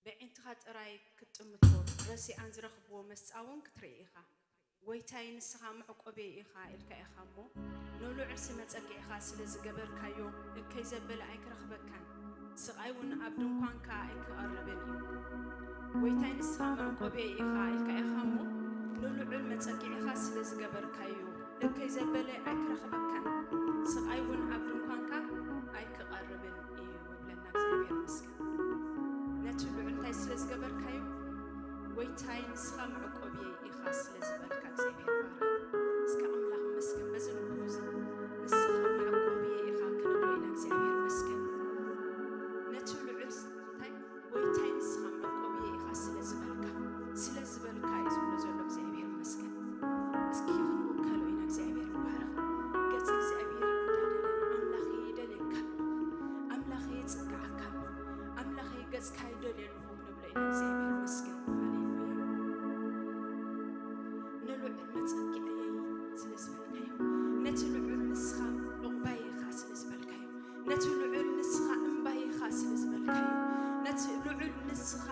የዒንትኻ ጥራይ ክትጥምቶ፣ ረሲኣን ዝረኽብዎ መስጻ እውን ክትርኢ ኢኻ። ጎይታይ፣ ንስኻ መዕቆብየይ ኢኻ ኢልካ ኢኻ እሞ፣ ንልዑል መጸግዒኻ ስለ ዝገበርካዮ፣ እከይ ዘበለ ኣይክረኽበካን፣ ስቓይ እውን ኣብ ድንኳንካ ኣይክቐርብን እዩ። ጎይታይ፣ ንስኻ መዕቆብየይ ኢኻ ኢልካ ኢኻ እሞ፣ ንልዑል መጸግዒኻ ስለ ዝገበርካዮ፣ እከይ ዘበለ ኣይክረኽበካን፣ ስቓይ እውን ኣብ ድንኳንካ ኣይክቐርብን እዩ ይብለና። እግዚኣብሔር ይመስገን። ነቲ ልዑል እንታይ ስለ ዝገበርካዮ? ጎይታይ፣ ንስኻ መዕቆብየይ ኢኻ ስለ ዝበልካ እግዚኣብሔር ይባረክ። እስከ ኣምላኽ ይመስገን በዚ ንግሆ እዚ ንስኻ መዕቆብየይ ኢኻ ክንብሎ ኢና። እግዚኣብሔር ይመስገን። ነቲ ልዑል እንታይ? ጎይታይ፣ ንስኻ መዕቆብየይ ኢኻ ስለ ዝበልካ፣ ስለ ዝበልካ እዩ ዝብሎ ዘሎ። እግዚኣብሔር ይመስገን። እስኪ ክንውከሎ ኢና። እግዚኣብሔር ይባረክ። ገጽ እግዚኣብሔር እንዳደለና፣ ኣምላኸ ይደልየካ ኣሎ፣ ኣምላኸ ይጽግዓካ ኣሎ፣ ኣምላኸ ገጽካ ይደልየ ኣለኹ ክንብሎ ኢና። እግዚኣብሔር ይመስገን። ሃሌሉያ። ንልዑል መጸግዕየይ ስለ ዝበልካዮ፣ ነቲ ልዑል ንስኻ ዕቑባይ ኢኻ ስለ ዝበልካዮ፣ ነቲ ልዑል ንስኻ እምባይ ኢኻ ስለ ዝበልካዮ፣ ነቲ ልዑል ንስኻ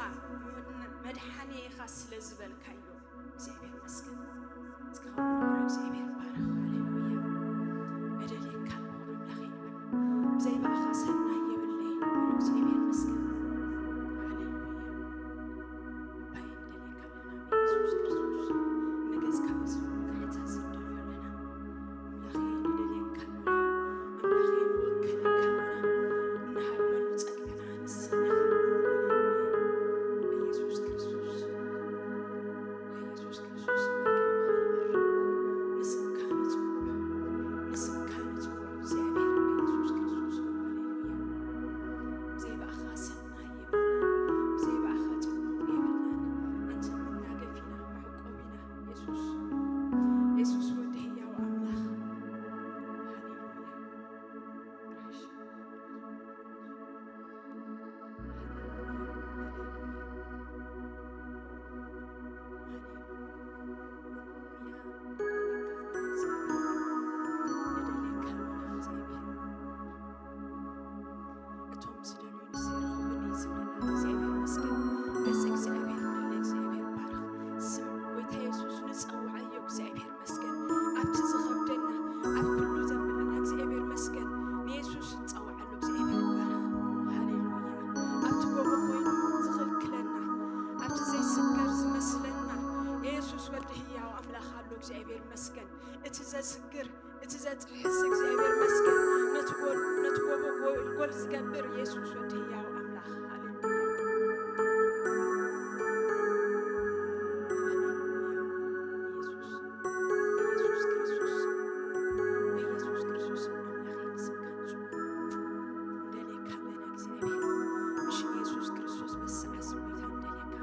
መድሓኒ ኢኻ ስለ ዝበልካዮ፣ እግዚኣብሔር ይመስገን። እስኪ ካብ ኩሉ እግዚኣብሔር ይባረክ። ሃሌሉያ። እደልየካ ኣለኹ ኣምላኸይ ይበል። ብዘይ ብኣኻ ሰናይ የብለይ። እግዚኣብሔር ይመስገን። ሃሌሉያ። ኣባይ ንደልየካ ኣለና። የሱስ ክርስቶስ ንገጽካ ብዝብል ምክንያት ዝደልዮ ኣለና። ኣምላኸይ ንደልየካ ኣለና። ኣምላኸይ ንወከለካ ኣለና። እንሃድመሉ ጸግዕና ንስኻ ኢኻ። የሱስ ክርስቶስ፣ የሱስ ክርስቶስ፣ ንስምካ ንጽውዕ፣ ንስምካ ንጽውዕ እግዚኣብሔር የሱስ ክርስቶስ። ሃሌሉያ። ብዘይ ብኣኻ ሰናይ የብልናን፣ ብዘይ ብኣኻ ጽቡቕ የብልናን። ኣንተ መናገፊና፣ መዕቆቢና፣ የሱስ፣ የሱስ ወዲ ህያው ኣምላኽ። ሃሌሉያ። እቶም ዝደልዩ ንስኻ ርኸቡኒ ዝብለና እግዚኣብሔር ይመስገን። ገጽ እግዚኣብሔር ንለ እግዚኣብሔር ባርኽ። ስም ጎይታ የሱስ ንጸውዓዮ እግዚኣብሔር ይመስገን። ኣብቲ ዝኸብደና፣ ኣብ ኩሉ ዘብለና እግዚኣብሔር ይመስገን። ንየሱስ ንጸውዓሉ እግዚኣብሔር ይባረኽ። ሃሌሉያ። ኣብቲ ጎቦ ኮይኑ ዝኽልክለና፣ ኣብቲ ዘይስገር ዝመስለና የሱስ ወዲ ህያው ኣምላኽ ኣሎ እግዚኣብሔር ይመስገን። እቲ ዘስግር፣ እቲ ዘጥሕስ እግዚኣብሔር ይመስገን። ነቲ ጎል-፣ ነቲ ጎቦ ጎልጎል ዝገብር የሱስ ወዲ ህያው ኣምላኽ። ሃሌሉያ። ሃሌሉያ። የሱስ፣ የሱስ ክርስቶስ፣ በየሱስ ክርስቶስ ኣምላኸይ ንስምካ ንጹህ። ንደልየካ ኣለና እግዚኣብሔር። ብሽም የሱስ ክርስቶስ በሰዓት ስሙይታ ንደልየካ።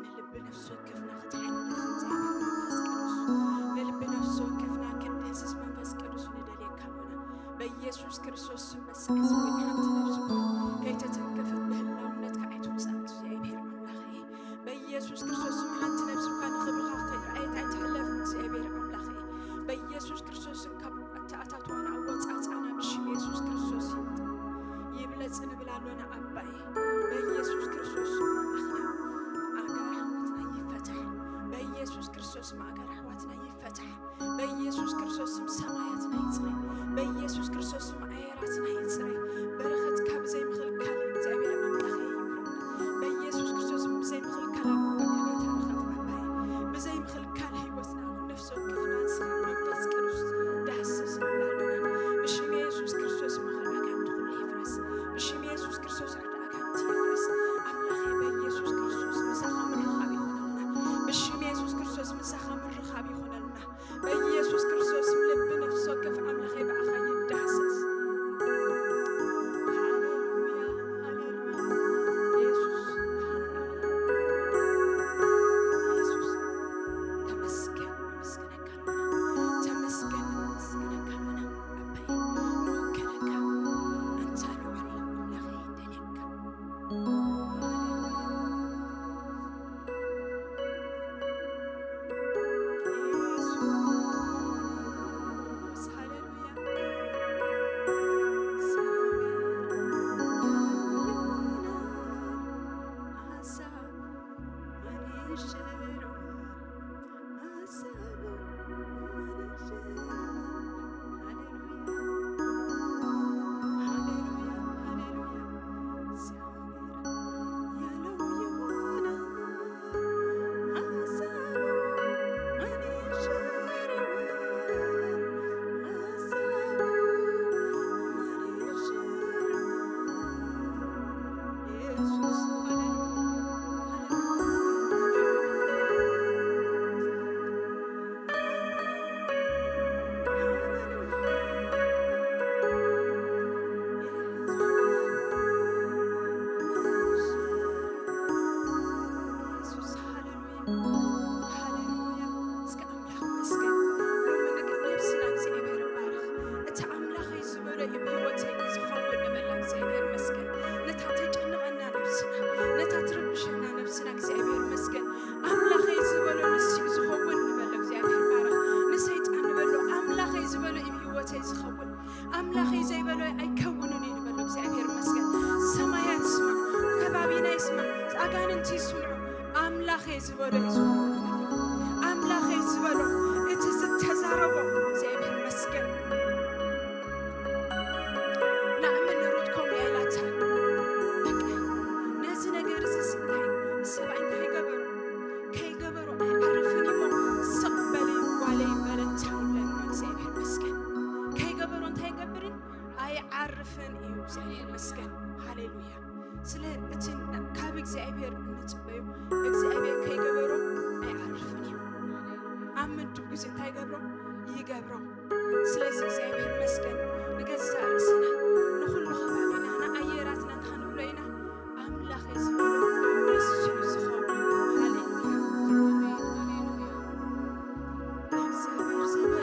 ንልቢ ነፍሲ ወከፍና ክትሓልፍ እግዚኣብሔር መንፈስ ቅዱስ። ንልቢ ነፍሲ ወከፍና ክንድህስስ መንፈስ ቅዱስ ንደልየካ ኣለና። በየሱስ ክርስቶስ ስም በሰዓት ስሙይታ ሓንቲ ነፍሲ እኳ ከይተተንከፈት ብህላውነትካ ኣይትውጻእ እግዚኣብሔር ኣምላኸይ። በኢየሱስ ክርስቶስ ስም ሓንቲ ነብሲ እኳ ንኽብርኻ ከይረኣየት ኣይትሕለፍ እግዚኣብሔር ኣምላኸይ። በኢየሱስ ክርስቶስ ስም ካብ ኣተኣታትዋና ኣወጻጽኣና ብሽም የሱስ ክርስቶስ ይምጣ። ይብለጽ ንብል ኣሎና ኣባይ። በኢየሱስ ክርስቶስ ስም ኣምላኽና ኣጋር ኣሕዋትና ይፈታሕ። በኢየሱስ ክርስቶስ ስም ኣጋር ኣሕዋትና ይፈታሕ። በኢየሱስ ክርስቶስ ስም ሰማያትና ይጽረ። በኢየሱስ ክርስቶስ ስም ኣየራትና ይጽረ። በረኸትካ ብዘይ ምኽልካል እግዚኣብሔር ኣምላኽ ይውረድ። በኢየሱስ ክርስቶስ ስም ብዘይ ምኽልካል ኣብ ኩሉ ዕለታ ረኸት ኣባይ። ብዘይ ምኽልካል ህይወትና እውን ነፍሲ ወከፍና ንስኻ መንፈስ ቅዱስ ዳህስስ ንብላልና። ብሽም የሱስ ክርስቶስ ምኽር ኣጋንንቲ ኩሉ ይፍረስ። ብሽም የሱስ ክርስቶስ ርድ ኣጋንንቲ ይፍረስ። ኣምላኸ በኢየሱስ ክርስቶስ ምሳኻ ምርኻብ ይኹነልና። ብሽም የሱስ ክርስቶስ ምሳኻ ምርኻብ ይኹነልና። በኢየሱስ ክርስቶስ ልቢ ነፍሲ ወከፍ ኣምላኸ ብኣኻ ይዳህሰስ። ሃሌሉያ። እስከ ኣምላኽ ይመስገን። ሎሚ ንግድ ነብስና እግዚኣብሔር ይባረኽ። እቲ ኣምላኸይ ዝበሎ እዩ ብህይወተይ ዝኸውን ንበላ እግዚኣብሔር ይመስገን። ነታ ተጨንቐና ነብስና፣ ነታ ትርብሸና ነብስና እግዚኣብሔር ይመስገን። ኣምላኸይ ዝበሎ ንሱ እዩ ዝኸውን ንበሎ እግዚኣብሔር ይባረኽ። ንሰይጣን ንበሎ ኣምላኸይ ዝበሎ እዩ ብህይወተይ ዝኸውን። ኣምላኸይ ዘይበሎ ኣይከውንን እዩ ንበሎ እግዚኣብሔር ይመስገን። ሰማያት ይስማዕ፣ ከባቢና ይስማዕ፣ ኣጋንንቲ ይስምዑ። ኣምላኸይ ዝበሎ እዩ ዝኸውን። ኣምላኸይ ዝበሎ እቲ ዝተዛረቦ እግዚኣብሔር ይመስገን። ናእምን ሩት ከምኡ እያ ኢላታ። በቃ ነዚ ነገር እዚ እንታይ ሰብኣይ እንታይ ገበሮ? ከይገበሮ ኣይዓርፍን እሞ ስቕ በሊ ጓለይ በለታ ይብለና እግዚኣብሔር ይመስገን። ከይገበሮ እንታይ ይገብርን? ኣይዓርፍን እዩ እግዚኣብሔር ይመስገን። ሃሌሉያ። ስለ እቲ ና-፣ ካብ እግዚኣብሔር እንጽበዮ እግዚኣብሔር ከይገበሮ ኣይዓርፍን እዩ። ኣብ ምድብ ግዜ እንታይ ይገብሮ? ይገብሮ። ስለዚ እግዚኣብሔር ይመስገን። ንገዛእ ርእስና፣ ንኹሉ ከባቢና፣ ንኣየራትና እንታይ ክንብሎ ኢና? ኣምላኸይ ዝበሎ ንሱ እዩ ዝኸውን። ሃሌሉያ። እግዚኣብሔር ዝበሎ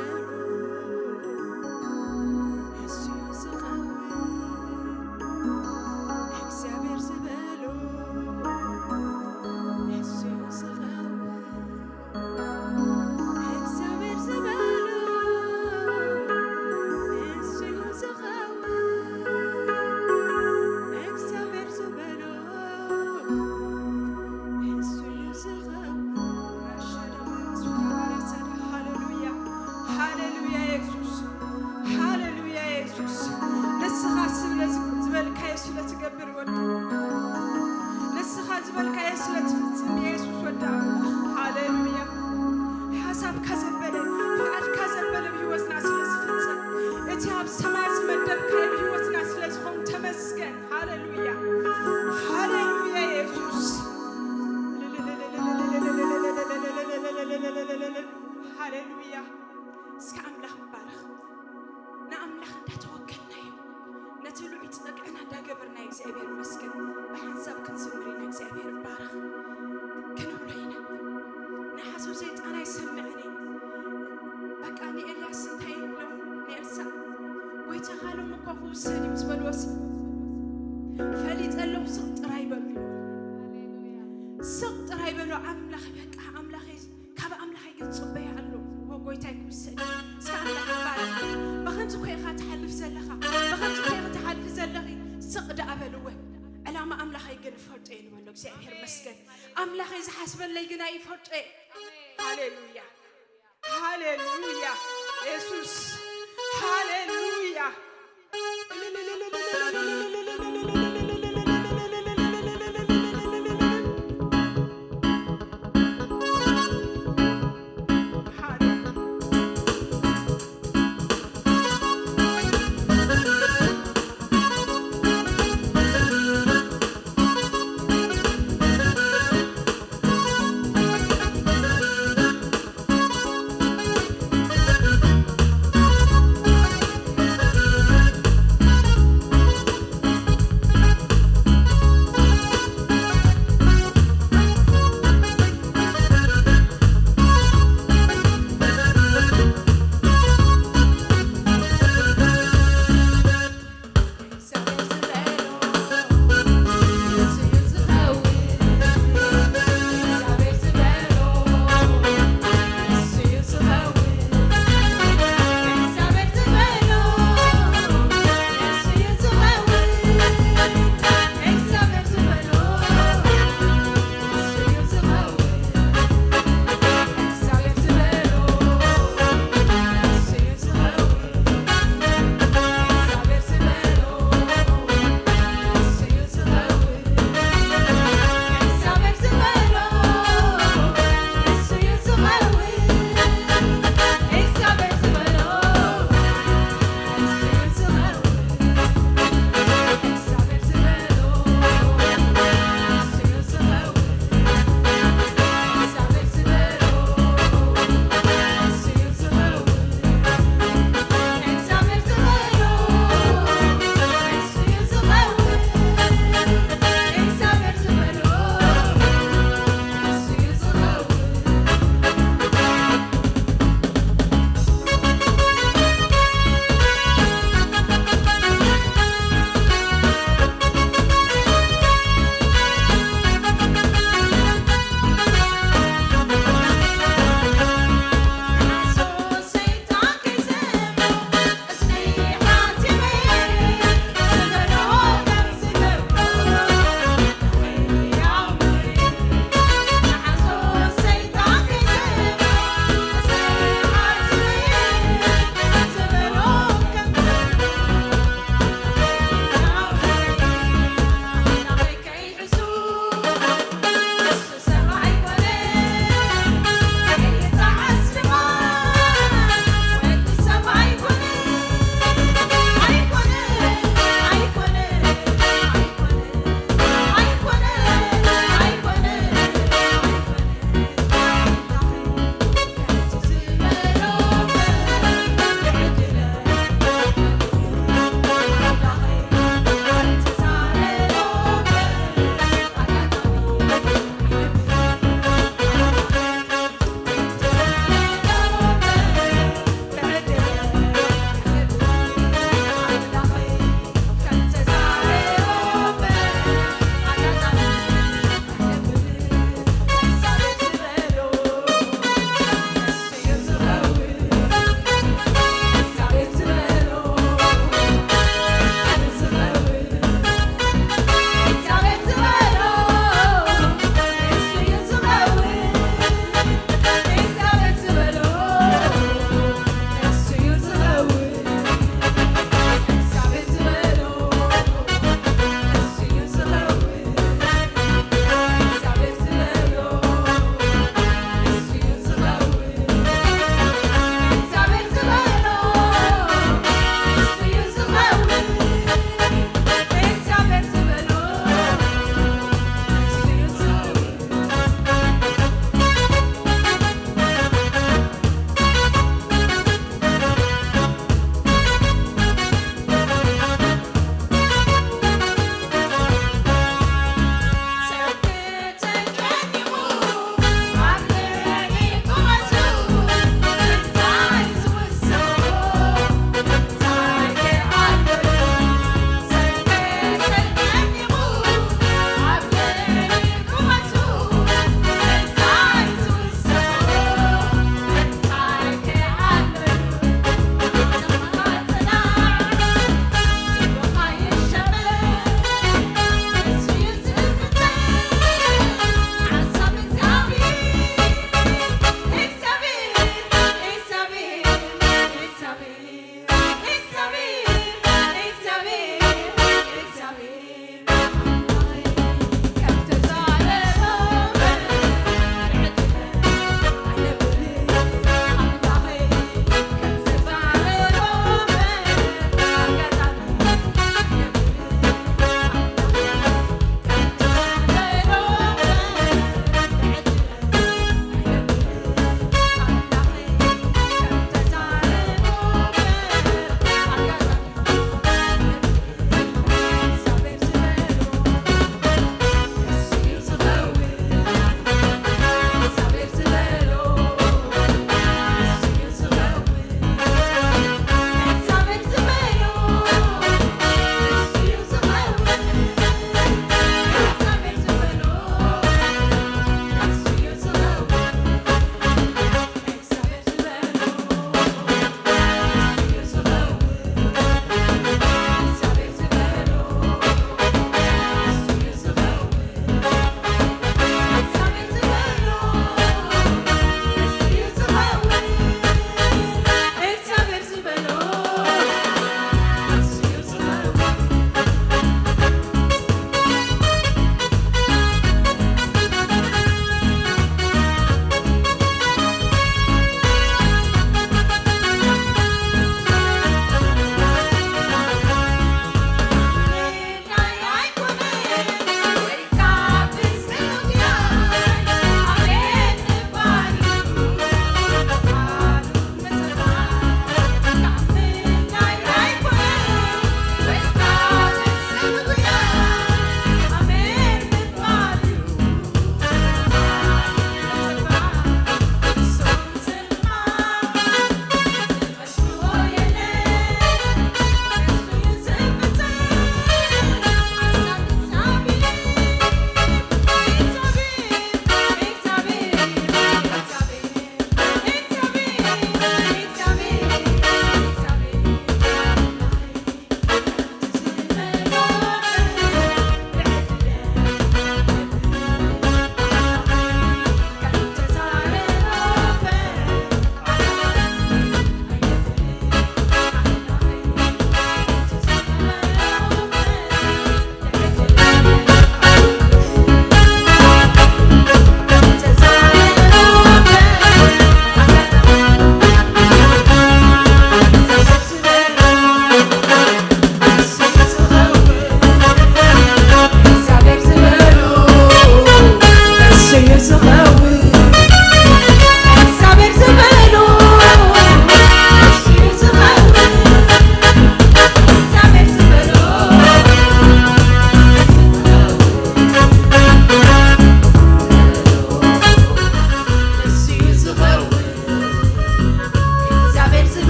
ንሱ እዩ ዝኸውን። እግዚኣብሔር ዝበሎ ንሱ እዩ ዝኸውን። እግዚኣብሔር ዝበሎ ንሱ እዩ ዝኸውን። እግዚኣብሔር ዝበሎ ንሱ እዩ ዝኸውን። ሃሌሉያ፣ ሃሌሉያ የሱስ፣ ሃሌሉያ የሱስ። ንስኻ ስለ ዝበልካዮ ስለ ትገብር ወዲ፣ ንስኻ ዝበልካዮ ስለ ትፍጽም የሱስ ወዲ ኣምላኽ። ሃሌሉያ። ሓሳብካ ዘበለ፣ ፍቓድካ ዘበለ ብህይወትና ስለ ዝፍጽም፣ እቲ ኣብ ሰማይ ዝመደብካዮ ብህይወትና ስለ ዝኾን ተመስገን። ሃሌሉያ። ሃሌሉያ የሱስ። ሃሌሉያ። እስከ ኣምላኽ ንባረኽ። ንኣምላኽ እንዳተወከልናዮ፣ ነቲ ልዑል ጸግዕና እንዳገበርናዮ እግዚኣብሔር ይመስገን። ብሓንሳብ ክንዝምር ኢና፣ እግዚኣብሔር ይባረኽ ክንብሎ ኢና። ንሓሳብ ሰይጣን ኣይሰምዕን እዩ። በቃ ንኤልያስ እንታይ ይብሎ? ንኤልሳዕ፣ "ጎይታኻ ሎም እኮ ክውሰድ እዩ" ምስ በልዎስ፣ "ፈሊጠ ኣለኹ፣ ስቕ ጥራይ በሉ" ኢሉ። ስቕ ጥራይ በሉ፣ ኣምላኽ በቃ፣ ኣምላኸይ፣ ካብ ኣምላኸይ ግን ጽበዮ ኣሎ፣ እሞ ጎይታይ ክውሰድ። እስከ ኣምላኽ ይባረኽ። ብኸምዚ እኮ ኢኻ ትሓልፍ ዘለኻ፣ ብኸምዚ እኮ ኢኻ ትሓልፍ ዘለኺ። ስቕ ደኣ በልወ። ዕላማ ኣምላኸይ ግን እፈልጦ እየ ንበሎ። እግዚኣብሔር ይመስገን። ኣምላኸይ ዝሓስበለይ ግን ኣይፈልጦ እየ። ሃሌሉያ፣ ሃሌሉያ፣ የሱስ፣ ሃሌሉያ።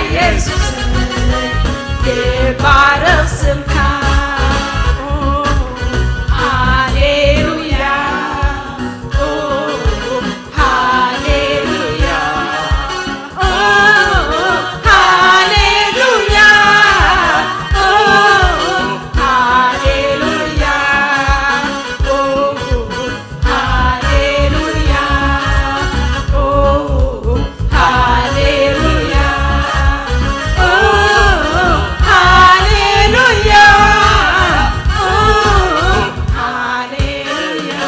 ኢየሱስ ይባረኽ ስምካ። ሃሌሉያ፣ ሃሌሉያ፣ ሃሌሉያ፣ ሃሌሉያ። ሃሌሉያ፣ ኦ፣ ሃሌሉያ፣ ኦ፣ ሃሌሉያ፣ ኦ፣ ሃሌሉያ።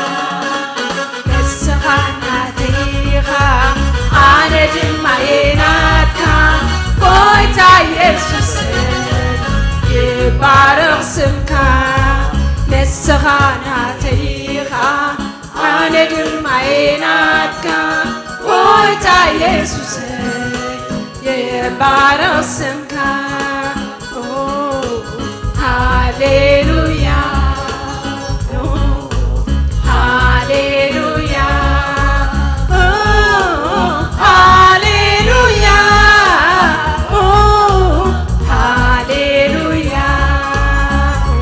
ንስኻ ናተይ ኢኻ፣ ኣነ ድማ እየ ናትካ። ጎይታ የሱስ ይባረኽ ስምካ። ንስኻ ናተይ ኢኻ፣ ኣነ ድማ እየ ናትካ። ጎይታ የሱስ ይባረኽ ስምካ። ኦ፣ ሃሌሉያ፣ ኦ፣ ሃሌሉያ፣ ኦ፣ ሃሌሉያ፣ ኦ፣ ሃሌሉያ፣ ኦ፣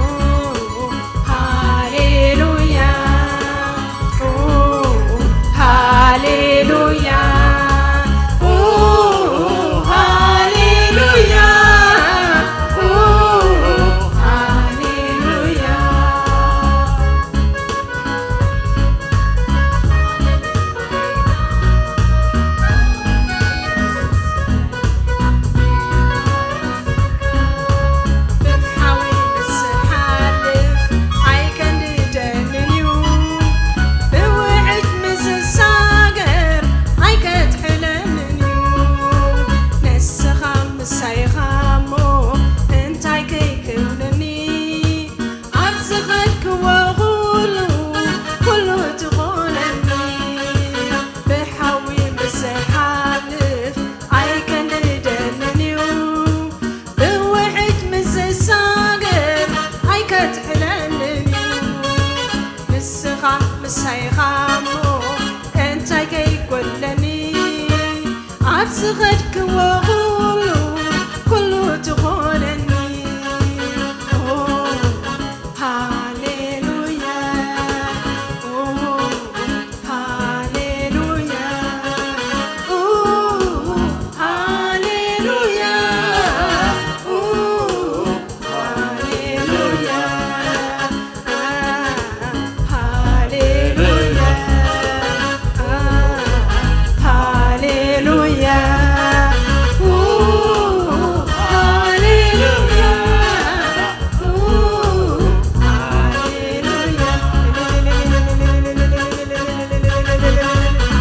ሃሌሉያ፣ ኦ፣ ሃሌሉያ፣ ኦ፣ ሃሌሉያ፣ ኦ፣ ሃሌሉያ። ብሓዊ ምስ ዝሓልፍ ኣይከንድደንን እዩ፣ ብውሕጅ ምስ ዝሳገር ኣይከትሕለንን እዩ። ንስኻ ምሳይ ኢኻ እሞ እንታይ ከይክብለኒ? ኣብ ዝኸድክዎ ኩሉ፣ ኩሉ ትኾነኒ። ብሓዊ ምስ ዝሓልፍ ኣይከንድደንን እዩ፣ ብውሕጅ ምስ ዝሳገር ኣይከትሕለንን እዩ። ንስኻ ምሳይ ኢኻ እሞ እንታይ ከይጎለኒ? ኣብ ዝኸድክዎ ኩሉ፣ ኩሉ ትኾነኒ። ኦ፣ ሃሌሉያ፣ ኦ፣ ሃሌሉያ፣ ኦ፣ ሃሌሉያ፣ ኦ፣ ሃሌሉያ፣ ሃሌሉያ፣ ሃሌሉያ፣ ሃሌሉያ፣ ሃሌሉያ።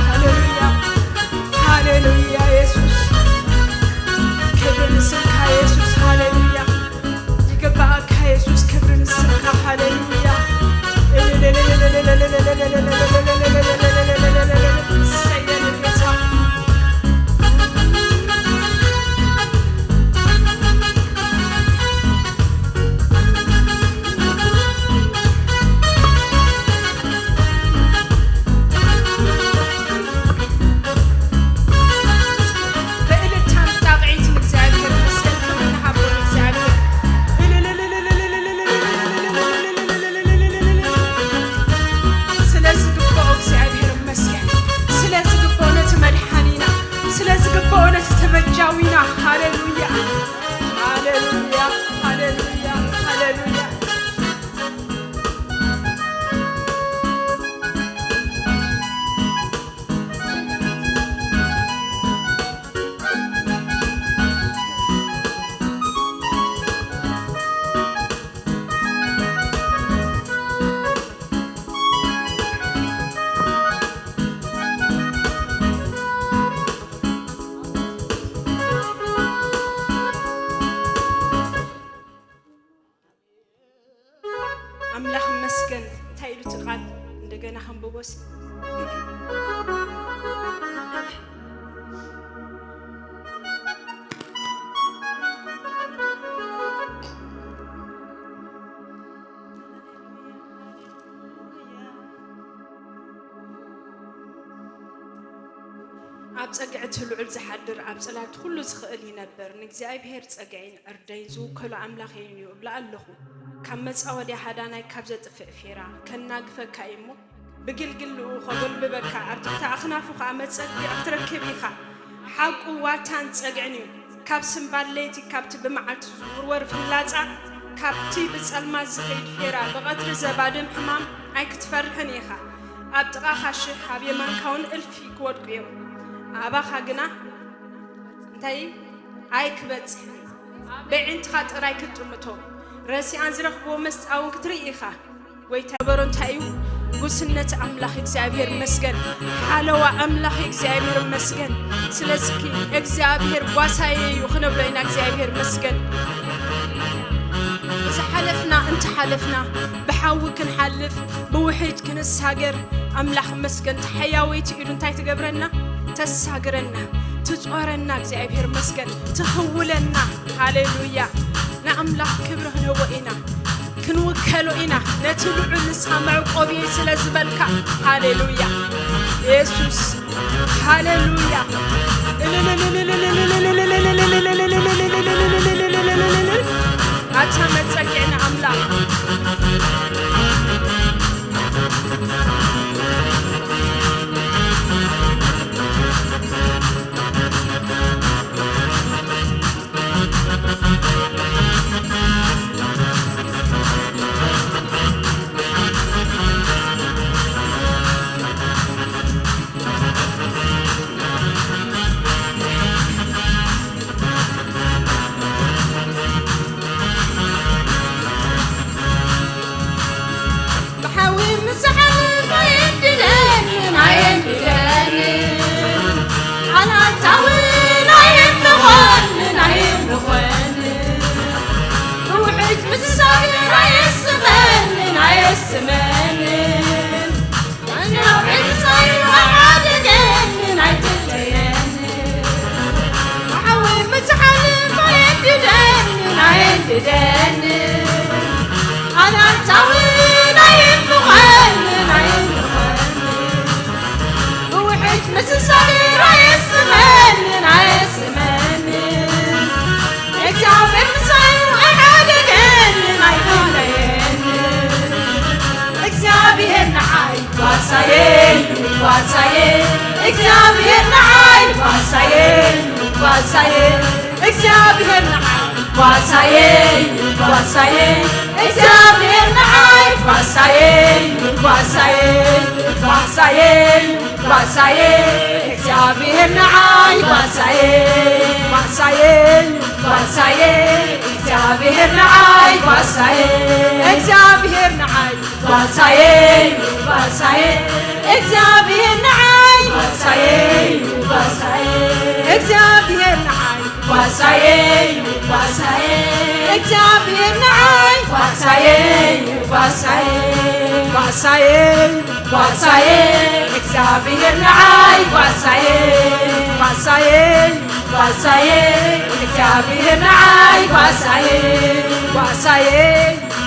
ሃሌሉያ፣ ሃሌሉያ፣ የሱስ ክብሪ ንስምካ፣ የሱስ ሃሌሉያ። ይግባኣካ የሱስ፣ ክብሪ ንስምካ። ሃሌሉያ። እሰይ የኔ ጌታ። በእልልታን ጣቕዒትን እግዚኣብሔር ይመስገን። ክብሪ ንሃቦ ንእግዚኣብሔር። ስለ ዝግብኦ እግዚኣብሔር ይመስገን። ስለ ዝግብኦ ነቲ መድሓኒና፣ ስለ ዝግብኦ ነቲ ተበጃዊና። ሃሌሉያ፣ ሃሌሉያ፣ ሃሌሉያ፣ ሃሌሉያ። ኣምላኽ ይመስገን። እንታይ ኢሉ እቲ ቃል? እንደገና ከንብቦ እስኪ። ኣብ ጸግዒ እቲ ልዑል ዝሓድር፣ ኣብ ጽላል ኩሉ ዝኽእል ይነብር። ንእግዚኣብሔር ጸግዒን ዕርደይን ዝውከሎ ኣምላኽ የን እዩ እብላ ኣለኹ። ካብ መጻወድያ ሃዳናይ ካብ ዘጥፍእ ፌራ፣ ከናግፈካ እዩ እሞ፣ ብግልግልኡ ኸጎልብበካ፣ ኣብ ትሕቲ ኣኽናፉ ኸኣ መጸግዒ ክትረክብ ኢኻ። ሓቁ ዋልታን ጸግዕን እዩ። ካብ ስምባል ለይቲ፣ ካብቲ ብመዓልቲ ዝውርወር ፍላጻ፣ ካብቲ ብጸልማት ዝኸይድ ፌራ፣ ብቐትሪ ዘባድም ሕማም ኣይክትፈርሕን ኢኻ። ኣብ ጥቓኻ ሽሕ፣ ኣብ የማንካ እውን እልፊ ክወድቁ እዮም። ኣባኻ ግና እንታይ ኣይክበጽሕን እዩ። በዒንትኻ ጥራይ ክትጥምቶ፣ ረሲኣን ዝረኽብዎ መስጣ እውን ክትርኢ ኢኻ። ጎይታ በሮ እንታይ እዩ? ጉስነት ኣምላኽ እግዚኣብሔር መስገን፣ ሓለዋ ኣምላኽ እግዚኣብሔር መስገን። ስለዚኪ እግዚኣብሔር ጓሳየ እዩ ክንብሎ ኢና። እግዚኣብሔር መስገን። ዝሓለፍና እንተሓለፍና፣ ብሓዊ ክንሓልፍ፣ ብውሕጅ ክንሳገር፣ ኣምላኽ መስገን። ተሓያወይቲ ኢዱ እንታይ ትገብረና? ተሳግረና፣ ትጾረና። እግዚኣብሔር መስገን። ትኽውለና። ሃሌሉያ። ንኣምላኽ ክብሪ ክንህቦ ኢና። ክንውከሎ ኢና። ነቲ ልዑል ንስኻ መዕቆብየይ ስለ ዝበልካ። ሃሌሉያ። የሱስ። ሃሌሉያ። ኣታ መጸግዕና ኣምላኽ። ብሓዊ ምስ ዝሓልፍ ኣየንድደንን፣ ኣየንድደንን። ኣናታ እውን ኣይምኾንን፣ ኣይምኾንን። ብውሕጅ ምስ ዝሳገር ኣየስመንን፣ ኣየስመንን። እግዚኣብሔር ምሳይ ኣይሓድገንን ኣይትጥየንን። ብሓዊ ምስ ዝሓልፍ ኣየንድደንን ኣየንድደንን። ኣናታ እውን ኣይምኾንን ኣይምኾንን። ብውሕጅ ምስ ዝሳገር ኣየስመንን ኣየስመንን። እግዚኣብሔር ምሳይ ኣይሓድገንን ኣይትጥየንን። እግዚኣብሔር ንዓይ ጓሳየ እዩ፣ ጓሳየ። እግዚኣብሔር ንዓይ ጓሳየ እዩ፣ ጓሳየ። እግዚኣብሔር ንዓይ ጓሳየ እዩ፣ ጓሳየ። እግዚኣብሔር ንዓይ ጓሳየ እዩ፣ ጓሳየ። ጓሳየ እዩ፣ ጓሳየ። እግዚኣብሔር ንዓይ ጓሳየ፣ ጓሳየ እዩ፣ ጓሳየ። እግዚኣብሔር ንዓይ ጓሳየ፣ እግዚኣብሔር ንዓይ ጓሳየ እዩ፣ ጓሳየ። እግዚኣብሔር ንዓይ ጓሳየ እዩ፣ ጓሳየ። እግዚኣብሔር ንዓይ ጓሳየ እዩ፣ ጓሳየ። እግዚኣብሔር ንዓይ ጓሳየ እዩ፣ ጓሳየ። ጓሳየ እዩ፣ ጓሳየ። እግዚኣብሔር ንዓይ ጓሳየ፣ ጓሳየ እዩ፣ ጓሳየ። እግዚኣብሔር ንዓይ ጓሳየ፣ ጓሳየ።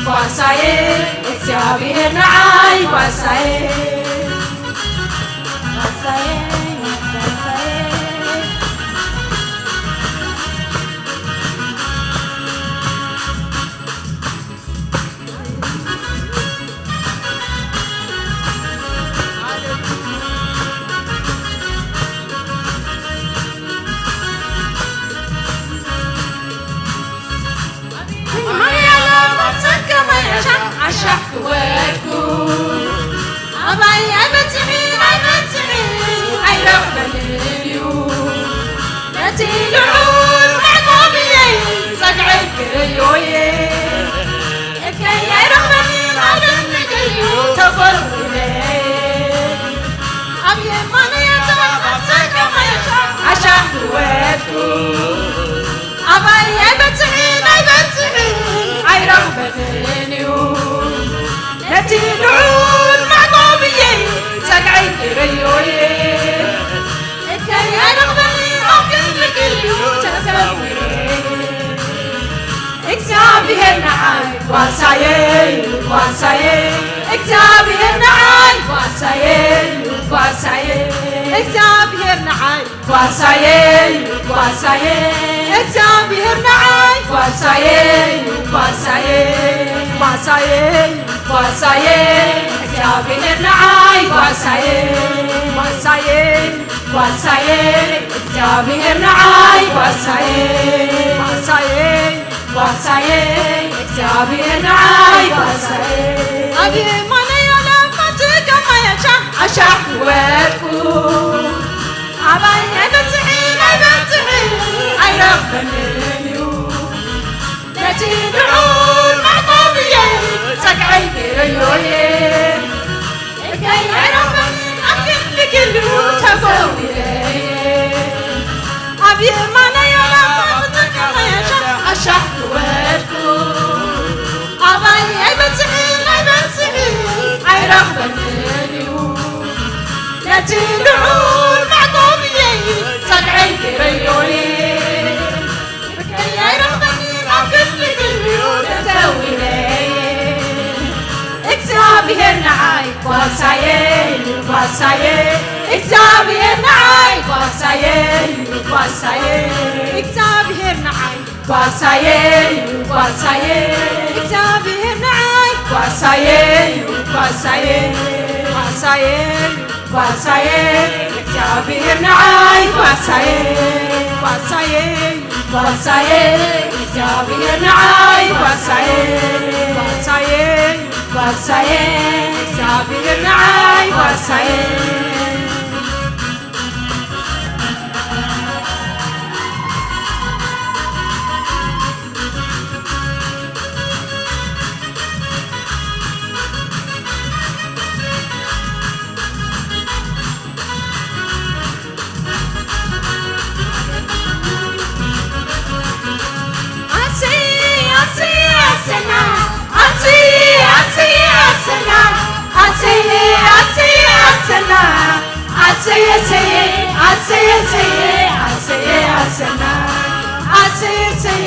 ጓሳየ እግዚኣብሔር ንዓይ ጓሳየ። ጓሳየ፣ ጓሳየ። ኣሻሕ ክወድኩ ኣባይ ኣይበጽሕን ኣይበጽሕን ኣይረኽበንን እዩ። ነቲ ልዑል መዕቆብየይ ጸግዒ ክርእዮየ እከይ ኣይረኽበንን ኣደንቅዩ ተጎልጉለ። ኣብ የማነይ ኣታ ኣብ ጸጋመይ ኣሻሕ ክወድኩ ኣባይ ኣይበጽሕን ኣይበጽሕን ኣይረኽበንን እዩ። ነቲ ልዑል መዕቆብየይ ጸግዒ ክርእዮየ እከይ ኣይረኽበንን ኣብ ክንዲ ክልዩ ተሰዊረ። እግዚኣብሔር ንዓይ ጓሳየ እዩ፣ ጓሳየ። እግዚኣብሔር ንዓይ ጓሳየ እዩ፣ ጓሳየ። እግዚኣብሔር ንዓይ ጓሳየ እዩ ጓሳየ። እግዚኣብሔር ንዓይ ጓሳየ እዩ ጓሳየ። ጓሳየ እዩ ጓሳየ። እግዚኣብሔር ንዓይ ጓሳየ። ጓሳየ እዩ ጓሳየ። እግዚኣብሔር ንዓይ ጓሳየ። ጓሳየ እዩ ጓሳየ። እግዚኣብሔር ንዓይ ጓሳየ። ኣብ የማነይ ዓለም ኣብ ጸጋማይ ኣሻሕ ኣሻሕ ክወድቁ፣ ኣባይ ኣይበጽሕን ኣይበጽሕን ኣይረኽበንን እዩ። ነቲ ልዑል መዕቆብየይ ጸግዐይ ገይረዮ እየ። እከይ ኣይረኽበንን ኣብ ክንዲ ክንድኡ ተሰዊረ እየ። ኣብ የማነይ ዓለም ኣብ ጸጋማይ ኣሻሕ ኣሻሕ ክወድቁ፣ ኣባይ ኣይበጽሕን ኣይበጽሕን ኣይረኽበንን እዩ። ነቲ ልዑል መዕቆብየይ ጸግዐይ ገይረዮ እየ። ብከይ ኣይረኽበንን ኣብ ክንዲ ክንድኡ ተሰዊረ እየ። እግዚኣብሔር ንዓይ ጓሳየ እዩ ጓሳየ። እግዚኣብሔር ንዓይ ጓሳየ እዩ ጓሳየ። እግዚኣብሔር ንዓይ ጓሳየ እዩ ጓሳየ። እግዚኣብሔር ንዓይ ጓሳየ እዩ ጓሳየ። ጓሳየ እዩ ጓሳየ። እግዚኣብሔር ንዓይ ጓሳየ። ጓሳየ እዩ ጓሳየ። እግዚኣብሔር ንዓይ ጓሳየ። ጓሳየ እዩ ጓሳየ። እግዚኣብሔር ንዓይ ጓሳየ። ኣሰይ ኣሰይ ኣሰና። ኣሰይ ኣሰይ ኣሰና። ኣሰይ ኣሰይ ኣሰና። ኣሰይ ኣሰይ ኣሰይ ኣሰይ ኣሰይ ኣሰና። ኣሰይ ኣሰይ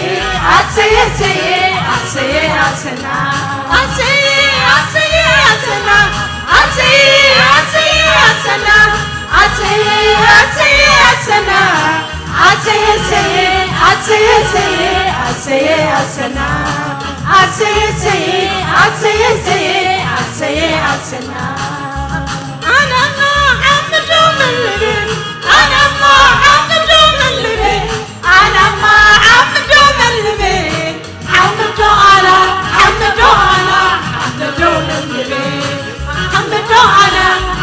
ኣሰይ ኣሰይ ኣሰይ ኣሰና። ኣሰይ ኣሰይ ኣሰና። ኣሰይ ኣሰይ ኣሰና። ኣሰይ ኣሰይ ኣሰና። ኣሰይ ኣሰይ ኣሰይ ኣሰይ ኣሰይ ኣሰና። ኣሰይ ኣሰይ ኣሰይ ኣሰይ ኣሰይ ኣሰና። ኣናማ ዓምዶ መልቤ። ኣናማ ዓምዶ መልቤ። ኣናማ ዓምዶ መልቤ። ሓምዶ ኣና፣ ሓምዶ ኣና፣ ሓምዶ ለምልሜ። ሓምዶ ኣና፣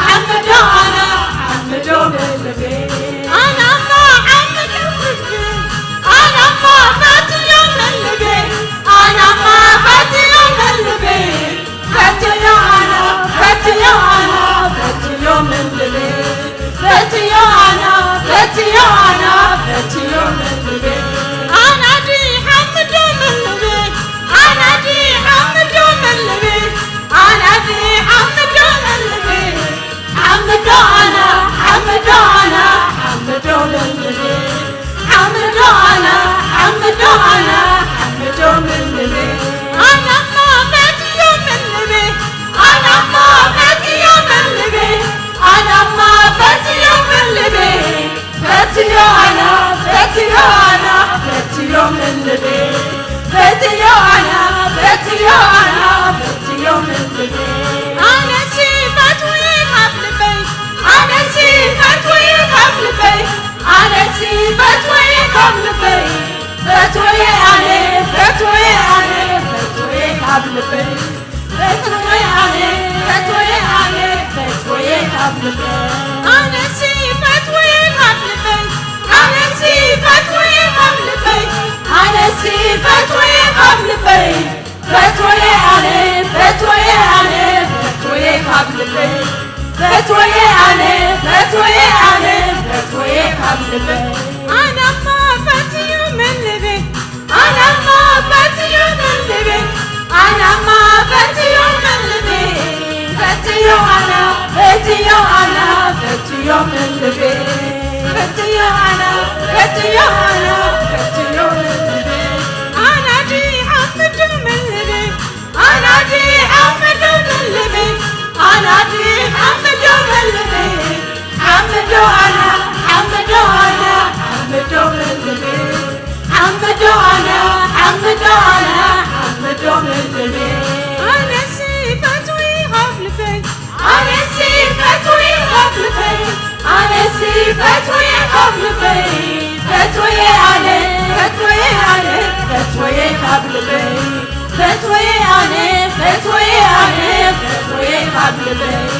ሓምዶ ኣና፣ ሓምዶ ለምልሜ። ኣናማ ሓምዶ ለምልሜ። ኣናማ ፋትዮ ለምልሜ። ኣናማ ፋትዮ ለምልሜ። ፈትዮ ኣና፣ ፈትዮ ኣና፣ ፈትዮ ለምልሜ። ፈትዮ ኣና፣ ፈትዮ ኣና፣ ፈትዮ ለምልሜ። ኣናዲ ሓምዶ ለምልሜ። ኣናዲ ሓምዶ ለምልሜ። ኣናዲ ሓምዶ ለምልሜ። ሓምዶ ኣና፣ ሓምዶ ኣና፣ ሓምዶ ለምልሜ። ሓምዶ ኣና፣ ሓምዶ ኣና፣ ሓምዶ ለምልሜ። ኣናማ ፈትዮ ለምልሜ። ኣናማ ፈትዮ ለምልሜ። ኣናማ ፈትዮ ለምልሜ። ፈትዮ ኣና፣ ፈትዮ ኣና፣ ፈትዮ ለምልሜ። ፈትዮ ኣና፣ ፈትዮ ኣና፣ ፈትዮ ለምልሜ። ኣነሲ ፈትወ ካብ ልበይ። ኣነሲ ፈትወ ካብ ልበይ። ኣነሲ ፈትወ ካብ ልበይ። ፈትወ ኣነ፣ ፈትወ ኣነ፣ ፈትወ ካብ ልበይ። ፈትወ ኣነ፣ ፈትወ ኣነ፣ ፈትወ ካብ ልበይ። ኣነሲ ፈትወ ካብ ልበይ። ኣነሲ ፈትወ ካብ ልበይ። ኣነሲ ፈትወ ካብ ልበይ። ፈትወየ ኣነ፣ ፈትወየ ኣነ፣ ፈትወየ ካብ ልበይ። ፈትወየ ኣነ፣ ፈትወየ ኣነ፣ ፈትወየ ካብ ልበይ። ኣናማ ፈትዮ ምን ልበይ። ኣናማ ፈትዮ ምን ልበይ። ኣናማ ኣነ ሓምዶ ኣነ ሓምዶ ምልምይ ኣነሲ ፈትዊ ካብ ልበይ ኣነሲ ፈትዊ ካብ ልበይ ኣነሲ ፈትዊ ካብ ልበይ ፈትዊ ኣነ ፈትዊ ኣነ ፈትዊ ካብ ልበይ ፈትዊ ኣነ ፈትዊ ኣነ ፈትዊ ካብ ልበይ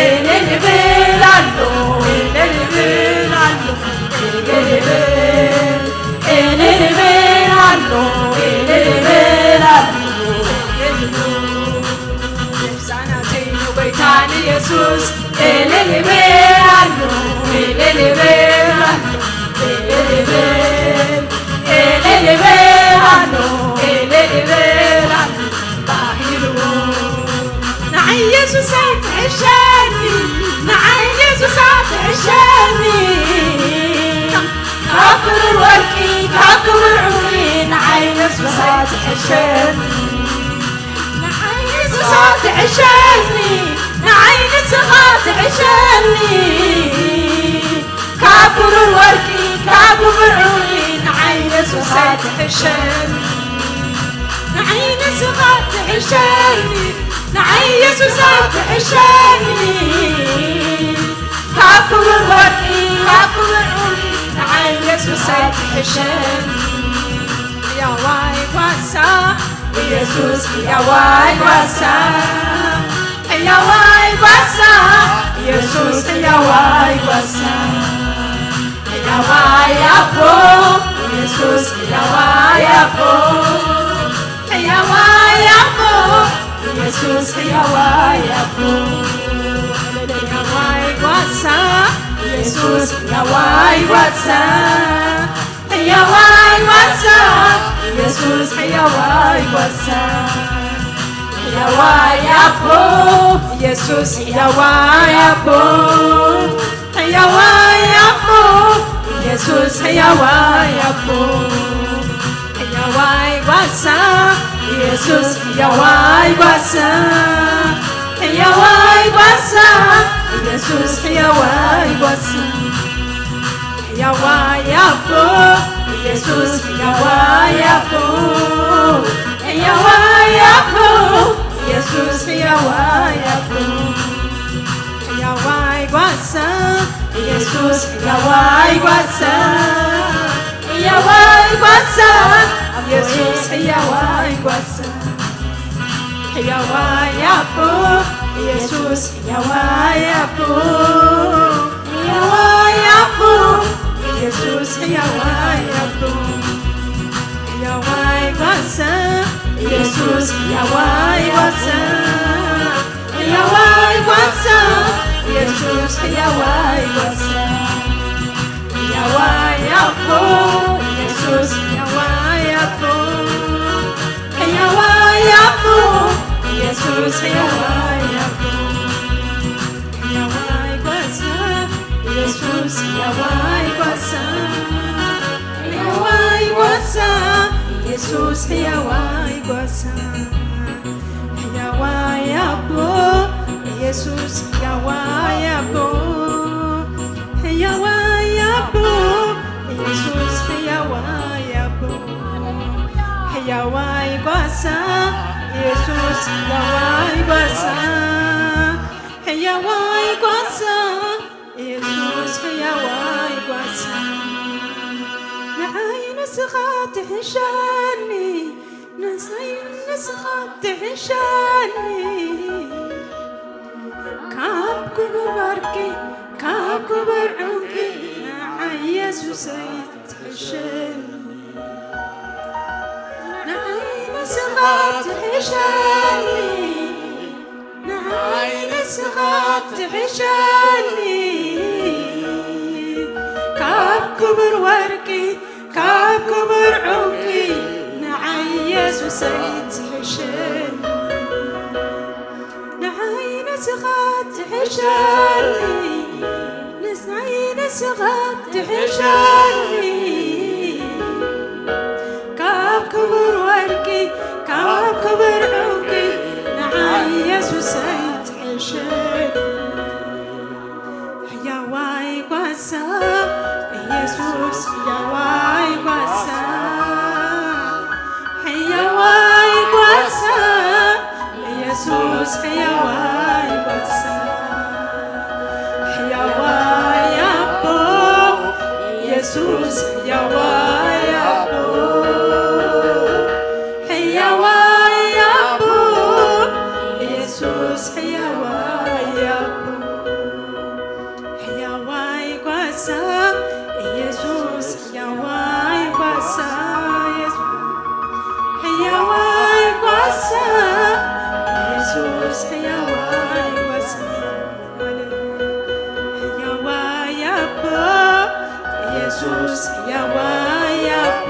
እልል ይብል ኣሎ፣ እልል ይብል ኣሎ፣ እልል ይብል፣ እልል ይብል ኣሎ፣ እልል ይብል ኣሎ። ነብሳናተይ ንጎይታ ንየሱስ እልል ይብል ኣሎ፣ እልል ይብል ኣሎ፣ እልል ይብል፣ እልል ይብል ኣሎ፣ እልል ይብል ኣሎ። ባህሉ ንዓይ የሱሰይ ትሕሸኒ፣ ንዓይ የሱሳ ትሕሸኒ። ካብ ብሩር ወርቂ፣ ካብ ክቡር ዕንቁ ንዓይ የሱሳ ትሕሸኒ። ንዓይ ንስኻ ትሕሸኒ፣ ንዓይ ንስኻ ትሕሸኒ። ካብ ብሩር ወርቂ፣ ካብ ክቡር ዕንቁ ንዓይ የሱሳ ትሕሸኒ። ንዓይ ንስኻ ትሕሸኒ፣ ንዓይ የሱሳ ትሕሸኒ። ካብ ክቡር ወርቂ፣ ካብ ክቡር ዕንቁ ንዓይ የሱሳ ትሕሸኒ። ሕያዋይ ጓሳ ኢየሱስ፣ ሕያዋይ ጓሳ፣ ሕያዋይ ጓሳ ኢየሱስ፣ ሕያዋይ ጓሳ፣ ሕያዋይ ኣቦ ኢየሱስ፣ ሕያዋይ ኣቦ፣ ሕያዋይ ኣቦ ኢየሱስ፣ ሕያዋይ ኣቦ፣ ሕያዋይ ጓሳ ኢየሱስ፣ ሕያዋይ ጓሳ፣ ሕያዋይ ጓሳ ኢየሱስ፣ ሕያዋይ ጓሳ፣ ሕያዋይ ኣቦ ኢየሱስ፣ ሕያዋይ ኣቦ፣ ሕያዋይ ኣቦ ኢየሱስ፣ ሕያዋይ ኣቦ፣ ሕያዋይ ጓሳ ኢየሱስ፣ ሕያዋይ ጓሳ፣ ሕያዋይ ጓሳ ኢየሱስ፣ ሕያዋይ ጓሳ፣ ሕያዋይ ኣቦ ኢየሱስ፣ ሕያዋይ ኣቦ፣ ሕያዋይ ኣቦ ኢየሱስ፣ ሕያዋይ ኣቦ፣ ሕያዋይ ጓሳ ኢየሱስ፣ ሕያዋይ ጓሳ፣ ሕያዋይ ጓሳ ኢየሱስ፣ ሕያዋይ ጓሳ፣ ሕያዋይ ኣቦ ኢየሱስ፣ ሕያዋይ ኣቦ፣ ሕያዋይ ኣቦ ኢየሱስ፣ ሕያዋይ ኣቦ፣ ሕያዋይ ጓሳ ኢየሱስ፣ ሕያዋይ ጓሳ፣ ሕያዋይ ጓሳ ኢየሱስ፣ ሕያዋይ ጓሳ፣ ሕያዋይ ኣቦ ኢየሱስ፣ ሕያዋይ ኣቦ፣ ሕያዋይ ኣቦ ኢየሱስ፣ ሕያዋይ ኣቦ፣ ሕያዋይ ጓሳ ኢየሱስ፣ ሕያዋይ ጓሳ፣ ሕያዋይ ጓሳ ኢየሱስ፣ ሕያዋይ ጓሳ፣ ሕያዋይ ኣቦ ኢየሱስ፣ ሕያዋይ ኣቦ፣ ሕያዋይ ኣቦ ኢየሱስ፣ ሕያዋይ ኣቦ፣ ሕያዋይ ጓሳ ኢየሱስ፣ ሕያዋይ ጓሳ፣ ሕያዋይ ጓሳ ኢየሱስ፣ ሕያዋይ ጓሳ፣ ንዓይ ንስኻ ትሕሸኒ፣ ንሰይ ንስኻ ትሕሸኒ፣ ካብ ክቡር ወርቂ፣ ካብ ክቡር ዕንቂ ንዓይ የሱሰይ ትሕሸኒ፣ ንዓይ ንስኻ ትሕሸኒ፣ ንዓይ ንስኻ ትሕሸኒ፣ ካብ ክቡር ወርቂ፣ ካብ ክቡር ዕንቂ ንዓይ የሱሰይ ትሕሸኒ፣ ንዓይ ንስኻ ትሕሸኒ፣ ንዓይ ንስኻ ትሕሸኒ፣ ካብ ክቡር ወርቂ፣ ካብ ክቡር ዕንቂ ንዓይ የሱሰይ ትሕሸኒ፣ ሕያዋይ ጓሳ ኢየሱስ፣ ሕያዋይ ጓሳ፣ ሕያዋይ ጓሳ ኢየሱስ፣ ሕያዋይ ጓሳ፣ ሕያዋይ ኣቦ ኢየሱስ፣ ሕያዋይ ኣቦ፣ ሕያዋይ ኣቦ ኢየሱስ፣ ሕያዋይ ኣቦ፣ ኢየሱስ ሕያዋይ ኣቦ፣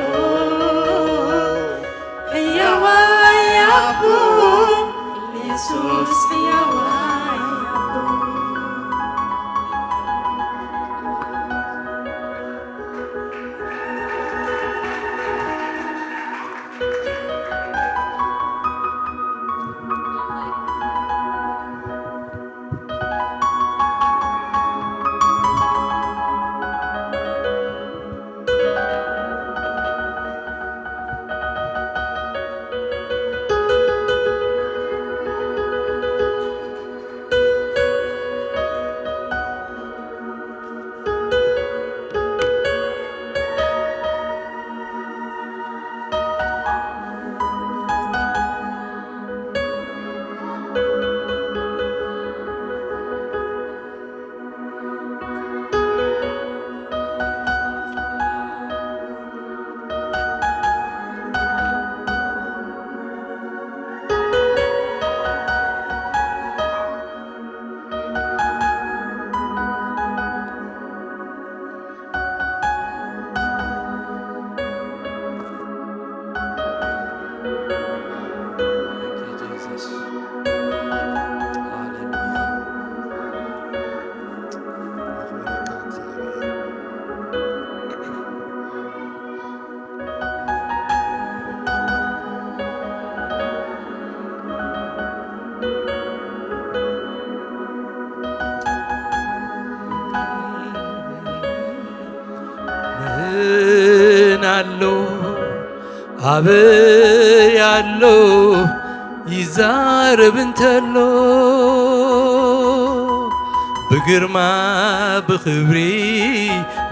ሕያዋይ ኣቦ፣ ኢየሱስ ሕያዋይ ኣቦ። ምን ኣሎ ኣበይ ኣሎ ይዛረብ እንተሎ፣ ብግርማ ብኽብሪ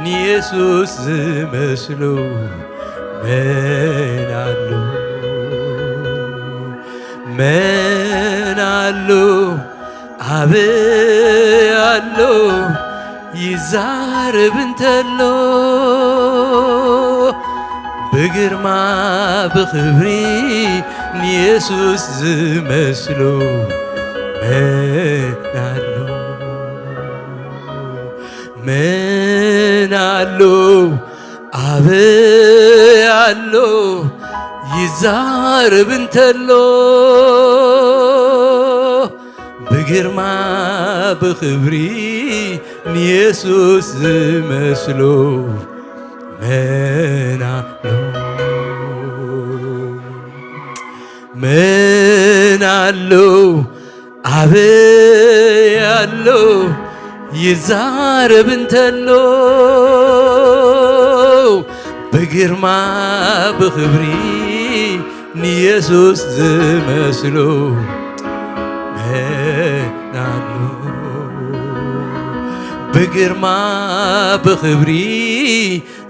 ንየሱስ ዝመስሎ መን ኣሎ? መን ኣሎ? ኣበይ ኣሎ ይዛረብ እንተሎ፣ ብግርማ ብኽብሪ ንየሱስ ዝመስሎ መን ኣሎ? መን ኣሎ? ኣበይ ኣሎ ይዛረብ እንተሎ፣ ብግርማ ብኽብሪ ንየሱስ ዝመስሎ መን ኣሎ? መን ኣሎ? ኣበይ ኣሎ ይዛረብ እንተሎ፣ ብግርማ ብኽብሪ ንየሱስ ዝመስሎ መን ኣሎ? ብግርማ ብኽብሪ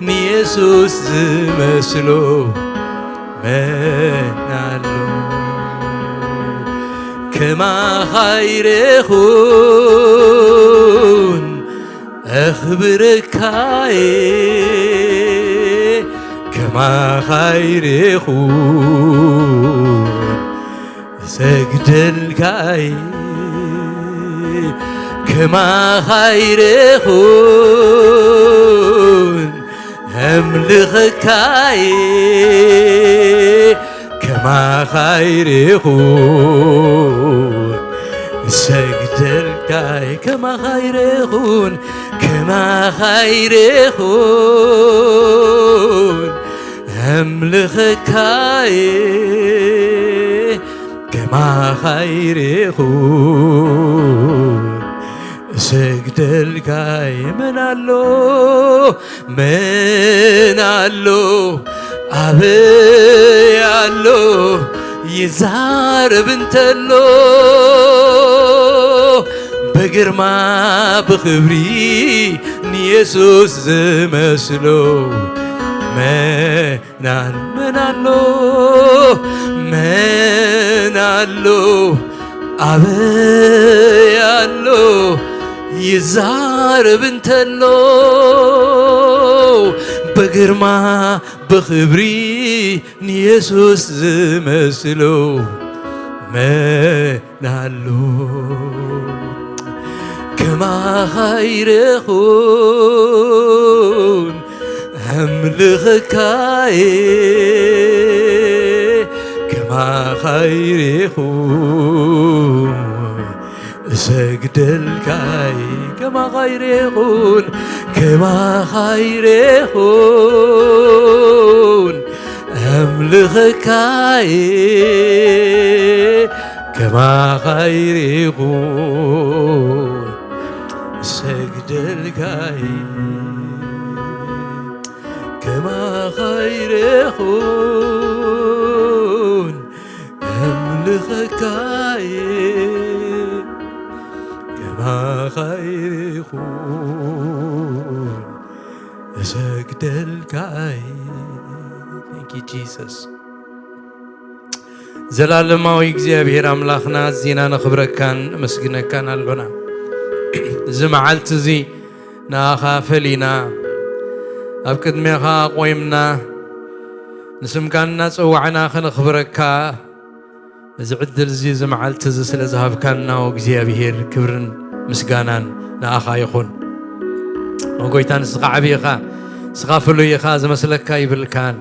ንየሱስ ዝመስሎ መን ኣሎ? ከማኻ ኣይረኹን ኣኽብረካየ፣ ከማኻ ኣይረኹን እሰግደልካይ፣ ከማኻ ኣይረኹን ኣምልኸካይ፣ ከማኻ ኣይረኹን እሰግደልካይ፣ ከማኻ ኣይረኹን፣ ከማኻ ኣይረኹን ኣምልኸካይ፣ ከማኻ ኣይረኹን እሰግደልካይ። መን ኣሎ? መን ኣሎ? ኣበይ ኣሎ? ይዛረብ እንተሎ፣ ብግርማ ብኽብሪ ንየሱስ ዝመስሎ መን ኣል-፣ መን ኣሎ? መን ኣሎ? ኣበይ ኣሎ? ይዛረብ እንተሎ፣ ብግርማ ብኽብሪ ንየሱስ ዝመስሎ መን ኣሎ? ከማኻ ኣይረኹን ምልኸካየ ከማኻ ይሬኹን እሰግደልካየ ከማኻ ይሬኹን ከማኻ ይሬኹን ኣምልኸካየ ከማኻ ይሬኹን እሰግደልካየ ከማኻ ይሬኹን ኣምልኸካየ ከማኻ ይሬኹን እሰግደልካየ። Thank you, Jesus. ዘላለማዊ እግዚኣብሔር ኣምላኽና፣ ኣዚና ነኽብረካን ነመስግነካን ኣሎና። እዚ መዓልቲ እዚ ንኣኻ ፈሊና፣ ኣብ ቅድሜኻ ቆይምና፣ ንስምካ እናጸዋዕና ከነኽብረካ፣ እዚ ዕድል እዚ፣ እዚ መዓልቲ እዚ ስለ ዝሃብካና፣ እግዚኣብሔር፣ ክብርን ምስጋናን ንኣኻ ይኹን። ኦ ጎይታ፣ ንስኻ ዓብዪ ኢኻ፣ ንስኻ ፍሉይ ኢኻ፣ ዝመስለካ ይብልካን።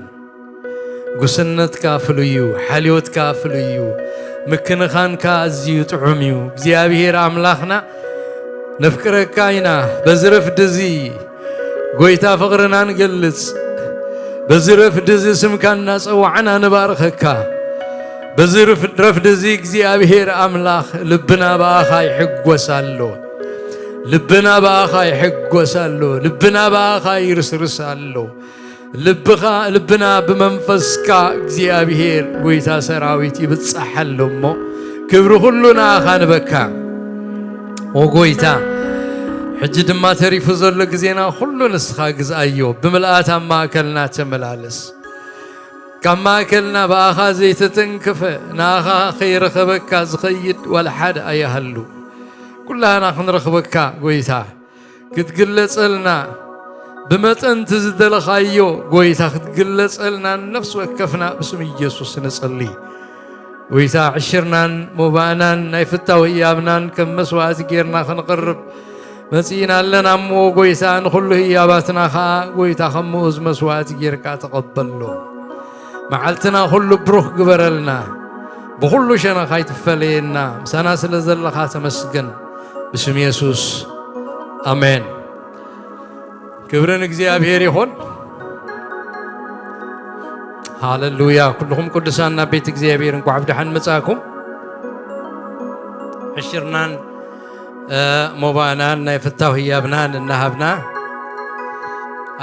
ጉስነትካ ፍሉይ እዩ፣ ሓልዮትካ ፍሉይ እዩ፣ ምክንኻንካ ኣዝዩ ጥዑም እዩ። እግዚኣብሔር ኣምላኽና፣ ነፍቅረካ ኢና። በዚ ረፍዲ እዚ፣ ጎይታ፣ ፍቕርና ንገልጽ። በዚ ረፍዲ እዚ ስምካ እናጸዋዕና ንባርኸካ። በዚ ርፍ-፣ ረፍዲ እዚ እግዚኣብሔር ኣምላኽ፣ ልብና ብኣኻ ይሕጎስ ኣሎ። ልብና ብኣኻ ይሕጎስ ኣሎ። ልብና ብኣኻ ይርስርስ ኣሎ። ልብኻ፣ ልብና ብመንፈስካ እግዚኣብሔር፣ ጎይታ ሰራዊት፣ ይብጻሕ ኣሎ እሞ፣ ክብሪ ኩሉ ንኣኻ ንበካ። ኦ ጎይታ፣ ሕጂ ድማ ተሪፉ ዘሎ ግዜና ኩሉ ንስኻ ግዝኣዮ፣ ብምልኣት ኣብ ማእከልና ተመላለስ። ካብ ማእከልና ብኣኻ ዘይተተንከፈ፣ ንኣኻ ከይረኸበካ ዝኸይድ ዋላ ሓደ ኣይሃሉ። ኩላህና ክንረኽበካ ጎይታ፣ ክትግለጸልና፣ ብመጠን እቲ ዝደለኻዮ ጎይታ ክትግለጸልና፣ ነፍሲ ወከፍና ብስም ኢየሱስ ንጸሊ። ጎይታ፣ ዕሽርናን ሞባእናን ናይ ፍታው ህያብናን ከም መስዋእቲ ጌርና ክንቕርብ መጺእና ኣለና እሞ፣ ጎይታ፣ ንኹሉ ህያባትና ኸኣ፣ ጎይታ፣ ከም ምኡዝ መስዋእቲ ጌርካ ተቐበሎ። መዓልትና ኩሉ ብሩኽ ግበረልና። ብኹሉ ሸነኻ ኣይትፈለየና። ምሳና ስለ ዘለኻ ተመስገን። ብስም የሱስ፣ ኣሜን። ክብሪ ንእግዚኣብሔር ይኹን። ሃሌሉያ። ኩልኹም ቅዱሳን ናብ ቤት እግዚኣብሔር እንኳዕ ብደሓን መጻእኩም። ዕሽርናን፣ እ፣ ሞባእናን ናይ ፍታው ህያብናን እናሃብና፣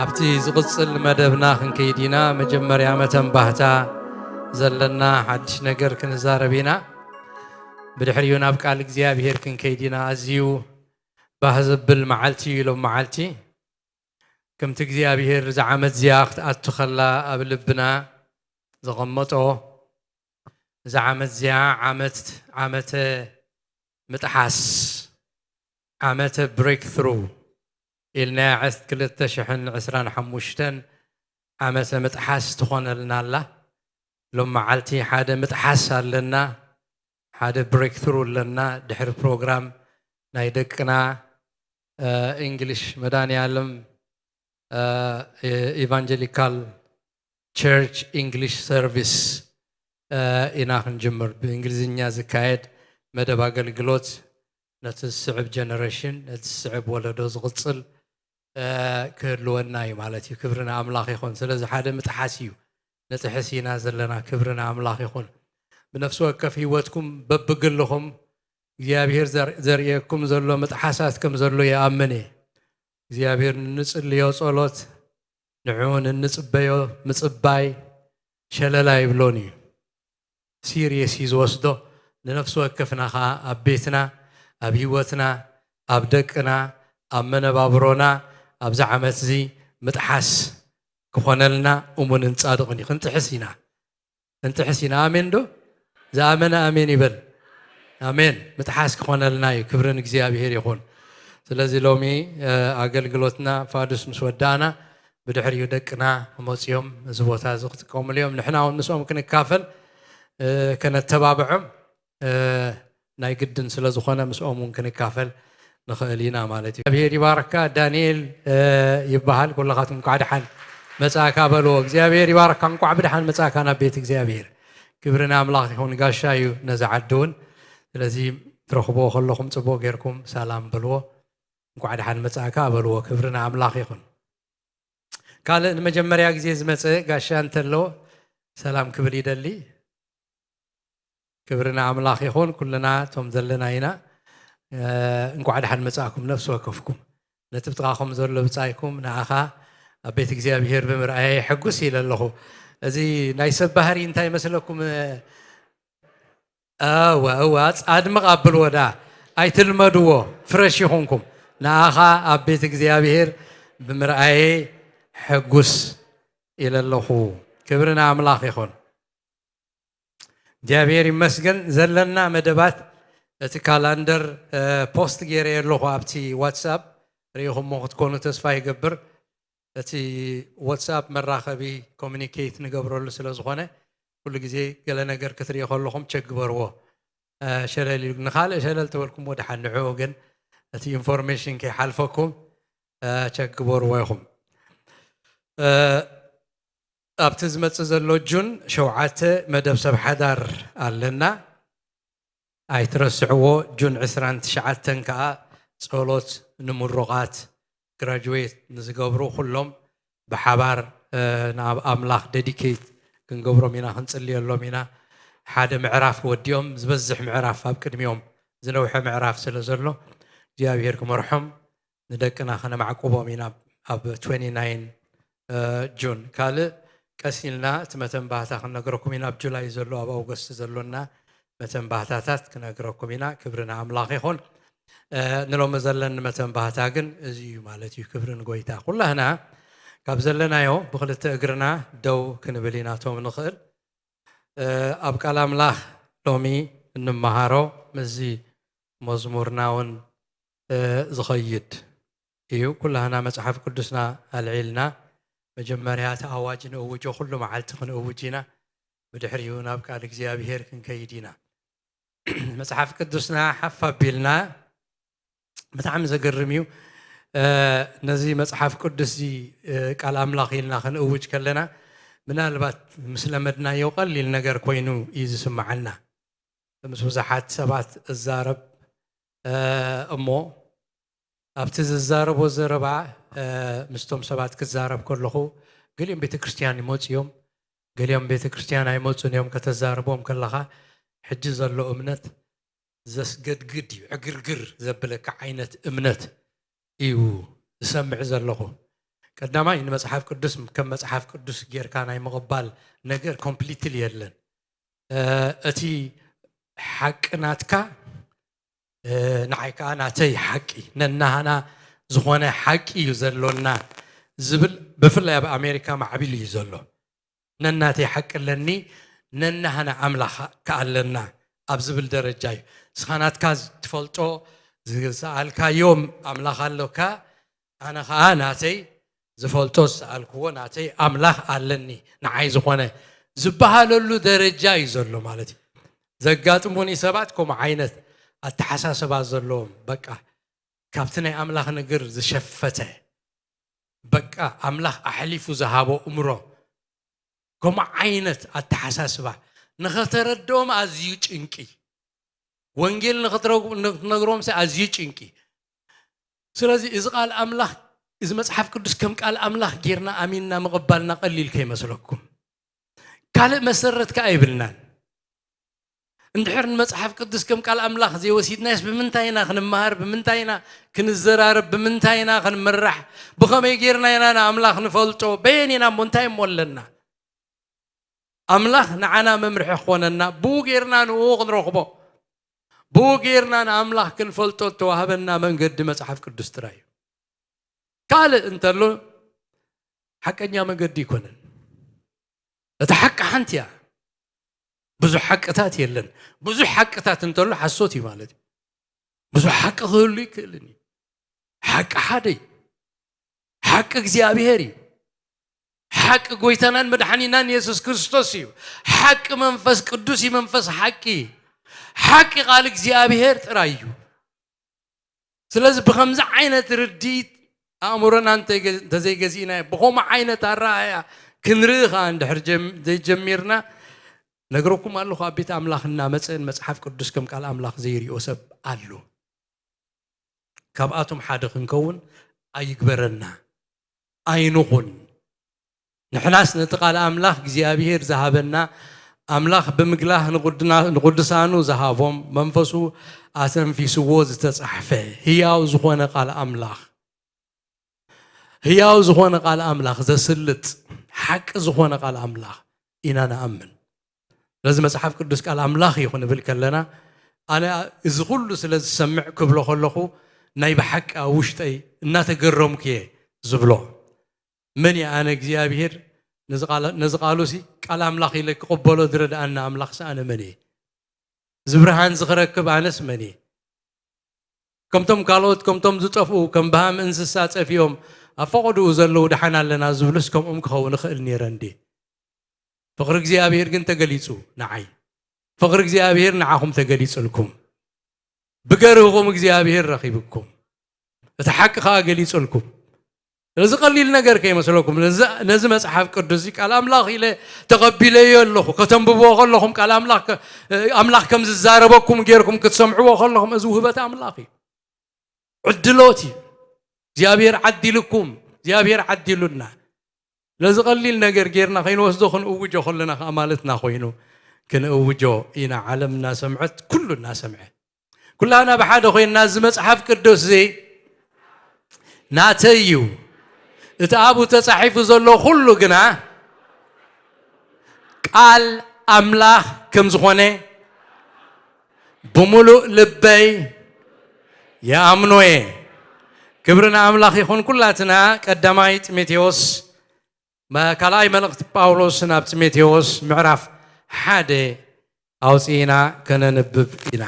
ኣብቲ ዝቕጽል መደብና ክንከይድ ኢና። መጀመርያ መተንባህታ ዘለና ሓድሽ ነገር ክንዛረብ ኢና። ብድሕሪኡ ናብ ቃል እግዚኣብሔር ክንከይድ ኢና። ኣዝዩ ባህ ዘብል መዓልቲ እዩ ሎም መዓልቲ። ከምቲ እግዚኣብሔር እዛ ዓመት እዚኣ ክትኣቱ ከላ ኣብ ልብና ዘቐመጦ፣ እዛ ዓመት እዚኣ ዓመት፣ ዓመተ ምጥሓስ፣ ዓመተ ብሬክትሩ ኢልናያ ዕስ-፣ ክልተ ሽሕን ዕስራን ሓሙሽተን ዓመተ ምጥሓስ ትኾነልና ኣላ። ሎም መዓልቲ ሓደ ምጥሓስ ኣለና፣ ሓደ ብሬክትሩ ኣለና። ድሕሪ ፕሮግራም ናይ ደቅና፣ እ፣ እንግሊሽ መድኃኔዓለም፣ እ፣ ኤቫንጀሊካል ቸርች እንግሊሽ ሰርቪስ፣ እ፣ ኢና ክንጅምር። ብእንግሊዝኛ ዝካየድ መደብ ኣገልግሎት ነቲ ዝስዕብ ጀነሬሽን፣ ነቲ ዝስዕብ ወለዶ ዝቕጽል፣ እ፣ ክህልወና እዩ ማለት እዩ። ክብሪ ንኣምላኽ ይኹን። ስለዚ ሓደ ምጥሓስ እዩ። ንጥሕስ ኢና ዘለና። ክብሪ ንኣምላኽ ይኹን። ብነፍሲ ወከፍ ህይወትኩም በብግልኹም እግዚኣብሔር ዘር-፣ ዘርእየኩም ዘሎ ምጥሓሳት ከም ዘሎ ይኣምን እየ። እግዚኣብሔር ንንጽልዮ ጸሎት፣ ንዕኡ ንንጽበዮ ምጽባይ ሸለል ኣይብሎን እዩ። ሲሪየስ እዩ ዝወስዶ። ንነፍሲ ወከፍና ኸኣ ኣብ ቤትና፣ ኣብ ህይወትና፣ ኣብ ደቅና፣ ኣብ መነባብሮና፣ ኣብዚ ዓመት እዚ ምጥሓስ ክኾነልና እሙንን ጻድቕን እዩ። ክንጥሕስ ኢና። ክንጥሕስ ኢና። ኣሜን ዶ? ዝኣመነ ኣሜን ይበል። ኣሜን። ምጥሓስ ክኾነልና እዩ። ክብሪ ንእግዚኣብሔር ይኹን። ስለዚ ሎሚ፣ እ፣ ኣገልግሎትና ፋዱስ ምስ ወዳእና፣ ብድሕሪኡ ደቅና መጺኦም እዚ ቦታ እዚ ክጥቀሙሉ እዮም። ንሕና እውን ምስኦም ክንካፈል፣ እ፣ ከነተባብዖም፣ እ፣ ናይ ግድን ስለ ዝኾነ ምስኦም እውን ክንካፈል ንኽእል ኢና ማለት እዩ። እግዚኣብሔር ይባርካ። ዳንኤል፣ እ፣ ይበሃል። ኩልኻትኩም እንኳዕ ደሓን መጻእካ በልዎ። እግዚኣብሔር ይባርካ። እንቋዕ ብድሓን መጻእካ ናብ ቤት እግዚኣብሔር። ክብሪ ንኣምላኽ ይኹን። ጋሻ እዩ ነዚ ዓዲ እውን። ስለዚ ትረኽብዎ ከለኹም ጽቡቕ ጌርኩም ሰላም በልዎ። እንቋዕ ድሓን መጻእካ በልዎ። ክብሪ ንኣምላኽ ይኹን። ካልእ ንመጀመርያ ግዜ ዝመጸ ጋሻ እንተሎ ሰላም ክብል ይደሊ። ክብሪ ንኣምላኽ ይኹን። ኩልና እቶም ዘለና ኢና። እ፣ እንቋዕ ድሓን መጻእኩም ነፍሲ ወከፍኩም። ነቲ ብጥቓኹም ዘሎ ብጻይኩም ንኣኻ ኣብ ቤት እግዚኣብሔር ብምርኣየ ሕጉስ ኢለ ኣለኹ። እዚ ናይ ሰብ ባህሪ እንታይ ይመስለኩም? እወ፣ እወ፣ ኣጽ-፣ ኣድምቕ ኣብልዎ ዳ። ኣይትልመድዎ። ፍረሽ ይኹንኩም። ንኣኻ ኣብ ቤት እግዚኣብሔር ብምርኣየ ሕጉስ ኢለ ኣለኹ። ክብሪ ንኣምላኽ ይኹን። እግዚኣብሔር ይመስገን። ዘለና መደባት፣ እቲ ካላንደር፣ እ፣ ፖስት ገይረ ኣለኹ ኣብቲ ዋትሳፕ። ርኢኹሞ ክትኮኑ ተስፋ ይገብር። እቲ ዋትሳፕ መራኸቢ ኮሚኒኬት ንገብረሉ ስለ ዝኾነ፣ ኩሉ ግዜ ገለ ነገር ክትርኢ ከለኹም ቸክ ግበርዎ። እ፣ ሸለል ኢሉ፣ ንኻልእ ሸለል ተበልኩምዎ ደሓን፣ ንዕኡ ግን እቲ ኢንፎርሜሽን ከይሓልፈኩም፣ እ፣ ቸክ ግበርዎ ኢኹም። እ፣ ኣብቲ ዝመጽእ ዘሎ ጁን ሸውዓተ መደብ ሰብ ሓዳር ኣለና። ኣይትረስዕዎ። ጁን ዕስራን ትሽዓተን ከኣ ጸሎት ንምሩቓት፣ ግራጁዌት ንዝገብሩ ኩሎም ብሓባር፣ እ፣ ናብ ኣምላኽ ደዲኬት ክንገብሮም ኢና፣ ክንጽልየሎም ኢና። ሓደ ምዕራፍ ወዲኦም፣ ዝበዝሕ ምዕራፍ ኣብ ቅድሚኦም፣ ዝነውሐ ምዕራፍ ስለ ዘሎ፣ እግዚኣብሔር ክመርሖም፣ ንደቅና ከነማዕቁቦም ኢና ኣብ ትዌንቲ ናይን፣ እ፣ ጁን። ካልእ ቀስ ኢልና እቲ መተንባህታ ክንነግረኩም ኢና። ኣብ ጁላይ ዘሎ፣ ኣብ ኣውገስት ዘሎና መተንባህታታት ክነግረኩም ኢና። ክብሪ ንኣምላኽ ይኹን። እ፣ ንሎሚ ዘለኒ መተንባህታ ግን እዚ እዩ ማለት እዩ። ክብሪ ንጎይታ። ኩላህና ካብ ዘለናዮ ብኽልተ እግርና ደው ክንብል ኢና፣ እቶም ንኽእል። እ፣ ኣብ ቃል ኣምላኽ ሎሚ እንመሃሮ ምስዚ መዝሙርና እውን፣ እ፣ ዝኸይድ እዩ። ኩላህና መጽሓፍ ቅዱስና ኣልዒልና፣ መጀመርያ እቲ ኣዋጅ ንእውጆ፣ ኩሉ መዓልቲ ክንእውጅ ኢና። ብድሕሪኡ ናብ ቃል እግዚኣብሔር ክንከይድ ኢና። መጽሓፍ ቅዱስና ሓፍ ኣቢልና፣ ብጣዕሚ ዘገርም እዩ። እ፣ ነዚ መጽሓፍ ቅዱስ እዚ፣ እ፣ ቃል ኣምላኽ ኢልና ክንእውጅ ከለና፣ ምናልባት ምስ ለመድናዮ ቀሊል ነገር ኮይኑ እዩ ዝስምዓና። ምስ ብዙሓት ሰባት እዛረብ፣ እ፣ እሞ ኣብቲ ዝዛረቦ ዘረባ፣ እ፣ ምስቶም ሰባት ክዛረብ ከለኹ፣ ገሊኦም ቤተ ክርስቲያን ይመጹ እዮም፣ ገሊኦም ቤተ ክርስቲያን ኣይመጹን እዮም። ከተዛርቦም ከለኻ፣ ሕጂ ዘሎ እምነት ዘስገድግድ እዩ፣ ዕግርግር ዘብለካ ዓይነት እምነት እዩ ዝሰምዕ ዘለኹ። ቀዳማይ፣ ንመጽሓፍ ቅዱስ ከም መጽሓፍ ቅዱስ ጌርካ ናይ ምቕባል ነገር ኮምፕሊትሊ የለን። እ፣ እቲ ሓቂ ናትካ፣ እ፣ ንዓይ ከኣ ናተይ ሓቂ፣ ነናህና ዝኾነ ሓቂ እዩ ዘሎና ዝብል፣ ብፍላይ ኣብ ኣሜሪካ ማዕቢሉ እዩ ዘሎ። ነናተይ ሓቂ ኣለኒ፣ ነናህና ኣምላኽ ከኣ ኣለና ኣብ ዝብል ደረጃ እዩ። ንስኻ ናትካ ትፈልጦ፣ ዝሰኣልካዮ ኣምላኽ ኣሎካ፣ ኣነ ኸኣ ናተይ ዝፈልጦ ዝሰኣልክዎ፣ ናተይ ኣምላኽ ኣለኒ፣ ንዓይ ዝኾነ ዝበሃለሉ ደረጃ እዩ ዘሎ ማለት እዩ። ዘጋጥሙኒ ሰባት ከምኡ ዓይነት ኣተሓሳስባ ዘለዎም፣ በቃ ካብቲ ናይ ኣምላኽ ነገር ዝሸፈተ፣ በቃ ኣምላኽ ኣሕሊፉ ዝሃቦ እምሮ፣ ከምኡ ዓይነት ኣተሓሳስባ ንኸተረድኦም ኣዝዩ ጭንቂ፣ ወንጌል ንኽትረጉ-፣ ንኽትነግሮምሲ ኣዝዩ ጭንቂ። ስለዚ እዚ ቃል ኣምላኽ፣ እዚ መጽሓፍ ቅዱስ ከም ቃል ኣምላኽ ጌርና ኣሚንና ምቕባልና ቀሊል ከይመስለኩም። ካልእ መሰረት ከኣ የብልናን። እንድሕር ንመጽሓፍ ቅዱስ ከም ቃል ኣምላኽ ዘይወሲድናዮስ፣ ብምንታይ ኢና ክንመሃር? ብምንታይ ኢና ክንዘራረብ? ብምንታይ ኢና ክንምራሕ? ብኸመይ ጌርና ኢና ንኣምላኽ ንፈልጦ? በየን ኢና እሞ? እንታይ እሞ ኣለና? ኣምላኽ ንዓና መምርሒ ክኾነና፣ ብኡ ጌርና ንኡ ክንረኽቦ፣ ብኡ ጌርና ንኣምላኽ ክንፈልጦ እተዋህበና መንገዲ መጽሓፍ ቅዱስ ጥራይ እዩ። ካልእ እንተሎ፣ ሓቀኛ መንገዲ ኣይኮነን። እታ ሓቂ ሓንቲ እያ። ብዙሕ ሓቅታት የለን። ብዙሕ ሓቅታት እንተሎ ሓሶት እዩ ማለት እዩ። ብዙሕ ሓቂ ክህሉ ይክእልን እዩ። ሓቂ ሓደ እዩ። ሓቂ እግዚኣብሔር እዩ። ሓቂ ጎይታናን መድሓኒናን የሱስ ክርስቶስ እዩ። ሓቂ መንፈስ ቅዱስ እዩ። መንፈስ ሓቂ፣ ሓቂ ቃል እግዚኣብሔር ጥራይ እዩ። ስለዚ ብኸምዚ ዓይነት ርድኢት ኣእምሮና እንተይገ-፣ እንተዘይገዚእናዮ፣ ብኸምኡ ዓይነት ኣረኣእያ ክንርኢ ኸኣ እንድሕር ጀም-፣ ዘይጀሚርና፣ ነግረኩም ኣለኹ፣ ኣብ ቤት ኣምላኽ እናመጸ ንመጽሓፍ ቅዱስ ከም ቃል ኣምላኽ ዘይርእዮ ሰብ ኣሎ። ካብኣቶም ሓደ ክንከውን ኣይግበረና፣ ኣይንኹን። ንሕናስ ነቲ ቃል ኣምላኽ እግዚኣብሄር ዝሃበና፣ ኣምላኽ ብምግላህ ንቕዱና-፣ ንቕዱሳኑ ዝሃቦም፣ መንፈሱ ኣተንፊስዎ ዝተጻሕፈ ህያው ዝኾነ ቃል ኣምላኽ፣ ህያው ዝኾነ ቃል ኣምላኽ ዘስልጥ ሓቂ ዝኾነ ቃል ኣምላኽ ኢና ንኣምን። ስለዚ መጽሓፍ ቅዱስ ቃል ኣምላኽ እዩ ክንብል ከለና፣ ኣነ እዚ ኩሉ ስለ ዝሰምዕ ክብሎ ከለኹ፣ ናይ ብሓቂ ኣብ ውሽጠይ እናተገረምኩ እየ ዝብሎ። መን እየ ኣነ እግዚኣብሄር ነዚ ቃል-፣ ነዚ ቃሉሲ ቃል ኣምላኽ ኢለ ክቕበሎ ዝረድኣና ኣምላኽሲ ኣነ መን እየ? እዚ ብርሃን እዚ ክረክብ ኣነስ መን እየ? ከምቶም ካልኦት፣ ከምቶም ዝጠፍኡ፣ ከም በሃም እንስሳ ጠፊኦም ኣብ ፈቐድኡ ዘለዉ ደሓን ኣለና ዝብሉስ ከምኦም ክኸውን እኽእል ነይረ እንዴ? ፍቕሪ እግዚኣብሄር ግን ተገሊጹ ንዓይ። ፍቕሪ እግዚኣብሄር ንዓኹም ተገሊጹልኩም። ብገርህኹም እግዚኣብሄር ረኺብኩም። እቲ ሓቂ ኸኣ ገሊጹልኩም። ስለዚ ቀሊል ነገር ከይመስለኩም። ነዚ፣ ነዚ መጽሓፍ ቅዱስ እዚ ቃል ኣምላኽ ኢለ ተቐቢለዮ ኣለኹ። ከተንብብዎ ከለኹም ቃል ኣምላኽ ከ-፣ ኣምላኽ ከም ዝዛረበኩም ጌርኩም ክትሰምዕዎ ከለኹም፣ እዚ ውህበት ኣምላኽ እዩ። ዕድሎት እዩ። እግዚኣብሄር ዓዲልኩም፣ እግዚኣብሄር ዓዲሉና። ነዚ ቀሊል ነገር ጌርና ከይንወስዶ ክንእውጆ ከለና ከኣ ማለትና ኮይኑ ክንእውጆ ኢና። ዓለም እናሰምዐት፣ ኩሉ እናሰምዐ፣ ኩላና ብሓደ ኮይንና እዚ መጽሓፍ ቅዱስ እዚ ናተይ እዩ፣ እቲ ኣብኡ ተጻሒፉ ዘሎ ኩሉ ግና ቃል ኣምላኽ ከም ዝኾነ ብምሉእ ልበይ ይኣምኖ እየ። ክብሪ ንኣምላኽ ይኹን። ኩላትና ቀዳማይ ጢሞቴዎስ፣ መ-፣ ካልኣይ መልእኽቲ ጳውሎስ ናብ ጢሞቴዎስ ምዕራፍ ሓደ ኣውጺእና ከነንብብ ኢና።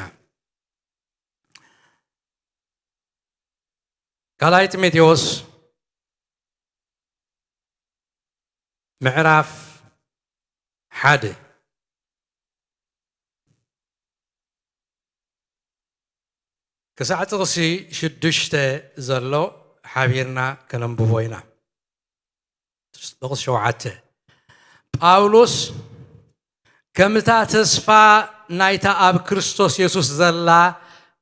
ካልኣይ ጢሞቴዎስ ምዕራፍ ሓደ ክሳዕ ጥቕሲ ሽዱሽተ ዘሎ ሓቢርና ከነንብቦ ኢና። ጥቕሲ ሸውዓተ፣ ጳውሎስ ከምታ ተስፋ ናይታ ኣብ ክርስቶስ የሱስ ዘላ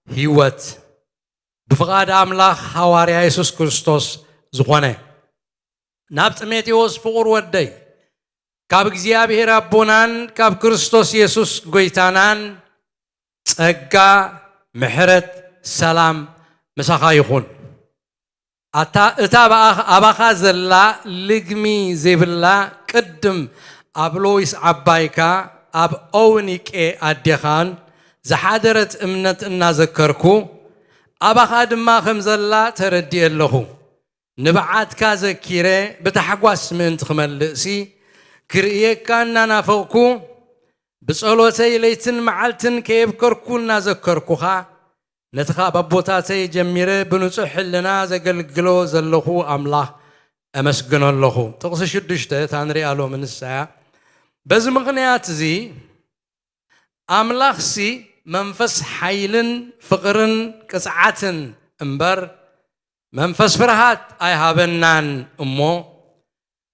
ህይወት ብፍቓድ ኣምላኽ ሃዋርያ የሱስ ክርስቶስ ዝኾነ፣ ናብ ጢሞቴዎስ ፍቑር ወደይ፣ ካብ እግዚኣብሔር ኣቦናን ካብ ክርስቶስ የሱስ ጐይታናን ጸጋ፣ ምሕረት፣ ሰላም ምሳኻ ይኹን። ኣታ፣ እታ ብኣኽ-፣ ኣባኻ ዘላ ልግሚ ዘይብላ ቅድም ኣብ ሎይስ ዓባይካ ኣብ ኦውኒቄ ኣዴኻን ዝሓደረት እምነት እናዘከርኩ፣ ኣባኻ ድማ ከም ዘላ ተረዲኤ ኣለኹ። ንብዓትካ ዘኪረ ብታሕጓስ ምእንቲ ክመልእሲ፣ ክርእየካ እናናፈቕኩ፣ ብጸሎተይ ለይትን መዓልትን ከየብከርኩ እናዘከርኩኻ፣ ነቲ ካብ ኣቦታተይ ጀሚረ ብንጹሕ ሕልና ዘገልግሎ ዘለኹ ኣምላኽ ኣመስግኖ ኣለኹ። ጥቕሲ ሽዱሽተ እታ ንሪኣ ሎሚ ንሳ እያ። በዚ ምኽንያት እዚ ኣምላኽሲ መንፈስ ሓይልን ፍቕርን ቅጽዓትን እምበር፣ መንፈስ ፍርሃት ኣይሃበናን እሞ፣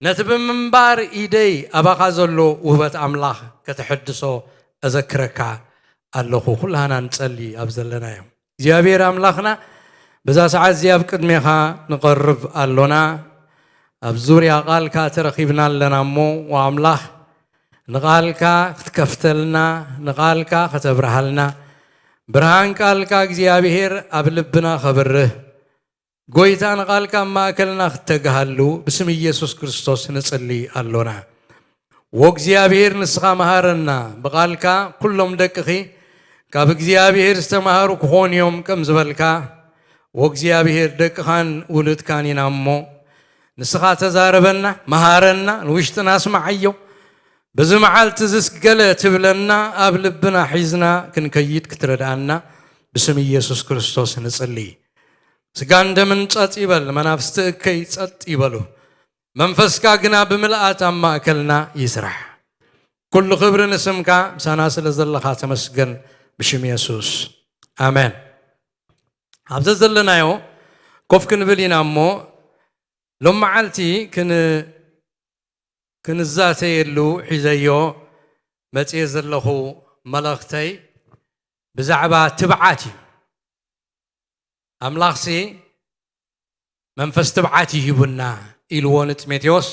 ነቲ ብምንባር ኢደይ ኣባኻ ዘሎ ውህበት ኣምላኽ ከተሐድሶ እዘክረካ ኣለኹ። ኩላህና ንጸሊ ኣብ ዘለናዮ። እግዚኣብሔር ኣምላኽና፣ በዛ ሰዓት እዚ ኣብ ቅድሜኻ ንቐርብ ኣሎና። ኣብ ዙርያ ቃልካ ተረኺብና ኣለና እሞ፣ ወኣምላኽ፣ ንቓልካ ክትከፍተልና፣ ንቓልካ ከተብርሃልና፣ ብርሃን ቃልካ እግዚኣብሔር ኣብ ልብና ከብርህ፣ ጐይታ ንቓልካ ኣብ ማእከልና ክትተግሃሉ ብስም ኢየሱስ ክርስቶስ ንጽሊ ኣሎና። ወእግዚኣብሔር ንስኻ መሃረና፣ ብቓልካ ኩሎም ደቅኺ ካብ እግዚኣብሔር ዝተማሃሩ ክኾኑ እዮም ከም ዝበልካ፣ ወእግዚኣብሔር ደቅኻን ውሉድካን ኢና እሞ፣ ንስኻ ተዛረበና፣ መሃረና፣ ንውሽጥና ኣስምዓዮ። በዚ መዓልቲ እዚስ ገለ ትብለና ኣብ ልብና ሒዝና ክንከይድ ክትረድኣና ብስም ኢየሱስ ክርስቶስ ንጽሊ። ስጋን ደምን ጸጥ ይበል፣ መናፍስቲ እከይ ጸጥ ይበሉ። መንፈስካ ግና ብምልኣት ኣብ ማእከልና ይስራሕ። ኩሉ ክብሪ ንስምካ፣ ምሳና ስለ ዘለኻ ተመስገን፣ ብሽም የሱስ። ኣሜን። ኣብ ዘዘለናዮ ኮፍ ክንብል ኢና እሞ፣ ሎም መዓልቲ ክን ክንዛተየሉ ሒዘዮ መጽየ ዘለኹ መልእኽተይ ብዛዕባ ትብዓት እዩ። ኣምላኽሲ መንፈስ ትብዓት ይሂቡና ኢልዎ ንጢሞቴዎስ፣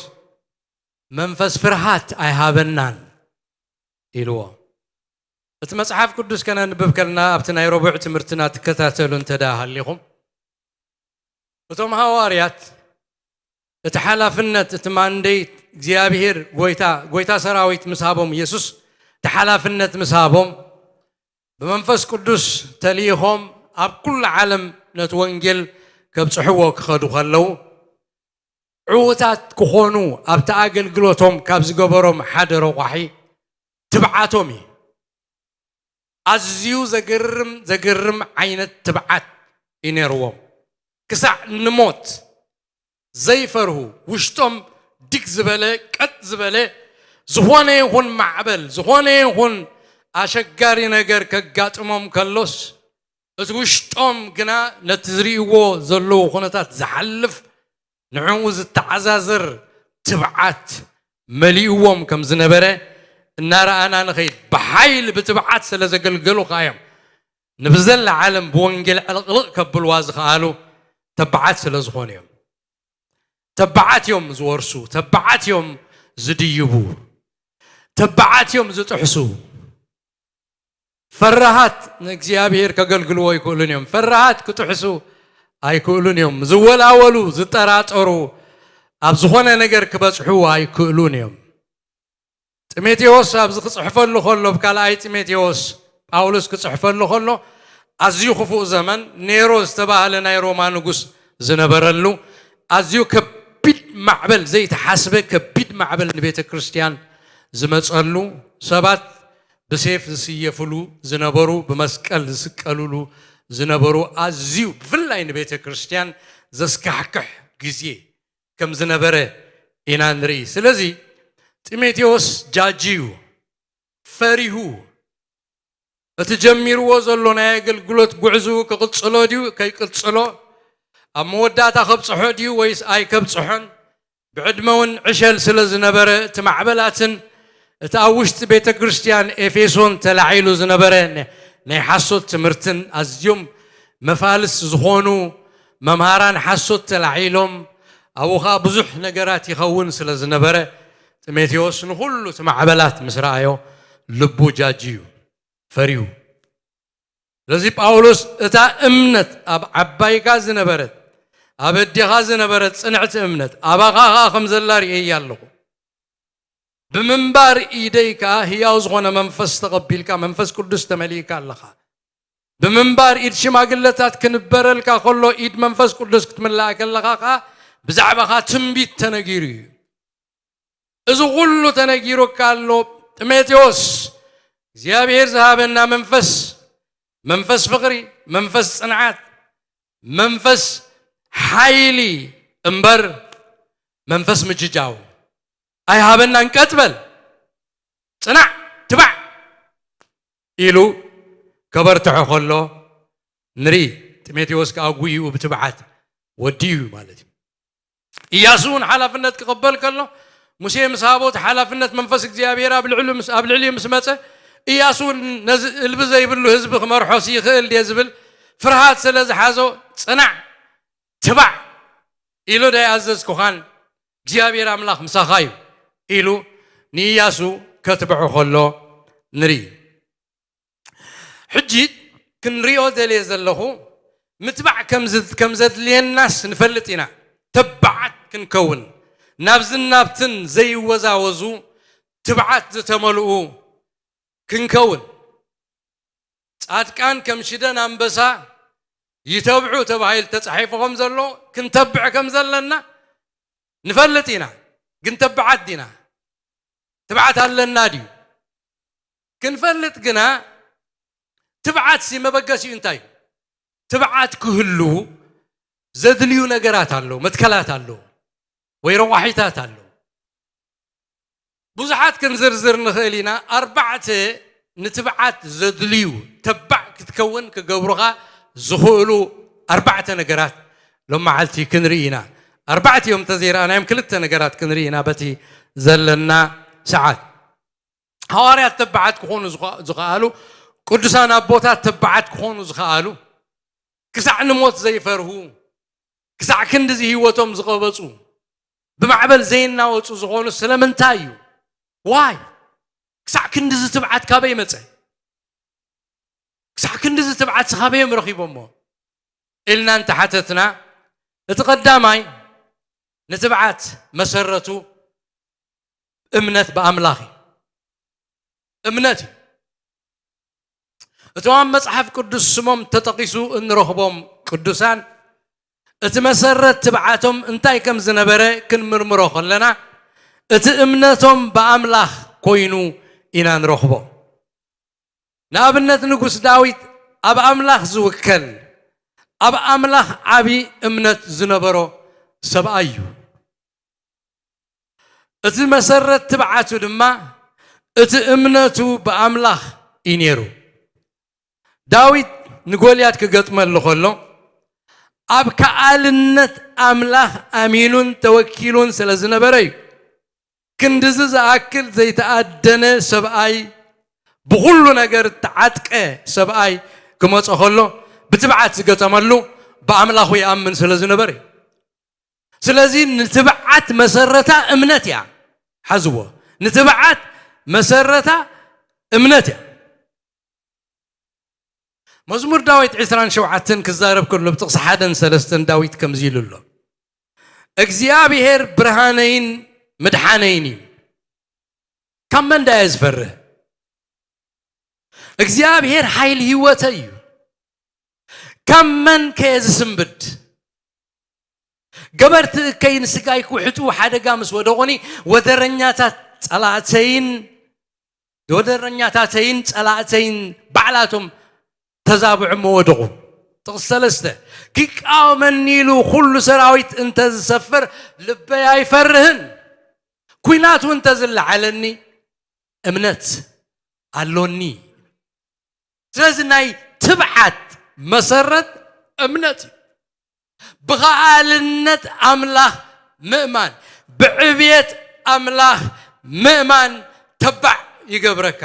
መንፈስ ፍርሃት ኣይሃበናን ኢልዎ። እቲ መጽሓፍ ቅዱስ ከነንብብ ከልና ኣብቲ ናይ ረቡዕ ትምህርትና ትከታተሉ እንተ ደኣ ሃሊኹም፣ እቶም ሃዋርያት እቲ ሓላፍነት፣ እቲ ማንዴት እግዚኣብሔር ጎይታ፣ ጎይታ ሰራዊት ምስ ሃቦም፣ ኢየሱስ እቲ ሓላፍነት ምስ ሃቦም፣ ብመንፈስ ቅዱስ ተልኢኾም ኣብ ኩሉ ዓለም ነቲ ወንጌል ከብጽሕዎ ክኸዱ ከለዉ፣ ዕዉታት ክኾኑ ኣብቲ ኣገልግሎቶም ካብ ዝገበሮም ሓደ ረቋሒ ትብዓቶም እዩ። ኣዝዩ ዘገርም፣ ዘገርም ዓይነት ትብዓት እዩ ነይርዎም። ክሳዕ ንሞት ዘይፈርሁ፣ ውሽጦም ድግ ዝበለ፣ ቀጥ ዝበለ፣ ዝኾነ ይኹን ማዕበል፣ ዝኾነ ይኹን ኣሸጋሪ ነገር ከጋጥሞም ከሎስ፣ እቲ ውሽጦም ግና ነቲ ዝርእይዎ ዘለዉ ኩነታት ዝሓልፍ፣ ንዕኡ ዝተዓዛዘር ትብዓት መሊእዎም ከም ዝነበረ እናረኣና ንኸይድ። ብሓይሊ ብትብዓት ስለ ዘገልገሉ ከኣ እዮም ንብዘላ ዓለም ብወንጌል ዕልቕልቕ ከብልዋ ዝኸኣሉ። ተባዓት ስለ ዝኾኑ እዮም። ተባዓት እዮም ዝወርሱ፣ ተባዓት እዮም ዝድይቡ፣ ተባዓት እዮም ዝጥሕሱ። ፈራሃት ንእግዚኣብሔር ከገልግልዎ ኣይክእሉን እዮም። ፈራሃት ክጥሕሱ ኣይክእሉን እዮም። ዝወላወሉ፣ ዝጠራጠሩ፣ ኣብ ዝኾነ ነገር ክበጽሑ ኣይክእሉን እዮም። ጢሞቴዎስ ኣብዚ ክጽሕፈሉ ከሎ፣ ኣብ ካልኣይ ጢሞቴዎስ ጳውሎስ ክጽሕፈሉ ከሎ፣ ኣዝዩ ክፉእ ዘመን፣ ኔሮ ዝተባህለ ናይ ሮማ ንጉስ ዝነበረሉ፣ ኣዝዩ ከቢድ ማዕበል፣ ዘይተሓስበ ከቢድ ማዕበል ንቤተ ክርስቲያን ዝመጸሉ፣ ሰባት ብሴፍ ዝስየፍሉ ዝነበሩ፣ ብመስቀል ዝስቀሉሉ ዝነበሩ፣ ኣዝዩ ብፍላይ ንቤተ ክርስቲያን ዘስካሕክሕ ግዜ ከም ዝነበረ ኢና ንርኢ። ስለዚ ጢሞቴዎስ ጃጂ እዩ፣ ፈሪሁ፣ እቲ ጀሚርዎ ዘሎ ናይ ኣገልግሎት ጉዕዝኡ ክቕጽሎ ድዩ ከይቅጽሎ፣ ኣብ መወዳእታ ከብጽሖ ድዩ ወይስ ኣይከብጽሖን፣ ብዕድመ እውን ዕሸል ስለ ዝነበረ፣ እቲ ማዕበላትን እቲ ኣብ ውሽጢ ቤተ ክርስቲያን ኤፌሶን ተላዒሉ ዝነበረ ነ-፣ ናይ ሓሶት ትምህርትን ኣዝዮም መፋልስ ዝኾኑ መምሃራን ሓሶት ተላዒሎም፣ ኣብኡ ኸኣ ብዙሕ ነገራት ይኸውን ስለ ዝነበረ፣ ጢሞቴዎስ ንኹሉ እቲ ማዕበላት ምስ ረኣዮ ልቡ ጃጂ እዩ፣ ፈሪሁ። ስለዚ ጳውሎስ እታ እምነት ኣብ ዓባይካ ዝነበረት፣ ኣብ ኣዴኻ ዝነበረት ጽንዕቲ እምነት፣ ኣባኻ ኸኣ ከም ዘላ ርእየያ ኣለኹ። ብምንባር ኢደይ ከኣ ህያው ዝኾነ መንፈስ ተቐቢልካ፣ መንፈስ ቅዱስ ተመሊእካ ኣለኻ። ብምንባር ኢድ ሽማግለታት ክንበረልካ ከሎ፣ ኢድ መንፈስ ቅዱስ ክትምላእ ከለኻ ከኣ ብዛዕባኻ ትንቢት ተነጊሩ እዩ። እዚ ኩሉ ተነጊሩካ ኣሎ። ጢሞቴዎስ፣ እግዚኣብሔር ዝሃበና መንፈስ፣ መንፈስ ፍቕሪ፣ መንፈስ ጽንዓት፣ መንፈስ ሓይሊ እምበር መንፈስ ምጅጃው ኣይሃበናን። ቀጥ በል፣ ጽናዕ፣ ትባዕ ኢሉ ከበርትዖ ከሎ ንርኢ። ጢሞቴዎስ ከኣ ጉይኡ ብትብዓት ወዲኡ እዩ ማለት እዩ። ኢያሱ እውን ሓላፍነት ክቕበል ከሎ፣ ሙሴ ምስ ሃቦ እቲ ሓላፍነት መንፈስ እግዚኣብሔር ኣብ ልዕሉ ምስ፣ ኣብ ልዕሊኡ ምስ መጸ፣ ኢያሱ እውን ነዚ እልቢ ዘይብሉ ህዝቢ ክመርሖስ ይኽእል ድየ ዝብል ፍርሃት ስለ ዝሓዞ፣ ጽናዕ፣ ትባዕ ኢሉ፣ "ዶ ኣይኣዘዝኩኻን? እግዚኣብሔር ኣምላኽ ምሳኻ እዩ" ኢሉ ንኢያሱ ከትብዖ ከሎ ንርኢ። ሕጂ ክንሪኦ ደልየ ዘለኹ፣ ምትባዕ ከም ዝ-፣ ከም ዘድልየናስ ንፈልጥ ኢና። ተባዓት ክንከውን፣ ናብዝን ናብትን ዘይወዛወዙ ትብዓት ዝተመልኡ ክንከውን። ጻድቃን ከም ሽደን ኣንበሳ ይተብዑ ተባሂሉ ተጻሒፉ ከም ዘሎ፣ ክንተብዕ ከም ዘለና ንፈልጥ ኢና። ግን ተባዓት ዲና? ትብዓት ኣለና ድዩ? ክንፈልጥ ግና፣ ትብዓትሲ መበገሲኡ እንታይ እዩ? ትብዓት ክህሉ ዘድልዩ ነገራት ኣለዉ፣ መትከላት ኣለዉ፣ ወይ ረቋሒታት ኣለዉ። ብዙሓት ክንዝርዝር ንኽእል ኢና። ኣርባዕተ ንትብዓት ዘድልዩ፣ ተባዕ ክትከውን ክገብሩኻ ዝኽእሉ ኣርባዕተ ነገራት ሎም መዓልቲ ክንርኢ ኢና። ኣርባዕቲኦም እንተዘይረኣናዮም ክልተ ነገራት ክንርኢ ኢና በቲ ዘለና ሰዓት። ሃዋርያት ተባዓት ክኾኑ ዝኸ- ዝኸኣሉ፣ ቅዱሳን ኣቦታት ተባዓት ክኾኑ ዝኸኣሉ፣ ክሳዕ ንሞት ዘይፈርሁ፣ ክሳዕ ክንድዚ ህይወቶም ዝቐበጹ፣ ብማዕበል ዘይናወጹ ዝኾኑ ስለምንታይ እዩ? ዋይ? ክሳዕ ክንድዚ ትብዓት ካበይ መጸ? ክሳዕ ክንድዚ ትብዓት ካበዮም ረኺቦሞ? ኢልና እንተሓተትና፣ እቲ ቀዳማይ ንትብዓት መሰረቱ እምነት ብኣምላኽ እዩ። እምነት እዩ። እቶም ኣብ መጽሓፍ ቅዱስ ስሞም ተጠቒሱ እንረኽቦም ቅዱሳን፣ እቲ መሰረት ትብዓቶም እንታይ ከም ዝነበረ ክንምርምሮ ከለና፣ እቲ እምነቶም ብኣምላኽ ኮይኑ ኢና ንረኽቦ። ንኣብነት፣ ንጉስ ዳዊት ኣብ ኣምላኽ ዝውከል፣ ኣብ ኣምላኽ ዓቢ እምነት ዝነበሮ ሰብኣይ እዩ። እቲ መሰረት ትብዓቱ ድማ፣ እቲ እምነቱ ብኣምላኽ እዩ ነይሩ። ዳዊት ንጎልያድ ክገጥመሉ ከሎ፣ ኣብ ከኣልነት ኣምላኽ ኣሚኑን ተወኪሉን ስለ ዝነበረ እዩ። ክንድዚ ዝኣክል ዘይተኣደነ ሰብኣይ፣ ብኹሉ ነገር እተዓጥቀ ሰብኣይ ክመጾ ከሎ፣ ብትብዓት ዝገጠመሉ ብኣምላኹ ይኣምን ስለ ዝነበረ እዩ። ስለዚ ንትብዓት መሰረታ እምነት እያ። ሓዝዎ። ንትብዓት መሰረታ እምነት እያ። መዝሙር ዳዊት ዕስራን ሸውዓተን ክዛረብ ከሎ፣ ብጥቕሲ ሓደን ሰለስተን ዳዊት ከምዚ ኢሉ ኣሎ፣ እግዚኣብሔር ብርሃነይን ምድሓነይን እዩ፣ ካብ መን ዳየ ዝፈርህ? እግዚኣብሔር ሓይሊ ህይወተይ እዩ፣ ካብ መን ከየ ዝስንብድ? ገበርቲ እከይ ንስጋይ ክውሕጡ ሓደጋ ምስ ወደቑኒ፣ ወደረኛታት ጸላእተይን ወደረኛታተይን ጸላእተይን ባዕላቶም ተዛብዖ እሞ ወደቑ። ጥቕሲ ሰለስተ፣ ክቃወመኒ ኢሉ ኩሉ ሰራዊት እንተ ዝሰፍር፣ ልበይ ኣይፈርህን፣ ኲናት እውን እንተ ዝለዓለኒ፣ እምነት ኣሎኒ። ስለዚ ናይ ትብዓት መሰረት እምነት እዩ። ብኸኣልነት ኣምላኽ ምእማን፣ ብዕብየት ኣምላኽ ምእማን ተባዕ ይገብረካ።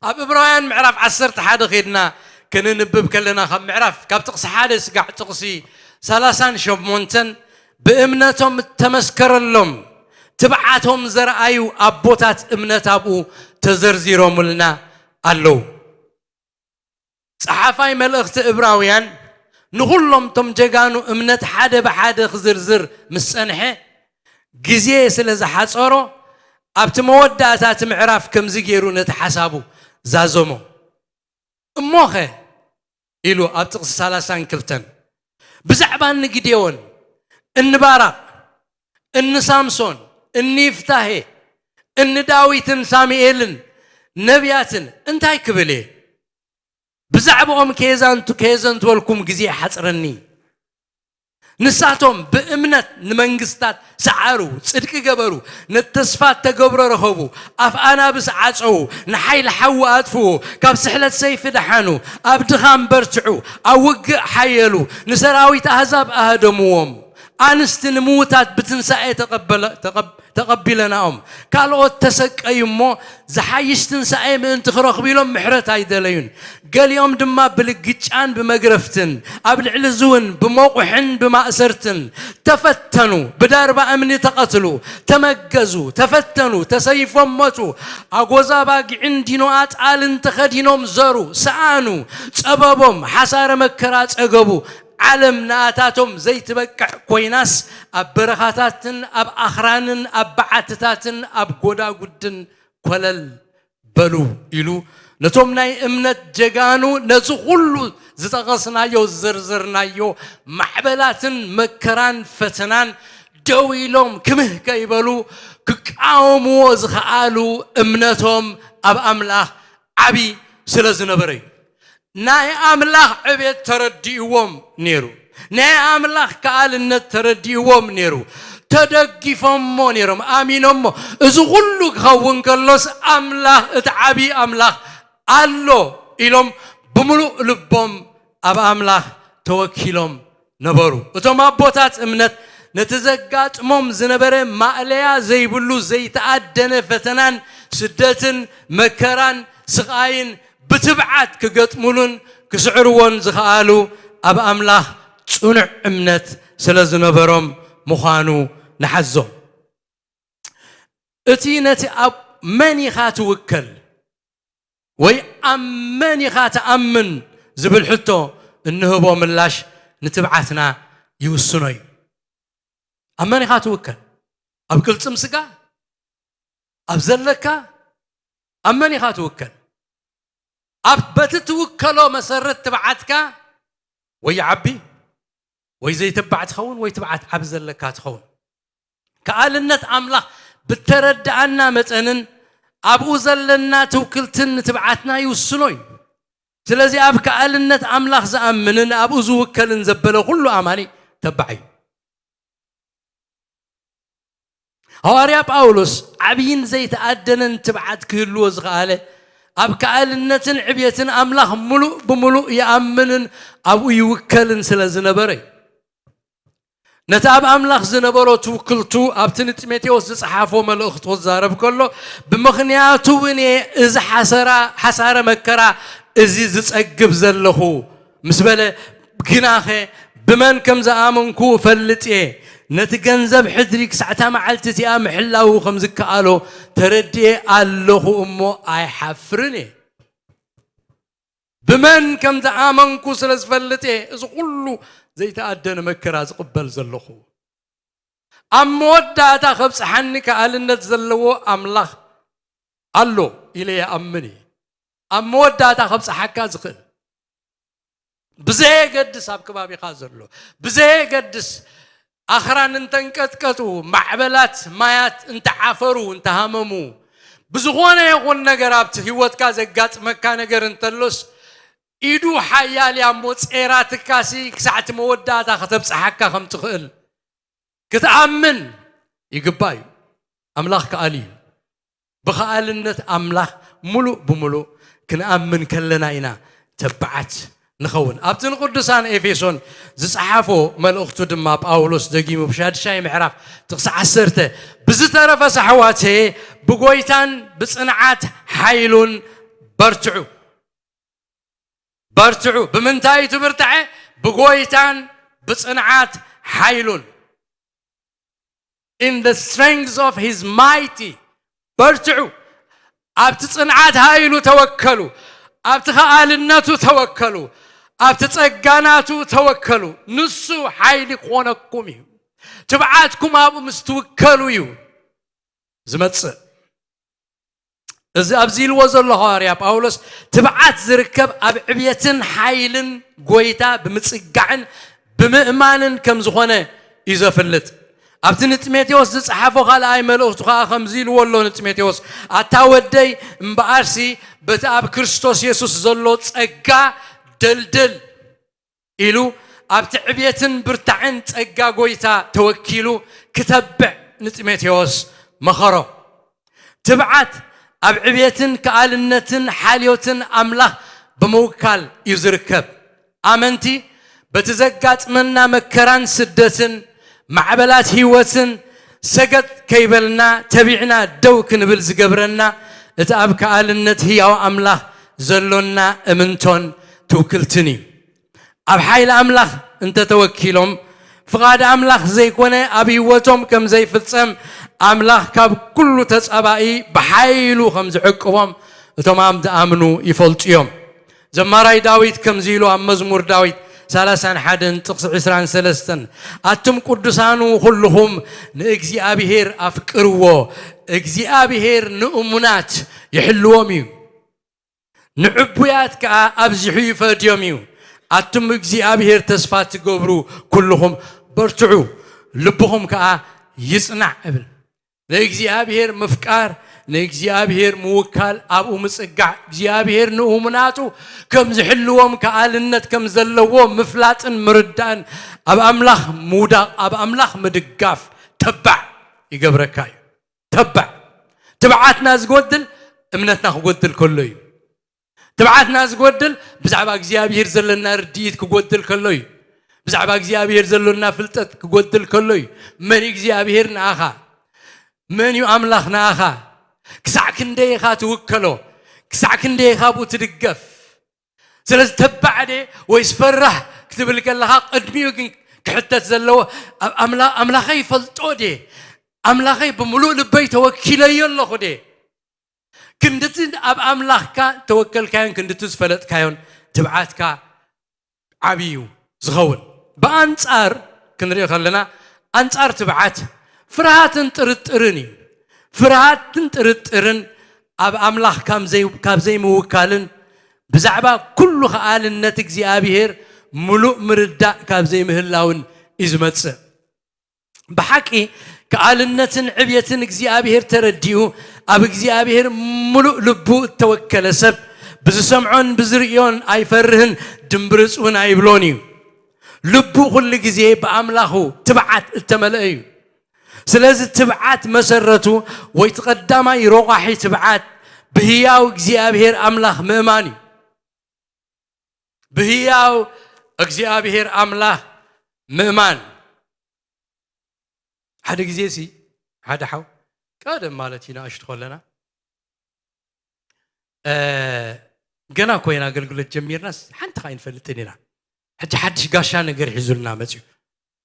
ኣብ ዕብራውያን ምዕራፍ ዓሰርተ ሓደ ኸድና ክንንብብ ከለና፣ ካብ ምዕራፍ፣ ካብ ጥቕሲ ሓደ ስጋዕ ጥቕሲ ሰላሳን ሸሞንተን፣ ብእምነቶም እተመስከረሎም ትብዓቶም ዘርኣዩ ኣቦታት እምነት ኣብኡ ተዘርዚሮምልና ኣለዉ። ጸሓፋይ መልእኽቲ ዕብራውያን ንኹሎም እቶም ጀጋኑ እምነት ሓደ ብሓደ ክዝርዝር ምስ ጸንሐ፣ ግዜ ስለ ዝሓጸሮ፣ ኣብቲ መወዳእታ እቲ ምዕራፍ ከምዚ ገይሩ ነቲ ሓሳቡ ዛዘሞ። እሞኸ ኢሉ ኣብ ጥቕሲ ሰላሳን ክልተን፣ ብዛዕባ እኒ ጊዴዎን፣ እኒ ባራቕ፣ እኒ ሳምሶን፣ እኒ ይፍታሄ፣ እኒ ዳዊትን ሳሙኤልን ነቢያትን እንታይ ክብል እየ? ብዛዕባኦም ከየዛንቱ-፣ ከየዘንትወልኩም ግዜ ይሓጽረኒ። ንሳቶም ብእምነት ንመንግስታት ሰዓሩ፣ ጽድቂ ገበሩ፣ ነቲ ተስፋ እተገብሮ ረኸቡ፣ ኣፍ ኣናብስ ዓጸዉ፣ ንሓይሊ ሓዊ ኣጥፍኡ፣ ካብ ስሕለት ሰይፊ ደሓኑ፣ ኣብ ድኻም በርትዑ፣ ኣብ ውግእ ሓየሉ፣ ንሰራዊት ኣህዛብ ኣህደምዎም። ኣንስቲ ንምዉታት ብትንሳኤ ተቐበለ-፣ ተቐብ-፣ ተቐቢለናኦም። ካልኦት ተሰቀዩ እሞ፣ ዝሓይሽ ትንሳኤ ምእንቲ ክረኽቡ ኢሎም ምሕረት ኣይደለዩን። ገሊኦም ድማ ብልግጫን ብመግረፍትን፣ ኣብ ልዕሊ እዚ እውን ብመቑሕን ብማእሰርትን ተፈተኑ። ብዳርባ እምኒ ተቐትሉ፣ ተመገዙ፣ ተፈተኑ፣ ተሰይፎም ሞቱ። ኣጎዛ ባጊዕን ዲኖ ኣጣልን ተኸዲኖም ዘሩ፣ ሰኣኑ፣ ጸበቦም፣ ሓሳረ መከራ ጸገቡ። ዓለም ንኣታቶም ዘይትበቅዕ ኮይናስ፣ ኣብ በረኻታትን ኣብ ኣኽራንን ኣብ በዓትታትን ኣብ ጎዳጉድን ኮለል በሉ ኢሉ፣ ነቶም ናይ እምነት ጀጋኑ ነዚ ኩሉ ዝጠቐስናዮ፣ ዝዘርዘርናዮ ማዕበላትን መከራን ፈተናን ደው ኢሎም ክምህ ከይበሉ ክቃወምዎ ዝኸኣሉ እምነቶም ኣብ ኣምላኽ ዓቢ ስለ ዝነበረ እዩ። ናይ ኣምላኽ ዕቤት ተረዲእዎም ነይሩ። ናይ ኣምላኽ ከኣልነት ተረዲእዎም ነይሩ። ተደጊፎሞ ነይሮም፣ ኣሚኖሞ። እዚ ኩሉ ክኸውን ከሎስ፣ ኣምላኽ፣ እቲ ዓቢ ኣምላኽ ኣሎ ኢሎም ብምሉእ ልቦም ኣብ ኣምላኽ ተወኪሎም ነበሩ። እቶም ኣቦታት እምነት ነቲ ዘጋጥሞም ዝነበረ ማእለያ ዘይብሉ ዘይተኣደነ ፈተናን ስደትን መከራን ስቓይን ብትብዓት ክገጥሙሉን ክስዕርዎን ዝኸኣሉ ኣብ ኣምላኽ ጽኑዕ እምነት ስለ ዝነበሮም ምዃኑ ንሓዞ። እቲ ነቲ ኣብ መን ኢኻ ትውከል ወይ ኣብ መን ኢኻ ትኣምን ዝብል ሕቶ እንህቦ ምላሽ ንትብዓትና ይውስኖ እዩ። ኣብ መን ኢኻ ትውከል? ኣብ ቅልጽም ስጋ? ኣብ ዘለካ? ኣብ መን ኢኻ ትውከል? ኣብ በቲ ትውከሎ መሰረት ትብዓትካ ወይ ይዓቢ ወይ ዘይትባዕ ትኸውን ወይ ትብዓት ዓቢ ዘለካ ትኸውን። ከኣልነት ኣምላኽ ብተረድኣና መጠንን ኣብኡ ዘለና ትውክልትን ንትብዓትና ይውስኖ እዩ። ስለዚ ኣብ ከኣልነት ኣምላኽ ዝኣምንን ኣብኡ ዝውከልን ዘበለ ኩሉ ኣማኒ ተባዕ እዩ። ሃዋርያ ጳውሎስ ዓብይን ዘይተኣደነን ትብዓት ክህልዎ ዝኸኣለ ኣብ ከኣልነትን ዕብየትን ኣምላኽ ምሉእ ብምሉእ ይኣምንን ኣብኡ ይውከልን ስለ ዝነበረ እዩ። ነቲ ኣብ ኣምላኽ ዝነበሮ ትውክልቱ ኣብቲ ንጢሞቴዎስ ዝጸሓፎ መልእኽቱ ክዛረብ ከሎ፣ ብምኽንያቱ እውን እየ እዚ ሓሰራ-፣ ሓሳረ መከራ እዚ ዝጸግብ ዘለኹ ምስ በለ፣ ግናኸ ብመን ከም ዝኣመንኩ እፈልጥ እየ፣ ነቲ ገንዘብ ሕድሪ ክሳዕታ መዓልቲ እቲኣ ምሕላው ከም ዝከኣሎ ተረድኤ ኣለኹ እሞ ኣይሓፍርን እየ። ብመን ከም ዝኣመንኩ ስለ ዝፈልጥ እየ እዚ ኩሉ ዘይተኣደነ መከራ ዝቕበል ዘለኹ። ኣብ መወዳእታ ከብጽሓኒ ከኣልነት ዘለዎ ኣምላኽ ኣሎ ኢለ ይኣምን እየ። ኣብ መወዳእታ ከብጽሓካ ዝኽእል ብዘየገድስ ኣብ ከባቢኻ ዘሎ፣ ብዘየገድስ ኣኽራን እንተንቀጥቀጡ፣ ማዕበላት ማያት እንተዓፈሩ፣ እንተሃመሙ፣ ብዝኾነ ይኹን ነገር ኣብቲ ህይወትካ ዘጋጥመካ ነገር እንተሎስ፣ ኢዱ ሓያል እያ እሞ ጼራትካሲ ክሳዕቲ መወዳእታ ከተብጽሓካ ከም ትኽእል ክትኣምን ይግባእ እዩ። ኣምላኽ ከኣሊ እዩ። ብኸኣልነት ኣምላኽ ምሉእ ብምሉእ ክንኣምን ከለና ኢና ተባዓት ንኸውን። ኣብቲ ንቅዱሳን ኤፌሶን ዝጸሓፎ መልእኽቱ ድማ ጳውሎስ ደጊሙ ብሻድሻይ ምዕራፍ ጥቕሲ ዓሰርተ፣ "ብዝተረፈ ኣሕዋተየ ብጎይታን ብጽንዓት ሓይሉን በርትዑ." በርትዑ። ብምንታይ እዩ ትብርትዐ? ብጎይታን ብጽንዓት ሓይሉን። In the strength of his mighty። በርትዑ። ኣብቲ ጽንዓት ሓይሉ ተወከሉ። ኣብቲ ኸኣልነቱ ተወከሉ። ኣብቲ ጸጋናቱ ተወከሉ። ንሱ ሓይሊ ክኾነኩም እዩ። ትብዓትኩም ኣብኡ ምስ ትውከሉ እዩ ዝመጽእ። እዚ ኣብዚ ኢልዎ ዘሎ ሃዋርያ ጳውሎስ ትብዓት ዝርከብ ኣብ ዕብየትን ሓይልን ጎይታ ብምጽጋዕን ብምእማንን ከም ዝኾነ እዩ ዘፍልጥ። ኣብቲ ንጢሞቴዎስ ዝጸሓፎ ካልኣይ መልእኽቱ ከኣ ከምዚ ኢልዎ ኣሎ ንጢሞቴዎስ፣ "ኣታ ወደይ፣ እምበኣርሲ በቲ ኣብ ክርስቶስ የሱስ ዘሎ ጸጋ ደልድል" ኢሉ ኣብቲ ዕብየትን ብርታዕን ጸጋ ጎይታ ተወኪሉ ክተብዕ ንጢሞቴዎስ መኸሮ። ትብዓት ኣብ ዕብየትን ከኣልነትን ሓልዮትን ኣምላኽ ብምውካል እዩ ዝርከብ። ኣመንቲ በቲ ዘጋጥመና መከራን ስደትን ማዕበላት ህይወትን ሰገጥ ከይበልና ተቢዕና ደው ክንብል ዝገብረና እቲ ኣብ ከኣልነት ህያው ኣምላኽ ዘሎና እምንቶን ትውክልትን እዩ። ኣብ ሓይሊ ኣምላኽ እንተተወኪሎም፣ ፍቓድ ኣምላኽ ዘይኮነ ኣብ ህይወቶም ከም ዘይፍጸም፣ ኣምላኽ ካብ ኩሉ ተጻባኢ ብሓይሉ ከም ዝዕቅቦም እቶም ኣብ ዝኣምኑ ይፈልጡ እዮም። ዘማራይ ዳዊት ከምዚ ኢሉ ኣብ መዝሙር ዳዊት ሰላሳን ሓደን ጥቕሲ ዕስራን ሰለስተን፣ "ኣቱም ቅዱሳኑ ኩልኹም ንእግዚኣብሔር ኣፍቅርዎ፣ እግዚኣብሔር ንእሙናት ይሕልዎም እዩ፣ ንዕቡያት ከኣ ኣብዚሑ ይፈድዮም እዩ። ኣቱም እግዚኣብሔር ተስፋ ትገብሩ ኩልኹም በርትዑ፣ ልብኹም ከኣ ይጽናዕ" እብል። ንእግዚኣብሔር ምፍቃር፣ ንእግዚኣብሔር ምውካል፣ ኣብኡ ምጽጋዕ፣ እግዚኣብሔር ንእሙናቱ ከም ዝሕልዎም ከኣልነት ከም ዘለዎ ምፍላጥን ምርዳእን፣ ኣብ ኣምላኽ ምውዳቕ፣ ኣብ ኣምላኽ ምድጋፍ ተባዕ ይገብረካ እዩ። ተባዕ። ትብዓትና ዝጎድል እምነትና ክጎድል ከሎ እዩ። ትብዓትና ዝጎድል ብዛዕባ እግዚኣብሔር ዘለና ርድኢት ክጎድል ከሎ እዩ። ብዛዕባ እግዚኣብሔር ዘሎና ፍልጠት ክጎድል ከሎ እዩ። መን እዩ እግዚኣብሔር ንኣኻ? መን እዩ ኣምላኽ ንኣኻ? ክሳዕ ክንደይ ኢኻ ትውከሎ? ክሳዕ ክንደይ ኢኻ ብኡ ትድገፍ? ስለዚ ተባዕ ድየ ወይስ ፈራህ ክትብል ከለኻ፣ ቅድሚኡ ግን ክሕተት ዘለዎ፣ ኣብ ኣምላ-፣ ኣምላኸይ ይፈልጦ ድየ? ኣምላኸይ ብምሉእ ልበይ ተወኪለዮ ኣለኹ ድየ? ክንድቲ ኣብ ኣምላኽካ ተወከልካዮን ክንድቲ ዝፈለጥካዮን ትብዓትካ ዓብዪ እዩ ዝኸውን። ብኣንጻር ክንሪኦ ከለና፣ ኣንጻር ትብዓት ፍርሃትን ጥርጥርን እዩ። ፍርሃትን ጥርጥርን ኣብ ኣምላኽ ካብ ዘይ-፣ ካብ ዘይምውካልን ብዛዕባ ኩሉ ከኣልነት እግዚኣብሔር ምሉእ ምርዳእ ካብ ዘይምህላውን እዩ ዝመጽእ። ብሓቂ ከኣልነትን ዕብየትን እግዚኣብሔር ተረዲኡ፣ ኣብ እግዚኣብሔር ምሉእ ልቡ እተወከለ ሰብ፣ ብዝሰምዖን ብዝርእዮን ኣይፈርህን፣ ድምብርጽ እውን ኣይብሎን እዩ። ልቡ ኩሉ ግዜ ብኣምላኹ ትብዓት እተመልአ እዩ። ስለዚ ትብዓት መሰረቱ ወይ እቲ ቀዳማይ ረቋሒ ትብዓት ብህያው እግዚኣብሔር ኣምላኽ ምእማን እዩ። ብህያው እግዚኣብሔር ኣምላኽ ምእማን። ሓደ ግዜ ሲ ሓደ ሓው ቀደም ማለት እዩ ንኣሽቱ ከለና፣ እ፣ ገና ኮይና ኣገልግሎት ጀሚርናስ ሓንቲ ኸዓ ኣይንፈልጥን ኢና። ሕጂ ሓድሽ ጋሻ ነገር ሒዙልና መፅዩ።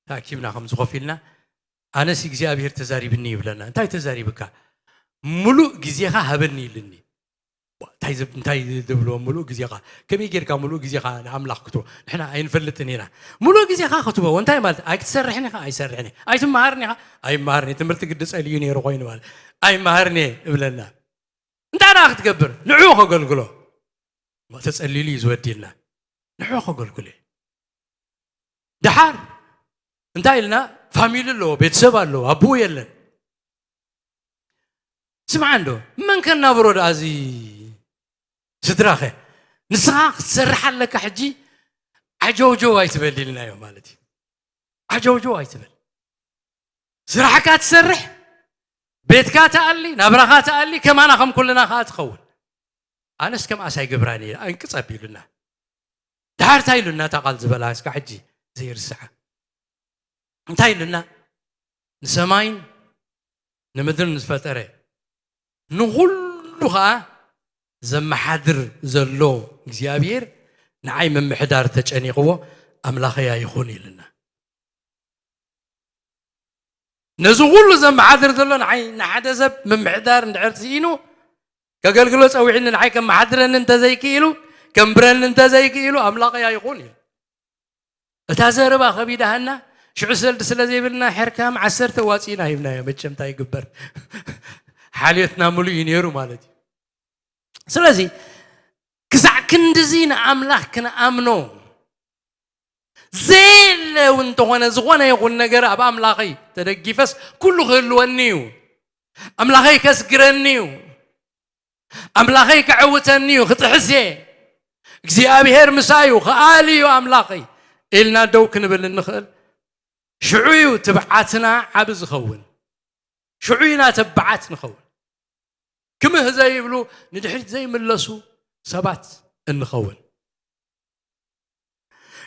ተኣኪብና ከምዚ ኮፍ ኢልና፣ ኣነስ እግዚኣብሔር ተዛሪብኒ ይብለና። እንታይ ተዛሪብካ? "ሙሉእ ግዜኻ ሃበኒ" ኢልኒ። እንታይ ዝብ-፣ እንታይ ዝብሎ ሙሉእ ግዜኻ? ከመይ ጌርካ ሙሉእ ግዜኻ ንኣምላኽ ክትቦ? ንሕና ኣይንፈልጥን ኢና። ሙሉእ ግዜኻ ክትቦ እንታይ ማለት? ኣይክትሰርሕን ኢኻ፣ ኣይሰርሕን እየ። ኣይትመሃርን ኢኻ፣ ኣይመሃርን እየ። ትምህርቲ ግዲ ጸልዩ ነይሩ ኮይኑ ማለት። ኣይመሃርን እየ እብለና። እንታይ ደኣ ክትገብር? ንዕኡ ከገልግሎ። ተጸሊሉ እዩ ዝወድየና። ንዕኡ ከገልግሎ እየ። ደሓር እንታይ ኢልና? ፋሚሊ ኣለዎ፣ ቤተሰብ ኣለዎ፣ ኣቦኡ የለን። ስምዓ እንዶ፣ መን ከናብሮ ደኣ እዚ ስድራኸ? ንስኻ ክትሰርሕ ኣለካ ሕጂ፣ ዓጀውጀው ኣይትበል ኢልናዮ ማለት እዩ። ዓጀውጀው ኣይትበል። ስራሕካ ትሰርሕ፣ ቤትካ ትኣሊ፣ ናብራኻ ትኣሊ፣ ከማና ከም ኩልና ከኣ ትኸውን። ኣነስ ከምኣስ ኣይገብራን እየ፣ ኣንቅጽ ኣቢሉና። ደሓር እንታይ ኢሉና እታ ቃል ዝበላ እስካ ሕጂ ዘይርስዓ? እንታይ ኢሉና? ንሰማይን ንምድርን ዝፈጠረ፣ ንኹሉ ኸኣ ዘመሓድር ዘሎ እግዚኣብሔር ንዓይ ምምሕዳር ተጨኒቕዎ ኣምላኸይ ኣይኹን ኢሉና። ነዚ ኩሉ ዘመሓድር ዘሎ ንዓይ ንሓደ ሰብ ምምሕዳር እንድሕር ስኢኑ፣ ከገልግሎ ጸዊዕኒ ንዓይ ከመሓድረኒ እንተዘይክኢሉ፣ ከንብረኒ እንተዘይክኢሉ፣ ኣምላኸይ ኣይኹን ኢሉ። እታ ዘረባ ከቢዳሃና፣ ሽዑ ሰልዲ ስለ ዘይብልና፣ ሕርካም ዓሰርተ ዋጺእና ሂብናዮ። መቸም እንታይ ይግበር? ሓልዮትና ምሉእ እዩ ነይሩ ማለት እዩ። ስለዚ፣ ክሳዕ ክንድዚ ንኣምላኽ ክንኣምኖ ዘየለ እውን እንተኾነ፣ ዝኾነ ይኹን ነገር ኣብ ኣምላኸይ ተደጊፈስ፣ ኩሉ ክህልወኒ እዩ። ኣምላኸይ ከስግረኒ እዩ። ኣምላኸይ ከዕውተኒ እዩ። ክጥሕስ እየ። እግዚኣብሔር ምሳይ እዩ። ከኣሊ እዩ ኣምላኸይ ኢልና ደው ክንብል እንኽእል። ሽዑ እዩ ትብዓትና ዓቢ ዝኸውን። ሽዑ ኢና ተባዓት ንኸውን። ክምህ ዘይብሉ፣ ንድሕሪት ዘይምለሱ ሰባት እንኸውን።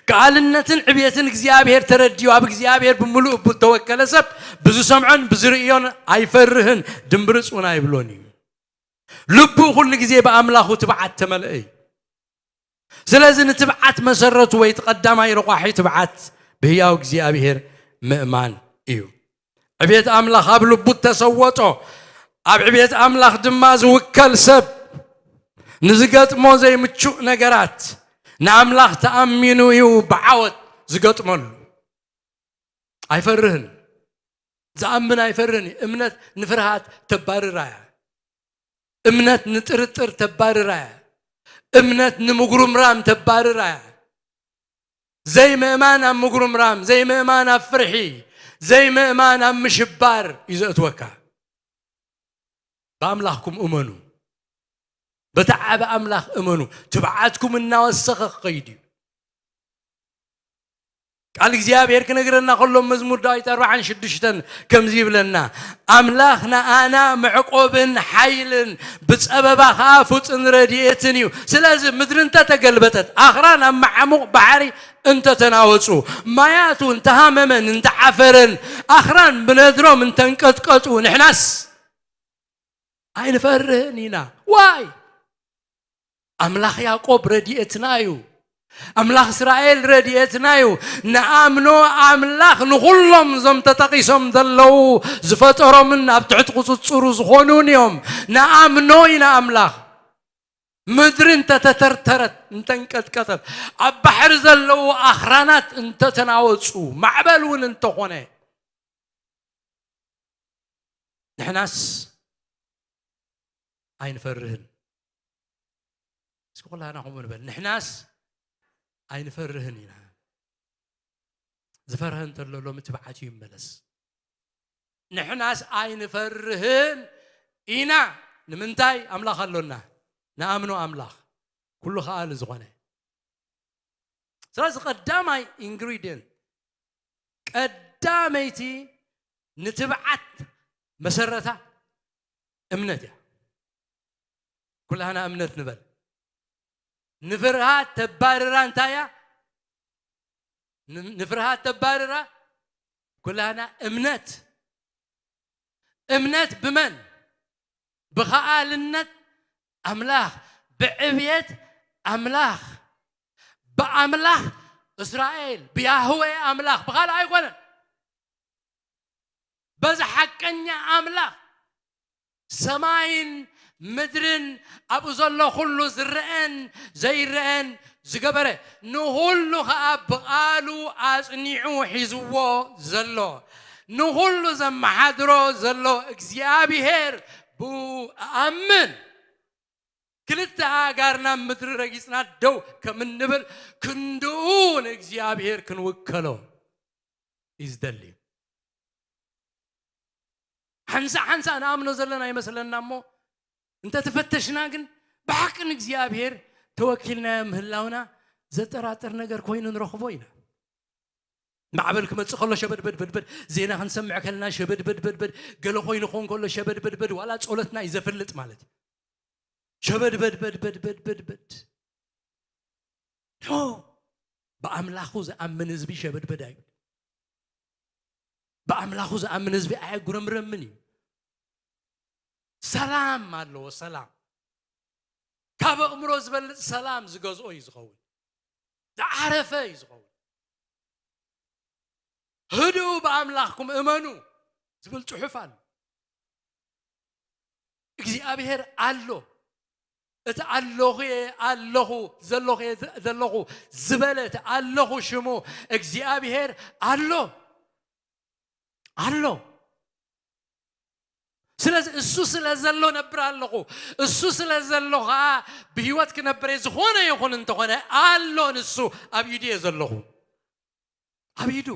ከኣልነትን ዕብየትን እግዚኣብሔር ተረዲኡ፣ ኣብ እግዚኣብሔር ብምሉእ እቡ እተወከለ ሰብ፣ ብዝሰምዖን ብዝርእዮን ኣይፈርህን፣ ድምብርጽ እውን ኣይብሎን እዩ። ልቡ ኩሉ ግዜ ብኣምላኹ ትብዓት ተመልአ እዩ። ስለዚ ንትብዓት መሰረቱ ወይ እቲ ቀዳማይ ረቋሒ ትብዓት ብህያው እግዚኣብሔር ምእማን እዩ። ዕብየት ኣምላኽ ኣብ ልቡ እተሰወጦ፣ ኣብ ዕብየት ኣምላኽ ድማ ዝውከል ሰብ ንዝገጥሞ ዘይምቹእ ነገራት ንኣምላኽ ተኣሚኑ እዩ ብዓወት ዝገጥመሉ። ኣይፈርህን። ዝኣምን ኣይፈርህን እዩ። እምነት ንፍርሃት ተባርራ እያ። እምነት ንጥርጥር ተባርራ እያ። እምነት ንምጉርምራም ተባርራ እያ። ዘይምእማን ኣብ ምጉርምራም፣ ዘይምእማን ኣብ ፍርሒ፣ ዘይምእማን ኣብ ምሽባር እዩ ዘእትወካ። ብኣምላኽኩም እመኑ። በቲ ዓቢ ኣምላኽ እመኑ። ትብዓትኩም እናወሰኸ ክኸይድ እዩ። ቃል እግዚኣብሔር ክነግረና ከሎ መዝሙር ዳዊት ኣርባዓን ሽዱሽተን ከምዚ ይብለና፣ ኣምላኽ ንኣና መዕቆብን ሓይልን ብጸበባ ኸዓ ፍጹም ረድኤትን እዩ። ስለዚ ምድሪ እንተተገልበጠት፣ ኣኽራን ኣብ መዓሙቕ ባሕሪ እንተተናወጹ፣ ማያቱ እንተሃመመን እንተዓፈረን፣ ኣኽራን ብነድሮም እንተንቀጥቀጡ፣ ንሕናስ ኣይንፈርህን ኢና። ዋይ ኣምላኽ ያዕቆብ ረድኤትና እዩ። ኣምላኽ እስራኤል ረድኤትና እዩ። ንኣምኖ ኣምላኽ ንኹሎም እዞም ተጠቒሶም ዘለዉ ዝፈጠሮምን ኣብ ትሕቲ ቁጽጽሩ ዝኾኑን እዮም። ንኣምኖ ኢና ኣምላኽ። ምድሪ እንተተተርተረት፣ እንተንቀጥቀጠት፣ ኣብ ባሕሪ ዘለዉ ኣኽራናት እንተተናወጹ፣ ማዕበል እውን እንተኾነ፣ ንሕናስ ኣይንፈርህን። እስኪ ኩላና ከምኡ ንበል፣ ንሕናስ ኣይንፈርህን ኢና። ዝፈርሀ እንተሎ ሎሚ ትብዓት እዩ ይመለስ። ንሕናስ ኣይንፈርህን ኢና። ንምንታይ? ኣምላኽ ኣሎና። ንኣምኖ ኣምላኽ፣ ኩሉ ከኣሊ ዝኾነ። ስለዚ ቀዳማይ ኢንግሪድየንት፣ ቀዳመይቲ ንትብዓት መሰረታ እምነት እያ። ኩላህና እምነት ንበል። ንፍርሃት ተባርራ እንታይ እያ? ን-፣ ንፍርሃት ተባርራ ኩላህና እምነት። እምነት ብመን? ብኸኣልነት ኣምላኽ፣ ብዕብየት ኣምላኽ፣ ብኣምላኽ እስራኤል፣ ብያህዌ ኣምላኽ፣ ብኻልእ ኣይኮነን። በዚ ሓቀኛ ኣምላኽ ሰማይን ምድርን ኣብኡ ዘሎ ኩሉ ዝረአን ዘይረአን ዝገበረ፣ ንኹሉ ኸኣ ብቓሉ ኣጽኒዑ ሒዝዎ ዘሎ፣ ንኹሉ ዘመሓድሮ ዘሎ እግዚኣብሄር ብኡ እኣምን። ክልተ ኣእጋርና ኣብ ምድሪ ረጊጽና ደው ከም እንብል፣ ክንድኡ ንእግዚኣብሄር ክንውከሎ እዩ ዝደሊ። ሓንሳእ ሓንሳእ ንኣምኖ ዘለና ይመስለና እሞ፣ እንተተፈተሽና ግን ብሓቂ ንእግዚኣብሄር ተወኪልናዮ ምህላውና ዘጠራጥር ነገር ኮይኑ ንረኽቦ ኢና። ማዕበል ክመጽእ ከሎ ሸበድበድበድበድ፣ ዜና ክንሰምዕ ከለና ሸበድበድበድበድ፣ ገለ ኮይኑ ክኸውን ከሎ ሸበድበድበድ፣ ዋላ ጸሎትና እዩ ዘፍልጥ ማለት እዩ። ሸበድበድበድበድበድበድ። ኖ፣ ብኣምላኹ ዝኣምን ህዝቢ ሸበድበድ ኣይብል። ብኣምላኹ ዝኣምን ህዝቢ ኣየጉረምረምን እዩ። ሰላም ኣለዎ፣ ሰላም። ካብ ኣእምሮ ዝበልጽ ሰላም ዝገዝኦ እዩ ዝኸውን። ዝዓረፈ እዩ ዝኸውን። "ህድኡ ብኣምላኽኩም እመኑ" ዝብል ጽሑፍ ኣሎ። እግዚኣብሔር ኣሎ። እቲ ኣለኹ እየ፣ ኣለኹ፣ ዘለኹ እየ፣ ዘ-፣ ዘለኹ ዝበለ እቲ ኣለኹ ሽሙ እግዚኣብሔር ኣሎ። ኣሎ። ስለዚ እሱ ስለ ዘሎ ነብር ኣለኹ። እሱ ስለ ዘሎ ኸዓ ብህይወት ክነብር እየ። ዝኾነ ይኹን እንተኾነ ኣሎ ንሱ። ኣብ ኢዱ እየ ዘለኹ። ኣብ ኢዱ።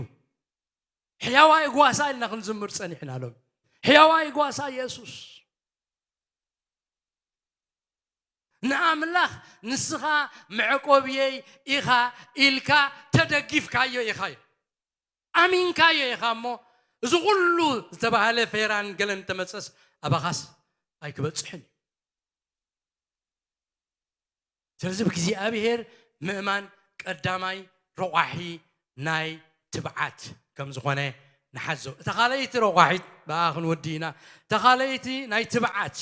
ሕያዋይ ጓሳ ኢልና ክንዝምር ጸኒሕና ሎም። ሕያዋይ ጓሳ የሱስ። ንኣምላኽ ንስኻ መዕቆብየይ ኢኻ ኢልካ ተደጊፍካዮ ኢኻ እዩ። ኣሚንካዮ ኢኻ እሞ፣ እዚ ኩሉ ዝተባህለ ፌራን ገለን ተመጸስ ኣባኻስ ኣይክበጽሕን እዩ። ስለዚ ብእግዚኣብሔር ምእማን ቀዳማይ ረቋሒ ናይ ትብዓት ከም ዝኾነ ንሓዞ። እታ ካልኣይቲ ረቋሒት ብኣ ክንወዲ ኢና። እታ ካልኣይቲ ናይ ትብዓት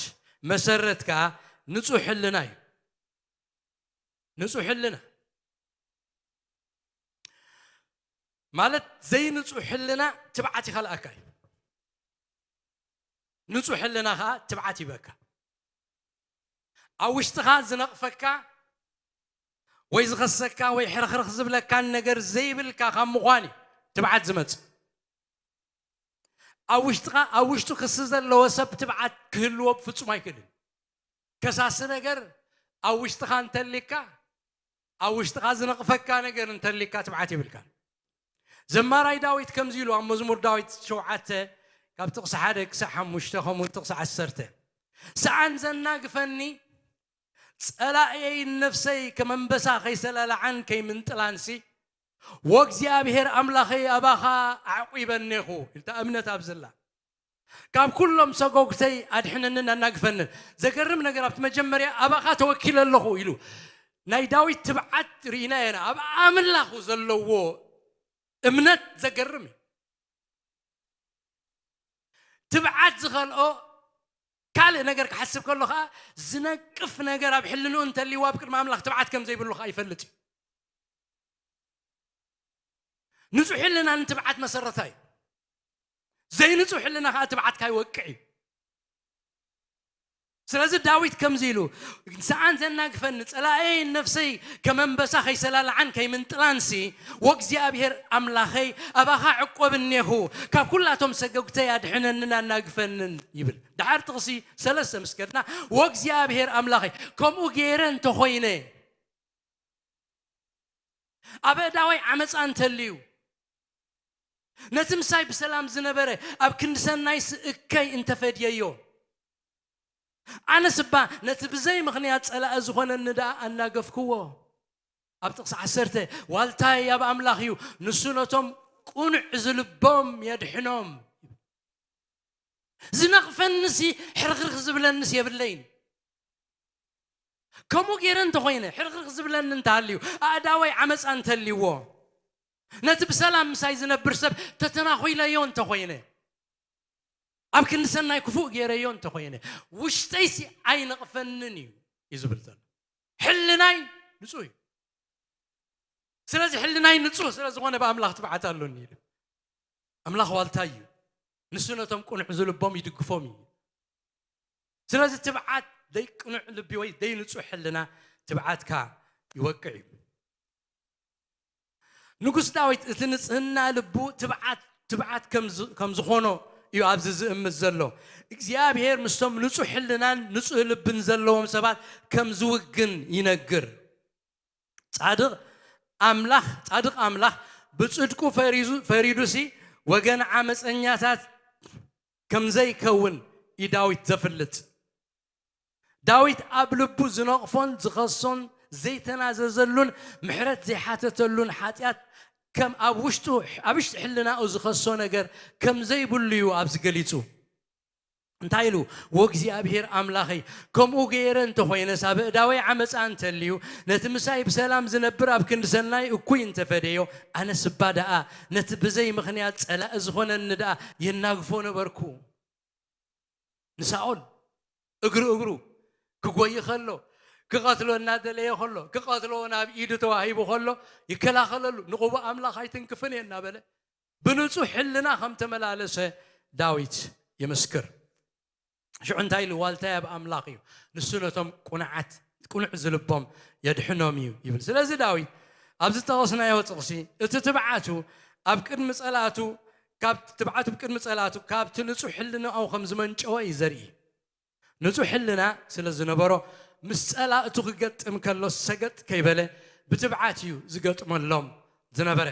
መሰረት ከኣ ንጹሕ ሕልና እዩ። ንጹሕ ሕልና ማለት ዘይንጹሕ ሕልና ትብዓት ይኸልኣካ እዩ። ንጹሕ ሕልና ከኣ ትብዓት ይበካ። ኣብ ውሽጥኻ ዝነቕፈካ ወይ ዝኸሰካ ወይ ሕርኽርኽ ዝብለካን ነገር ዘይብልካ ካብ ምዃን እዩ ትብዓት ዝመጽእ። ኣብ ውሽጥኻ፣ ኣብ ውሽጡ ክሲ ዘለዎ ሰብ ትብዓት ክህልዎ ብፍጹም ኣይክእልን። ከሳሲ ነገር ኣብ ውሽጥኻ እንተሊካ፣ ኣብ ውሽጥኻ ዝነቕፈካ ነገር እንተሊካ ትብዓት የብልካን። ዘማራይ ዳዊት ከምዚ ኢሉ ኣብ መዝሙር ዳዊት ሸውዓተ ካብ ጥቕሲ ሓደ ክሳዕ ሓሙሽተ ከምኡውን ጥቕሲ ዓሰርተ፣ "ሰኣን ዘናግፈኒ፣ ጸላእየይ ነፍሰይ ከም ኣንበሳ ከይሰለልዓን ከይምንጥላንሲ፣ ወእግዚኣብሔር ኣምላኸይ ኣባኻ ኣዕቂበ እኔኹ ኢልታ እምነት ኣብዘላ ካብ ኩሎም ሰጎግተይ ኣድሕነንን ኣናግፈንን። ዘገርም ነገር ኣብቲ መጀመርያ ኣባኻ ተወኪለ ኣለኹ ኢሉ ናይ ዳዊት ትብዓት ርኢና ኢና። ኣብ ኣምላኹ ዘለዎ እምነት ዘገርም እዩ። ትብዓት ዝኸልኦ ካልእ ነገር ክሓስብ ከሎ ከዓ ዝነቅፍ ነገር ኣብ ሕልንኡ እንተልይዎ ኣብ ቅድሚ ኣምላኽ ትብዓት ከም ዘይብሉ ከዓ ይፈልጥ እዩ። ንጹሕ ሕልና ንትብዓት መሰረታ እዩ። ዘይንጹሕ ሕልና ከዓ ትብዓት ካይወቅዕ እዩ። ስለዚ ዳዊት ከምዚ ኢሉ ሰኣን ዘናግፈኒ ጸላኤይ ነፍሰይ ከም ኣንበሳ ከይሰላልዓን ከይምንጥላንሲ ወእግዚኣብሔር ኣምላኸይ ኣባኻ ዕቆብ እኔኹ ካብ ኩላቶም ሰገጉተይ ኣድሕነንን ኣናግፈንን ይብል። ድሓር ጥቕሲ ሰለስተ ምስ ከድና ወእግዚኣብሔር ኣምላኸይ ከምኡ ገይረ እንተኾይነ ኣብ ኣእዳወይ ዓመፃ እንተልዩ ነቲ ምሳይ ብሰላም ዝነበረ ኣብ ክንዲ ሰናይስ እከይ እንተፈድየዮ ኣነስ እባ ነቲ ብዘይ ምኽንያት ጸላኢ ዝኾነኒ ደኣ ኣናገፍክዎ። ኣብ ጥቕሲ ዓሰርተ ዋልታይ ኣብ ኣምላኽ እዩ፣ ንሱ ነቶም ቁኑዕ ዝልቦም የድሕኖም። ዝነቕፈንሲ ሕርኽርኽ ዝብለንስ የብለይን። ከምኡ ገይረ እንተኾይነ ሕርኽርኽ ዝብለኒ እንተሃልዩ ኣእዳወይ ዓመፃ እንተልይዎ ነቲ ብሰላም ምሳይ ዝነብር ሰብ ተተናኺለዮ እንተኾይነ ኣብ ክንዲ ሰናይ ክፉእ ገይረዮ እንተኾይነ ውሽጠይሲ ኣይነቕፈንን እዩ እዩ ዝብል ዘሎ። ሕልናይ ንጹህ እዩ። ስለዚ ሕልናይ ንጹህ ስለ ዝኾነ ብኣምላኽ ትብዓት ኣሎኒ ኢሉ። ኣምላኽ ዋልታይ እዩ። ንሱ ነቶም ቅኑዕ ዝልቦም ይድግፎም እዩ። ስለዚ ትብዓት ደይ ቅኑዕ ልቢ ወይ ደይ ንጹህ ሕልና ትብዓትካ ይወቅዕ እዩ። ንጉስ ዳዊት እቲ ንጽህና ልቡ ትብዓት ትብዓት ከም ዝ- ከም ዝኾኖ እዩ ኣብዚ ዝእምት ዘሎ። እግዚኣብሔር ምስቶም ንጹህ ሕልናን ንጹህ ልብን ዘለዎም ሰባት ከም ዝውግን ይነግር። ጻድቕ ኣምላኽ ጻድቕ ኣምላኽ ብጽድቁ ፈሪዙ ፈሪዱሲ ወገን ዓመፀኛታት ከም ዘይከውን እዩ ዳዊት ዘፍልጥ። ዳዊት ኣብ ልቡ ዝነቕፎን ዝኸሶን ዘይተናዘዘሉን ምሕረት ዘይሓተተሉን ሓጢኣት ከም ኣብ ውሽጡ ኣብ ውሽጢ ሕልናኡ ዝኸሶ ነገር ከም ዘይብሉ እዩ ኣብዚ ገሊጹ። እንታይ ኢሉ? ወእግዚኣብሔር ኣምላኸይ ከምኡ ገይረ እንተኾይነስ ኣብ እዳወይ ዓመፃ እንተልዩ ነቲ ምሳይ ብሰላም ዝነብር ኣብ ክንዲ ሰናይ እኩይ እንተፈደዮ ኣነስ እባ ደኣ ነቲ ብዘይ ምኽንያት ጸላኢ ዝኾነኒ ደኣ የናግፎ ነበርኩ። ንሳኦል እግሪ እግሩ ክጎይ ከሎ ክቐትሎ እናደለየ ከሎ ክቐትሎ ናብ ኢዱ ተዋሂቡ ከሎ ይከላኸለሉ። ንቕቡእ ኣምላኽ ኣይትንክፍን እየ እናበለ ብንጹህ ሕልና ከም ተመላለሰ ዳዊት ይምስክር። ሽዑ እንታይ ኢሉ? ዋልታይ ኣብ ኣምላኽ እዩ፣ ንሱ ነቶም ቁኑዓት ቁኑዕ ዝልቦም የድሕኖም እዩ ይብል። ስለዚ ዳዊት ኣብዚ ጠቐስናዮ ጥቕሲ እቲ ትብዓቱ ኣብ ቅድሚ ጸላእቱ ካብ ትብዓቱ ብቅድሚ ጸላእቱ ካብቲ ንጹሕ ሕልናኡ ከም ዝመንጨወ እዩ ዘርኢ። ንጹሕ ሕልና ስለ ዝነበሮ ምስ ጸላእቱ ክገጥም ከሎ ሰገጥ ከይበለ ብትብዓት እዩ ዝገጥመሎም ዝነበረ።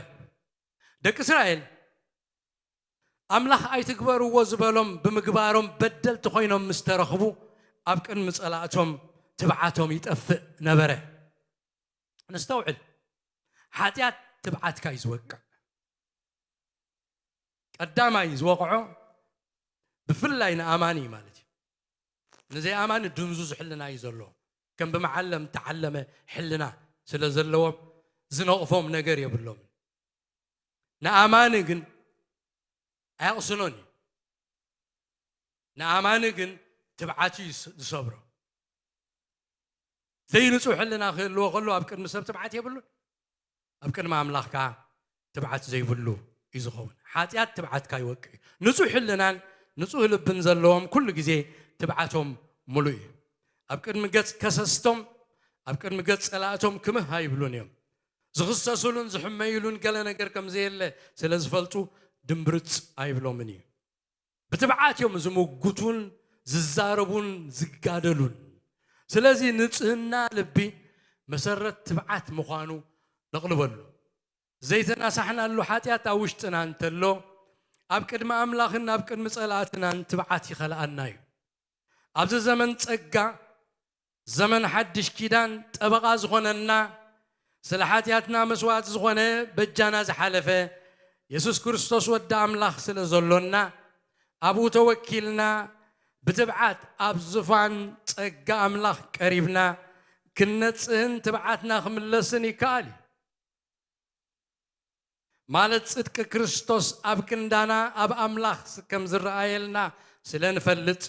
ደቂ እስራኤል ኣምላኽ ኣይትግበርዎ ዝበሎም ብምግባሮም በደልቲ ኮይኖም ምስ ተረኽቡ ኣብ ቅድሚ ጸላእቶም ትብዓቶም ይጠፍእ ነበረ። ነስተውዕል፣ ሓጢኣት ትብዓትካ እዩ ዝወቅዕ። ቀዳማይ ዝወቕዖ ብፍላይ ንኣማኒ እዩ ማለት እዩ። ንዘይኣማኒ ድንዙዝ ሕልና እዩ ዘለዎ። ከም ብመዓለም ተዓለመ ሕልና ስለ ዘለዎም ዝነቕፎም ነገር የብሎምን። ንኣማኒ ግን ኣየቕስኖን እዩ። ንኣማኒ ግን ትብዓት እዩ ዝስ- ዝሰብሮ። ዘይንጹህ ሕልና ክህልዎ ከሎ ኣብ ቅድሚ ሰብ ትብዓት የብሉን። ኣብ ቅድሚ ኣምላኽ ከኣ ትብዓት ዘይብሉ እዩ ዝኸውን። ሓጢኣት ትብዓትካ ይወቅዕ እዩ። ንጹህ ሕልናን ንጹህ ልብን ዘለዎም ኩሉ ግዜ ትብዓቶም ሙሉእ እዩ። ኣብ ቅድሚ ገጽ ከሰስቶም ኣብ ቅድሚ ገጽ ጸላእቶም ክምህ ኣይብሉን እዮም። ዝኽሰሱሉን ዝሕመዩሉን ገለ ነገር ከም ዘየለ ስለ ዝፈልጡ ድምብርጽ ኣይብሎምን እዩ። ብትብዓት እዮም ዝምጉቱን ዝዛረቡን ዝጋደሉን። ስለዚ ንጽህና ልቢ መሰረት ትብዓት ምዃኑ ነቕልበሉ። ዘይተናሳሕናሉ ሓጢኣት ኣብ ውሽጥና እንተሎ ኣብ ቅድሚ ኣምላኽን ኣብ ቅድሚ ጸላእትናን ትብዓት ይኸልኣና እዩ። ኣብዚ ዘመን ጸጋ ዘመን ሓድሽ ኪዳን ጠበቓ ዝኾነና ስለ ሓጢኣትና መስዋእቲ ዝኾነ፣ በጃና ዝሓለፈ የሱስ ክርስቶስ ወዲ ኣምላኽ ስለ ዘሎና፣ ኣብኡ ተወኪልና ብትብዓት ኣብ ዝፋን ጸጋ ኣምላኽ ቀሪብና ክንነጽህን ትብዓትና ክምለስን ይከኣል እዩ። ማለት ጽድቂ ክርስቶስ ኣብ ክንዳና ኣብ ኣምላኽ ከም ዝረኣየልና ስለ ንፈልጥ፣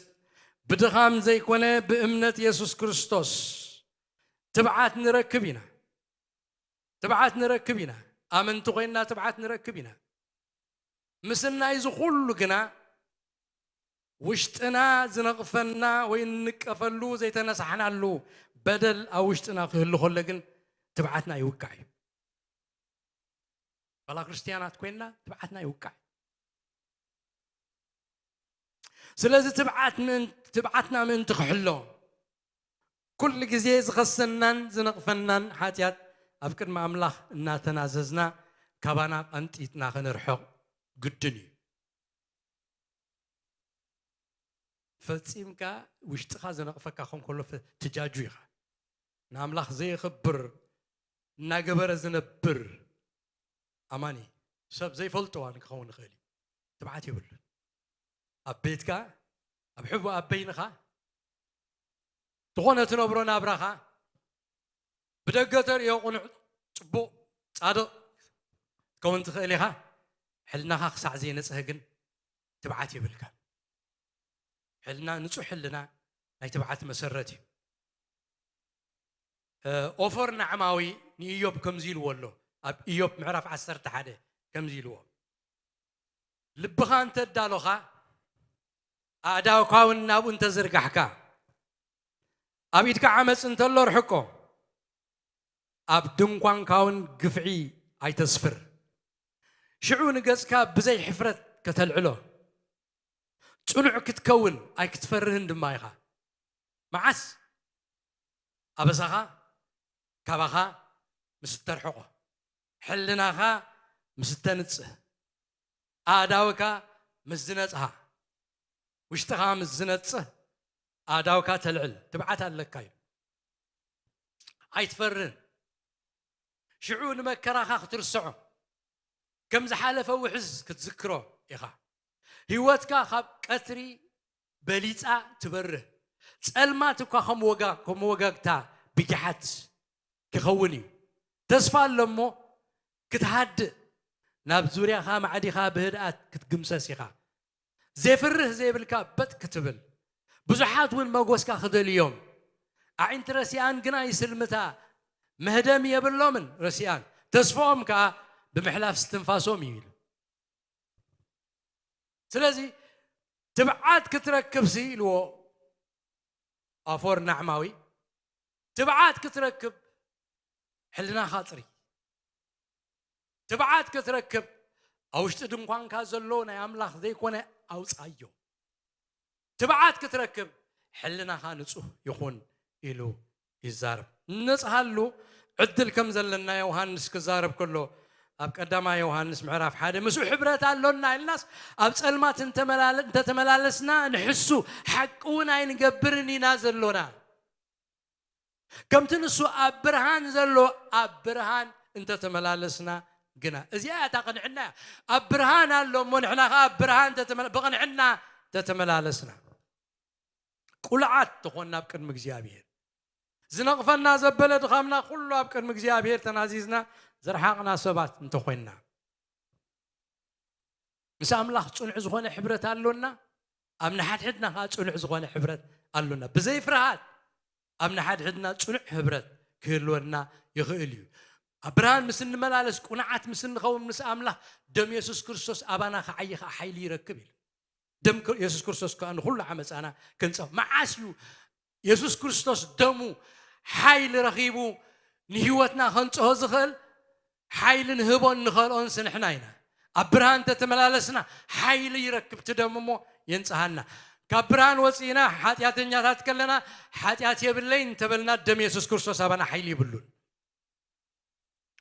ብድኻም ዘይኮነ ብእምነት የሱስ ክርስቶስ ትብዓት ንረክብ ኢና። ትብዓት ንረክብ ኢና። ኣመንቲ ኮይንና ትብዓት ንረክብ ኢና። ምስናይ እዚ ኩሉ ግና ውሽጥና ዝነቕፈና ወይ እንንቀፈሉ ዘይተነሳሕናሉ በደል ኣብ ውሽጥና ክህሉ ከሎ ግን ትብዓትና ይውቃዕ እዩ። ዋላ ክርስትያናት ኮይንና ትብዓትና ይውቃዕ እዩ። ስለዚ ትብዓት ምእን-፣ ትብዓትና ምእንቲ ክሕሎ ኩሉ ግዜ ዝኸሰናን ዝነቕፈናን ሓጢኣት ኣብ ቅድሚ ኣምላኽ እናተናዘዝና ካባና ቀንጢጥና ከነርሕቕ ግድን እዩ። ፈጺምካ ውሽጥኻ ዝነቕፈካ ከም ከሎ ፈ-፣ ትጃጁ ኢኻ። ንኣምላኽ ዘየኽብር እናገበረ ዝነብር ኣማኒ ሰብ ዘይፈልጦ እዋን ክኸውን ይኽእል እዩ። ትብዓት የብሉን። ኣብ ቤትካ፣ ኣብ ሕቡእ ኣብ በይንኻ፣ ዝኾነ ትነብሮ ናብራኻ፣ ብደገ ተርእዮ ቅኑዕ፣ ጽቡቕ፣ ጻድቕ ክትከውን ትኽእል ኢኻ። ሕልናኻ ክሳዕ ዘይነጽሀ ግን ትብዓት የብልካን። ሕልና፣ ንጹሕ ሕልና ናይ ትብዓት መሰረት እዩ። እ፣ ኦፈር ናዕማዊ ንኢዮብ ከምዚ ኢልዎ ኣሎ። ኣብ ኢዮብ ምዕራፍ ዓሰርተ ሓደ ከምዚ ኢልዎ፣ "ልብኻ እንተ ኣዳሎኻ፣ ኣእዳውካ እውን ናብኡ እንተ ዘርጋሕካ፣ ኣብ ኢድካ ዓመጽ እንተሎ ርሕቆ፣ ኣብ ድንኳንካ እውን ግፍዒ ኣይተስፍር። ሽዑ ንገጽካ ብዘይ ሕፍረት ከተልዕሎ፣ ጽኑዕ ክትከውን ኣይክትፈርህን ድማ ኢኻ። መዓስ? ኣበሳኻ ካባኻ ምስ እተርሕቆ፣ ሕልናኻ ምስ እተንጽህ፣ ኣእዳውካ ምስ ዝነጽሃ፣ ውሽጥኻ ምስ ዝነጽህ፣ ኣእዳውካ ተልዕል፣ ትብዓት ኣለካ እዩ። ኣይትፈርህን። ሽዑ ንመከራኻ ክትርስዖ፣ ከም ዝሓለፈ ውሕዝ ክትዝክሮ ኢኻ። ህይወትካ ካብ ቀትሪ በሊጻ ትበርህ። ጸልማት እኳ ከም ወጋ-፣ ከም ወጋግታ ብጊሓት ክኸውን እዩ። ተስፋ ኣሎ እሞ ክትሃድእ፣ ናብ ዙርያኻ ማዕዲኻ ብህድኣት ክትግምሰስ ኢኻ። ዜፍርህ ዘይብልካ በጥ ክትብል። ብዙሓት እውን መጎስካ ክደልዮም፣ ኣዒንቲ ረሲኣን ግና ይስልምታ፣ መህደሚ የብሎምን ረሲኣን፣ ተስፋኦም ከኣ ብምሕላፍ እስትንፋሶም እዩ" ኢሉ። ስለዚ ትብዓት ክትረክብሲ ኢልዎ ኣፎር ናዕማዊ፣ ትብዓት ክትረክብ ሕልናኻ ጽሪ። ትብዓት ክትረክብ ኣብ ውሽጢ ድንኳንካ ዘሎ ናይ ኣምላኽ ዘይኮነ ኣውጻዮ። ትብዓት ክትረክብ ሕልናኻ ንጹህ ይኹን ኢሉ ይዛረብ። ንነጽሃሉ ዕድል ከም ዘለና ዮሃንስ ክዛረብ ከሎ ኣብ ቀዳማይ ዮሃንስ ምዕራፍ ሓደ ምስኡ ሕብረት ኣሎና ኢልናስ ኣብ ጸልማት እንተመላለ-፣ እንተተመላለስና ንሕሱ ሓቂ እውን ኣይንገብርን ኢና ዘሎና። ከምቲ ንሱ ኣብ ብርሃን ዘሎ ኣብ ብርሃን እንተተመላለስና ግና። እዚኣ እያ እታ ቅንዕና እያ። ኣብ ብርሃን ኣሎ እሞ ንሕና ኸዓ ኣብ ብርሃን ተተመላ-፣ ብቕንዕና ተተመላለስና። ቁልዓት ተኾንና ኣብ ቅድሚ እግዚኣብሔር። ዝነቕፈና ዘበለ ድኻምና ኩሉ ኣብ ቅድሚ እግዚኣብሔር ተናዚዝና ዝረሓቕና ሰባት እንተኾይንና። ምስ ኣምላኽ ጽኑዕ ዝኾነ ሕብረት ኣሎና፣ ኣብ ንሓድሕድና ኸዓ ጽኑዕ ዝኾነ ሕብረት ኣሎና። ብዘይ ፍርሃት ኣብ ንሓድሕድና ጽኑዕ ሕብረት ክህልወና ይኽእል እዩ። ኣብ ብርሃን ምስ እንመላለስ፣ ቁኑዓት ምስ እንኸውን ምስ ኣምላኽ፣ ደም የሱስ ክርስቶስ ኣባና ክዓዪ ኸዓ ሓይሊ ይረክብ ኢሉ። ደም ክር-፣ የሱስ ክርስቶስ ከኣ ንኹሉ ዓመጻና ክንጸ-፣ መዓስ እዩ የሱስ ክርስቶስ ደሙ ሓይሊ ረኺቡ ንህይወትና ከንጽሆ ዝኽእል? ሓይሊ ንህቦን ንኸልኦንስ ንሕና ኢና። ኣብ ብርሃን እንተተመላለስና ሓይሊ ይረክብ እቲ ደም እሞ የንጽሃና። ካብ ብርሃን ወጺእና ሓጢኣተኛታት ከለና ሓጢኣት የብለይን እንተበልና ደም የሱስ ክርስቶስ ኣባና ሓይሊ የብሉን።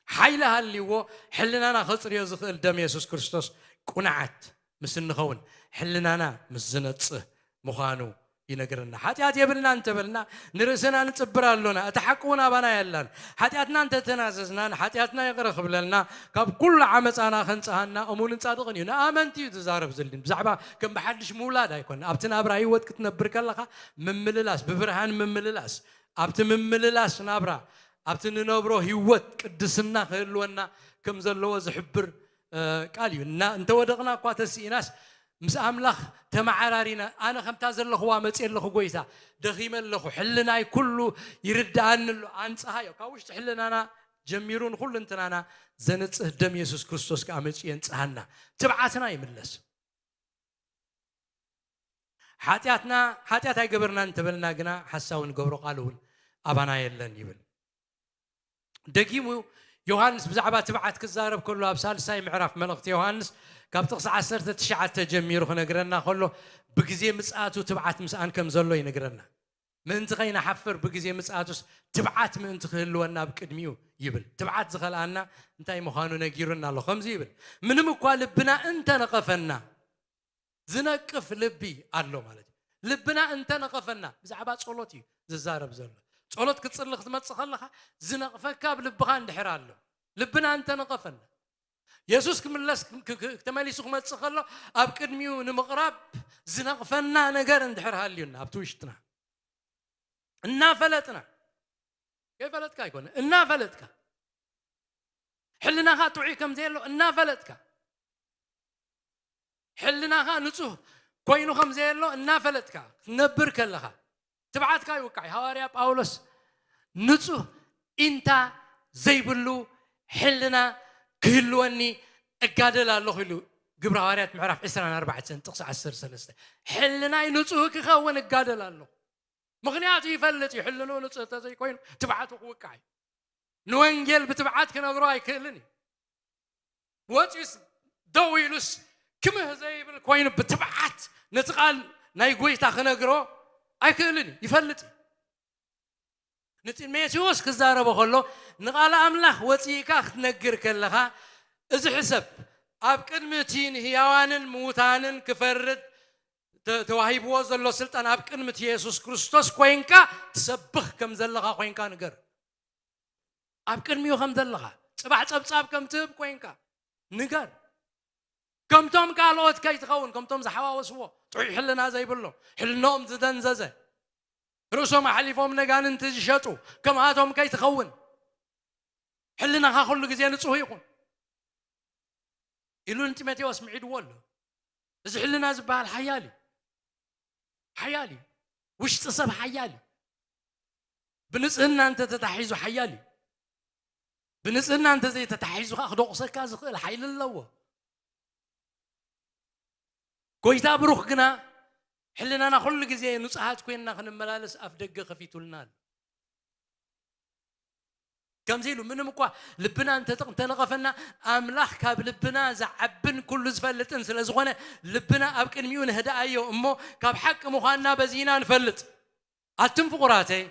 ሓይሊ ሃልይዎ ሕልናና ከጽርዮ ዝኽእል ደም የሱስ ክርስቶስ ቁኑዓት ምስ እንኸውን ሕልናና ምስ ዝነጽህ ምዃኑ ይነግረና። ሓጢኣት የብልና እንተበልና ንርእስና ንጽብር ኣሎና፣ እቲ ሓቂ እውን ኣባና የላን። ሓጢኣትና እንተተናዘዝና ንሓጢኣትና ይቕረ ክብለልና፣ ካብ ኩሉ ዓመጻና ከንጽሃና እሙንን ጻድቕን እዩ። ንኣመንቲ እዩ ዝዛረብ ዝልኒ። ብዛዕባ ከም ብሓድሽ ምውላድ ኣይኮነ። ኣብቲ ናብራ ህይወት ክትነብር ከለኻ ምምልላስ፣ ብብርሃን ምምልላስ፣ ኣብቲ ምምልላስ ናብራ፣ ኣብቲ ንነብሮ ህይወት ቅድስና ክህልወና ከም ዘለዎ ዝሕብር ቃል እዩ። እና እንተወደቕና እኳ ተስኢናስ ምስ ኣምላኽ ተመዓራሪና፣ ኣነ ከምታ ዘለኹዋ መፅእ ኣለኹ ጎይታ፣ ደኺመ ኣለኹ፣ ሕልናይ ኩሉ ይርድኣኒ ኣሎ፣ ኣንጽሃዮ። ካብ ውሽጢ ሕልናና ጀሚሩ ንኹሉ እንትናና ዘንጽህ ደም የሱስ ክርስቶስ ከዓ መፅኡ የንጽሃና። ትብዓትና ይምለስ። ሓጢኣትና ሓጢኣት ኣይገበርና እንተበልና ግና ሓሳዊ ንገብሮ ቃል እውን ኣባና የለን ይብል። ደጊሙ ዮሃንስ ብዛዕባ ትብዓት ክዛረብ ከሎ ኣብ ሳልሳይ ምዕራፍ መልእኽቲ ዮሃንስ ካብ ጥቕሲ ዓሰርተ ትሽዓተ ጀሚሩ ክነግረና ከሎ ብግዜ ምጽኣቱ ትብዓት ምስኣን ከም ዘሎ ይነግረና። ምእንቲ ከይንሓፍር ብግዜ ምጽኣቱስ ትብዓት ምእንቲ ክህልወና ኣብ ቅድሚኡ ይብል። ትብዓት ዝኸልኣና እንታይ ምዃኑ ነጊሩና ኣሎ። ከምዚ ይብል፣ ምንም እኳ ልብና እንተነቐፈና ዝነቅፍ ልቢ ኣሎ ማለት እዩ። ልብና እንተነቐፈና፣ ብዛዕባ ጸሎት እዩ ዝዛረብ ዘሎ። ጸሎት ክትጽሊ ክትመጽእ ከለኻ ዝነቕፈካ ኣብ ልብኻ እንድሕር ኣሎ፣ ልብና እንተነቐፈና፣ የሱስ ክምለስ ክ- ክ- ተመሊሱ ክመጽእ ከሎ ኣብ ቅድሚኡ ንምቕራብ ዝነቕፈና ነገር እንድሕር ሃልዩና ኣብቲ ውሽጥና እናፈለጥና፣ ከይፈለጥካ ኣይኮነ፣ እናፈለጥካ ሕልናኻ ጥዑይ ከም ዘየሎ እናፈለጥካ፣ ሕልናኻ ንጹህ ኮይኑ ከም ዘየሎ እናፈለጥካ ክትነብር ከለኻ ትብዓትካ ይውቃዕ። ሃዋርያ ጳውሎስ ንጹህ ኢንታ ዘይብሉ ሕልና ክህልወኒ እጋደል ኣለኹ ኢሉ ግብሪ ሃዋርያት ምዕራፍ ዕስራን ኣርባዕተን ጥቕሲ ዓሰርተ ሰለስተ። ሕልናይ ንጹህ ክኸውን እጋደል ኣለኹ። ምኽንያቱ ይፈልጥ እዩ፣ ሕልንኡ ንጹህ እንተዘይኮይኑ ትብዓቱ ክውቃዕ እዩ። ንወንጌል ብትብዓት ክነግሮ ኣይክእልን እዩ። ወፂኡስ ደው ኢሉስ ክምህ ዘይብል ኮይኑ ብትብዓት ነቲ ቃል ናይ ጎይታ ክነግሮ ኣይክእልን እዩ፣ ይፈልጥ እዩ። ንጢሞቴዎስ ክዛረቦ ከሎ ንቓል ኣምላኽ ወፂእካ ክትነግር ከለኻ እዚ ሕሰብ፣ ኣብ ቅድሚ እቲ ንህያዋንን ምዉታንን ክፈርድ ተ- ተዋሂብዎ ዘሎ ስልጣን ኣብ ቅድሚ እቲ የሱስ ክርስቶስ ኮይንካ ትሰብኽ ከም ዘለኻ ኮይንካ ንገር። ኣብ ቅድሚኡ ከም ዘለኻ፣ ጽባሕ ጸብጻብ ከም ትህብ ኮይንካ ንገር። ከምቶም ካልኦት ከይትኸውን፣ ከምቶም ዝሓዋወስዎ ጥዑይ ሕልና ዘይብሎም፣ ሕልኖም ዝደንዘዘ፣ ርእሶም ኣሕሊፎም ነጋንንቲ ዝሸጡ ከምኣቶም ከይትኸውን፣ ሕልናኻ ኩሉ ግዜ ንጹህ ይኹን ኢሉ ንጢሞቴዎስ ምዒድዎ ኣሎ። እዚ ሕልና ዝበሃል ሓያል እዩ። ሓያል እዩ። ውሽጢ ሰብ ሓያል እዩ። ብንጽህና እንተተታሒዙ ሓያል እዩ። ብንጽህና እንተዘይተታሒዙ ከዓ ክደቑሰካ ዝኽእል ሓይሊ ኣለዎ። ጎይታ ብሩኽ ግና ሕልናና ኩሉ ግዜ ንጹሃት ኮይንና ክንመላለስ ኣፍ ደገ ከፊቱልና ኣሎ። ከምዚ ኢሉ ምንም እኳ ልብና እንተጥቕ- እንተነቐፈና ኣምላኽ ካብ ልብና ዝዓብን ኩሉ ዝፈልጥን ስለ ዝኾነ ልብና ኣብ ቅድሚኡ ነህድኣዮ እሞ ካብ ሓቂ ምዃንና በዚና ንፈልጥ። ኣቱም ፍቑራተይ፣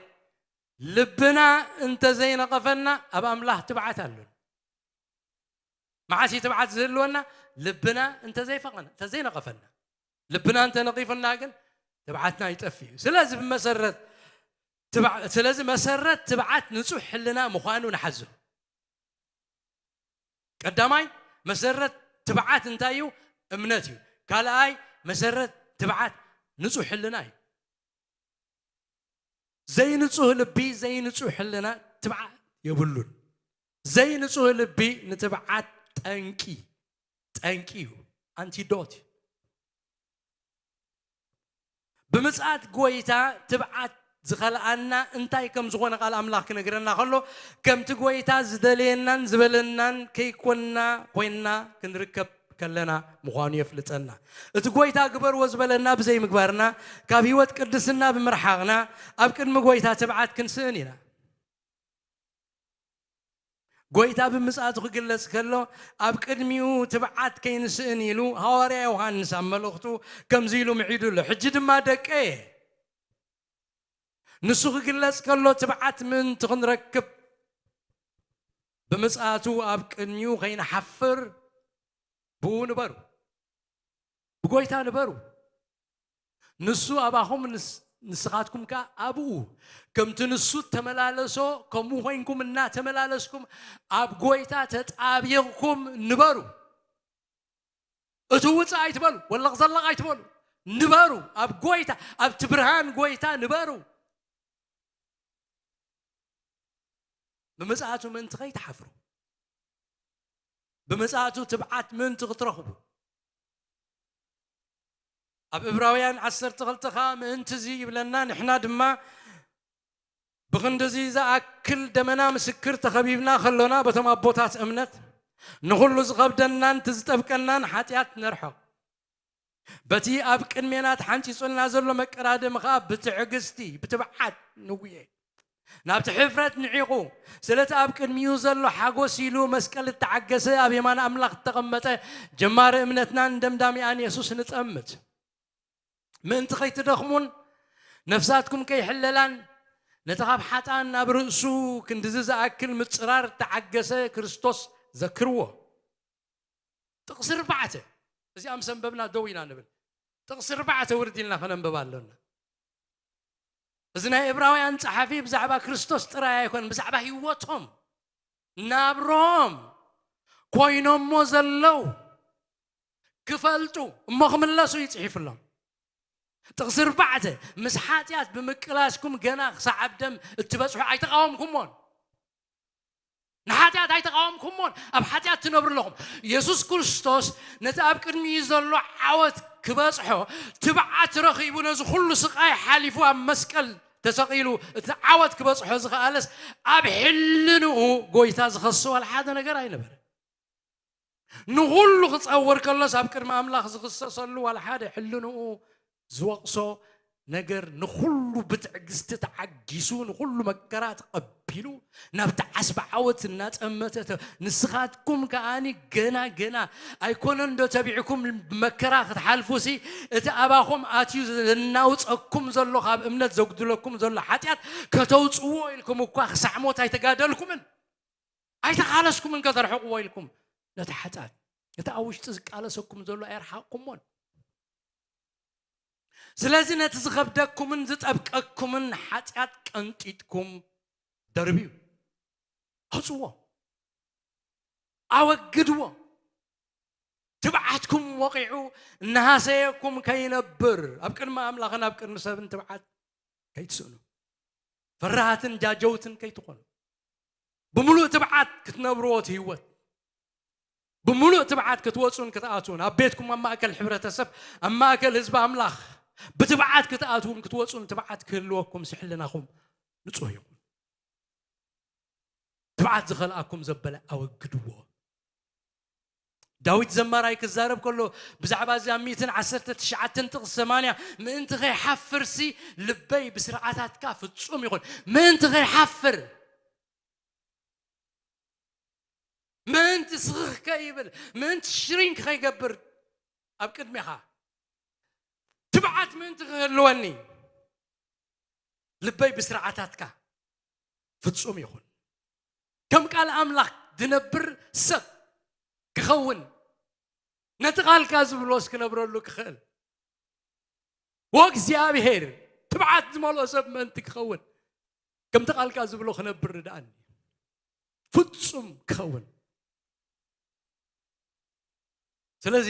ልብና እንተዘይነቐፈና ኣብ ኣምላኽ ትብዓት ኣሎን። መዓስ እዩ ትብዓት ዝህልወና? ልብና እንተዘይፈቐና፣ እንተዘይነቐፈና። ልብና እንተነቒፉና ግን ትብዓትና ይጠፍእ እዩ። ስለዚ ብመሰረት ትብዓ- ስለዚ መሰረት ትብዓት ንጹሕ ሕልና ምዃኑ ንሓዞ። ቀዳማይ መሰረት ትብዓት እንታይ እዩ? እምነት እዩ። ካልኣይ መሰረት ትብዓት ንጹሕ ሕልና እዩ። ዘይንጹህ ልቢ ዘይንጹህ ሕልና ትብዓት የብሉን። ዘይንጹህ ልቢ ንትብዓት ጠንቂ ጠንቂ እዩ፣ ኣንቲዶት እዩ። ብምጽኣት ጎይታ ትብዓት ዝኸልኣና እንታይ ከም ዝኾነ ቃል ኣምላኽ ክነግረና ከሎ ከምቲ ጎይታ ዝደልየናን ዝበለናን ከይኮንና ኮይንና ክንርከብ ከለና ምዃኑ የፍልጠና። እቲ ጎይታ ግበርዎ ዝበለና ብዘይምግባርና ካብ ህይወት ቅድስና ብምርሓቕና ኣብ ቅድሚ ጎይታ ትብዓት ክንስእን ኢና። ጎይታ ብምጽኣቱ ክግለጽ ከሎ ኣብ ቅድሚኡ ትብዓት ከይንስእን ኢሉ ሃዋርያ ዮሃንስ ኣብ መልእኽቱ ከምዚ ኢሉ ምዒዱ ኣሎ። ሕጂ ድማ ደቀየ፣ ንሱ ክግለጽ ከሎ ትብዓት ምእንቲ ክንረክብ ብምጽኣቱ ኣብ ቅድሚኡ ከይንሓፍር ብኡ ንበሩ፣ ብጎይታ ንበሩ። ንሱ ኣባኹም ንስ- ንስኻትኩም ከኣ ኣብኡ ከምቲ ንሱ እተመላለሶ ከምኡ ኮይንኩም እናተመላለስኩም ኣብ ጎይታ ተጣቢቕኩም ንበሩ። እቲ ውፅእ ኣይትበሉ፣ ወለቕ ዘለቕ ኣይትበሉ። ንበሩ፣ ኣብ ጎይታ፣ ኣብቲ ብርሃን ጎይታ ንበሩ። ብምጽኣቱ ምእንቲ ከይትሓፍሩ፣ ብምጽኣቱ ትብዓት ምእንቲ ክትረኽቡ። ኣብ እብራውያን ዓሰርተ ክልተ ኸኣ ምእንቲ እዚ ይብለና፣ ንሕና ድማ ብኽንድዚ ዝኣክል ደመና ምስክር ተኸቢብና ከሎና፣ በቶም ኣቦታት እምነት ንኹሉ ዝኸብደናን እቲ ዝጠብቀናን ሓጢኣት ነርሕቕ። በቲ ኣብ ቅድሜና ተሓንጺጹልና ዘሎ መቀዳደሚ ኸኣ ብትዕግስቲ፣ ብትብዓት ንጉየ። ናብቲ ሕፍረት ንዒቑ፣ ስለቲ ኣብ ቅድሚኡ ዘሎ ሓጎስ ኢሉ መስቀል እተዓገሰ፣ ኣብ የማን ኣምላኽ እተቐመጠ፣ ጀማሪ እምነትናን ደምዳሚኣን የሱስ ንጠምት። ምእንቲ ኸይትደኽሙን ነፍሳትኩም ከይሕለላን፣ ነቲ ኻብ ሓጥኣን ናብ ርእሱ ክንድዚ ዝኣክል ምጽራር እተዓገሰ ክርስቶስ ዘክርዎ። ጥቕሲ ኣርባዕተ፣ እዚኣ ምስ ኣንበብና ደው ኢና ንብል። ጥቕሲ ኣርባዕተ ውርድ ኢልና ኸነንብብ ኣሎና። እዚ ናይ ዕብራውያን ጸሓፊ ብዛዕባ ክርስቶስ ጥራይ ኣይኮነን፣ ብዛዕባ ህይወቶም፣ ናብሮም፣ ኮይኖሞ ዘለዉ ክፈልጡ እሞ ክምለሱ እዩ ጽሒፉሎም። ጥቕሲ ኣርባዕተ፣ ምስ ሓጢኣት ብምቅላስኩም ገና ክሳዕ ኣብ ደም እትበጽሑ ኣይተቓወምኩሞን። ንሓጢኣት ኣይተቓወምኩሞን፣ ኣብ ሓጢኣት ትነብሩ ኣለኹም። የሱስ ክርስቶስ ነቲ ኣብ ቅድሚኡ ዘሎ ዓወት ክበጽሖ ትብዓት ረኺቡ ነዚ ኩሉ ስቓይ ሓሊፉ ኣብ መስቀል ተሰቒሉ እቲ ዓወት ክበጽሖ ዝኸኣለስ ኣብ ሕልንኡ ጎይታ ዝኸሶ ዋላ ሓደ ነገር ኣይነበረ። ንኹሉ ክጸውር ከሎስ ኣብ ቅድሚ ኣምላኽ ዝኽሰሰሉ ዋላ ሓደ ሕልንኡ ዝወቕሶ ነገር ንኹሉ ብትዕግስቲ ተዓጊሱ ንኹሉ መከራ ተቐቢሉ ናብቲ ዓስቢ ዓወት እናጠመተ ተ-፣ ንስኻትኩም ከኣኒ ገና ገና ኣይኮነን ዶ ተቢዕኩም መከራ ክትሓልፉሲ እቲ ኣባኹም ኣትዩ ዘናውጸኩም ዘሎ ካብ እምነት ዘጉድለኩም ዘሎ ሓጢኣት ከተውጽዎ ኢልኩም እኳ ክሳዕ ሞት ኣይተጋደልኩምን። ኣይተቓለስኩምን ከተርሕቕዎ ኢልኩም ነቲ ሓጢኣት፣ ነቲ ኣብ ውሽጢ ዝቃለሰኩም ዘሎ ኣየርሓቕኩሞን። ስለዚ ነቲ ዝኸብደኩምን ዝጠብቀኩምን ሓጢኣት ቀንጢጥኩም ደርብዩ። ኣውጽዎ። ኣወግድዎ። ትብዓትኩም ወቒዑ እናሃሰየኩም ከይነብር፣ ኣብ ቅድሚ ኣምላኽን ኣብ ቅድሚ ሰብን ትብዓት ከይትስእኑ፣ ፈራሃትን ጃጀውትን ከይትኾኑ፣ ብምሉእ ትብዓት ክትነብርዎ እቲ ህይወት፣ ብምሉእ ትብዓት ክትወጹን ክትኣትዉን፣ ኣብ ቤትኩም፣ ኣብ ማእከል ሕብረተሰብ፣ ኣብ ማእከል ህዝቢ ኣምላኽ ብትብዓት ክትኣትዉን ክትወጹን ትብዓት ክህልወኩም፣ ሕልናኹም ንጹህ ይኹን። ትብዓት ዝኸልኣኩም ዘበለ ኣወግድዎ። ዳዊት ዘማራይ ክዛረብ ከሎ ብዛዕባ እዚኣ ሚእትን ዓሰርተ ትሽዓተን ጥቕሲ ሰማንያ፣ ምእንቲ ኸይሓፍርሲ ልበይ ብስርዓታትካ ፍጹም ይኹን። ምእንቲ ኸይሓፍር፣ ምእንቲ ስኽኽ ከይብል፣ ምእንቲ ሽሪንክ ከይገብር ኣብ ቅድሜኻ ትብዓት ምእንቲ ክህልወኒ ልበይ ብስርዓታትካ ፍጹም ይኹን። ከም ቃል ኣምላኽ ዝነብር ሰብ ክኸውን፣ ነቲ ቃልካ ዝብሎስ ክነብረሉ ክኽእል፣ ወእግዚኣብሔር ትብዓት ዝመልኦ ሰብ ምእንቲ ክኸውን፣ ከምቲ ቃልካ ዝብሎ ክነብር ርድኣኒ፣ ፍጹም ክኸውን። ስለዚ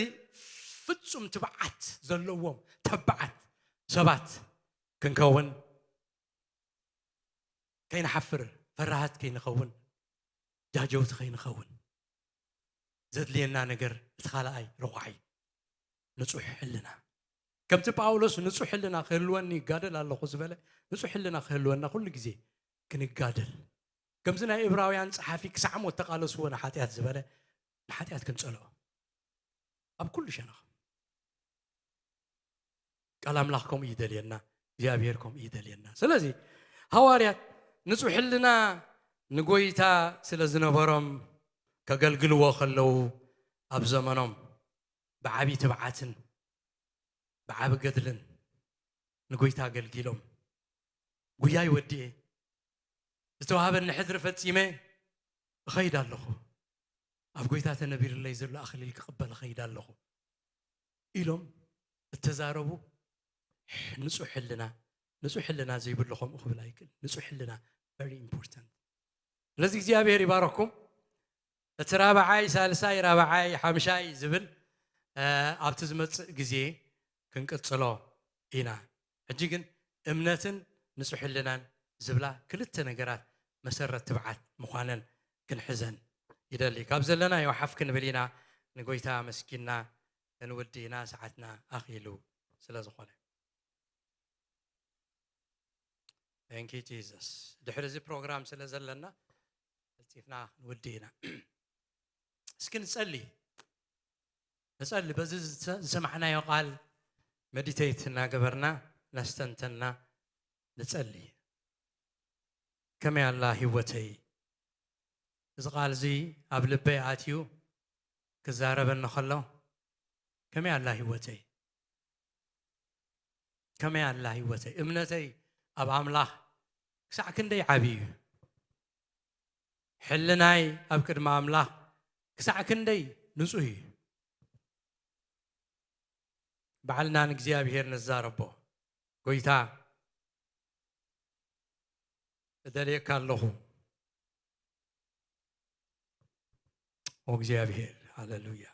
ፍጹም ትብዓት ዘለዎም ተባዓት ሰባት ክንከውን፣ ከይንሓፍር፣ ፈራሃት ከይንኸውን፣ ጃጀውቲ ከይንኸውን ዘድልየና ነገር እቲ ካልኣይ ረቋሒ ንጹሕ ሕልና። ከምቲ ጳውሎስ ንጹሕ ሕልና ክህልወኒ ይጋደል ኣለኹ ዝበለ፣ ንጹሕ ሕልና ክህልወና ኩሉ ግዜ ክንጋደል። ከምዚ ናይ እብራውያን ጸሓፊ ክሳዕ ሞት ተቓለስዎ ንሓጢኣት ዝበለ፣ ንሓጢኣት ክንጸልኦ ኣብ ኩሉ ሸነኽ። ቃል ኣምላኽ ከምኡ ይደልየና፣ እግዚኣብሔር ከምኡ ይደልየና። ስለዚ ሃዋርያት ንጹሕ ሕልና ንጎይታ ስለ ዝነበሮም ከገልግልዎ ከለዉ ኣብ ዘመኖም ብዓቢ ትብዓትን ብዓቢ ገድልን ንጎይታ ኣገልጊሎም፣ "ጉያይ ወዲኤ፣ ዝተዋህበኒ ሕድሪ ፈጺመ እኸይድ ኣለኹ። ኣብ ጎይታ ተነቢርለይ ዘሎ ኣኽሊል ክቕበል እኸይድ ኣለኹ" ኢሎም እተዛረቡ ንጹሕ ሕልና ንጹሕ ሕልና ዘይብሉ ከምኡ ክብል ኣይክእል። ንጹሕ ሕልና very important። ስለዚ እግዚኣብሔር ይባረኩም። እቲ ራብዓይ፣ ሳልሳይ፣ ራብዓይ፣ ሓምሻይ ዝብል ኣብቲ ዝመጽእ ግዜ ክንቅጽሎ ኢና። ሕጂ ግን እምነትን ንጹሕ ሕልናን ዝብላ ክልተ ነገራት መሰረት ትብዓት ምዃነን ክንሕዘን ይደሊ። ካብ ዘለናዮ ሓፍ ክንብል ኢና። ንጎይታ ኣመስጊንና ክንውዲ ኢና፣ ሰዓትና ኣኺሉ ስለ ዝኾነ። Thank you Jesus። ድሕሪ እዚ ፕሮግራም ስለ ዘለና ቀልጢፍና ክንውዲ ኢና። እስኪ ንጸሊ። ንጸሊ። በዚ ዝሰማዕናዮ ቃል መዲቴት እናገበርና እናስተንተና ንጸሊ። ከመይ ኣላ ህይወተይ? እዚ ቃል እዚ ኣብ ልበይ ኣትዩ ክዛረበኒ ከሎ ከመይ ኣላ ህይወተይ? ከመይ ኣላ ህይወተይ? እምነተይ ኣብ ኣምላኽ ክሳዕ ክንደይ ዓብዪ እዩ? ሕልናይ ኣብ ቅድሚ ኣምላኽ ክሳዕ ክንደይ ንጹህ እዩ? ባዕልና ንእግዚኣብሔር ንዛረቦ። ጎይታ፣ እደልየካ ኣለኹ። ኦ እግዚኣብሔር፣ ሃሌሉያ።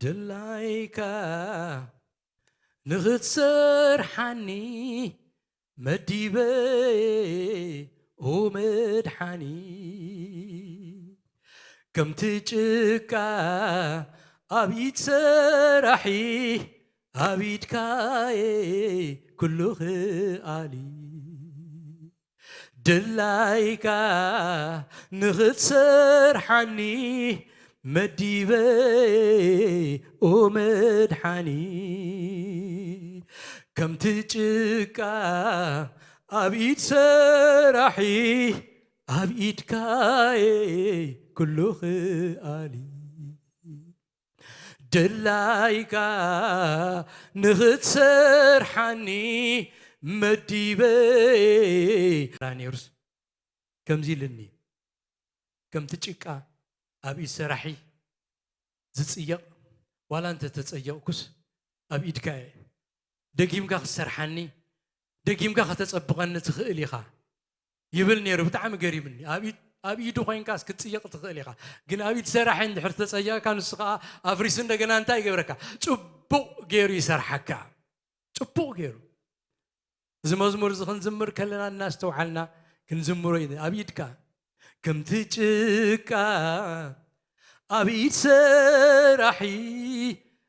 ድላይካ ንኽትሰርሓኒ መዲበ፣ ኦ መድሓኒ፣ ከምቲ ጭቃ ኣብ ኢድ ሰራሒ፣ ኣብ ኢድካየ ኩሉ ክኣሊ። ድላይካ ንኽትሰርሓኒ መዲበ፣ ኦ መድሓኒ፣ ከምቲ ጭቃ ኣብ ኢድ ሰራሒ፣ ኣብ ኢድካየ ኩሉ ክኣሊ። ድላይካ ንኽትሰርሓኒ መዲበ። ዳንኤልስ ከምዚ ኢልኒ፣ ከምቲ ጭቃ ኣብ ኢድ ሰራሒ ዝጽየቕ፣ ዋላ እንተ ተጸየቕኩስ ኣብ ኢድካ እየ። ደጊምካ ክትሰርሓኒ፣ ደጊምካ ከተጸብቐኒ ትኽእል ኢኻ ይብል ነይሩ። ብጣዕሚ ገሪምኒ። ኣብ ኢድ፣ ኣብ ኢዱ ኮይንካስ ክትጽየቕ ትኽእል ኢኻ፣ ግን ኣብ ኢድ ሰራሒ እንድሕር ተጸየቕካ፣ ንሱ ኸኣ ኣፍሪሱ እንደገና እንታይ ይገብረካ? ጽቡቕ ገይሩ ይሰርሓካ። ጽቡቕ ገይሩ። እዚ መዝሙር እዚ ክንዝምር ከለና እናስተውዓልና ክንዝምሮ ኢና። ኣብ ኢድካ ከምቲ ጭቃ ኣብ ኢድ ሰራሒ፣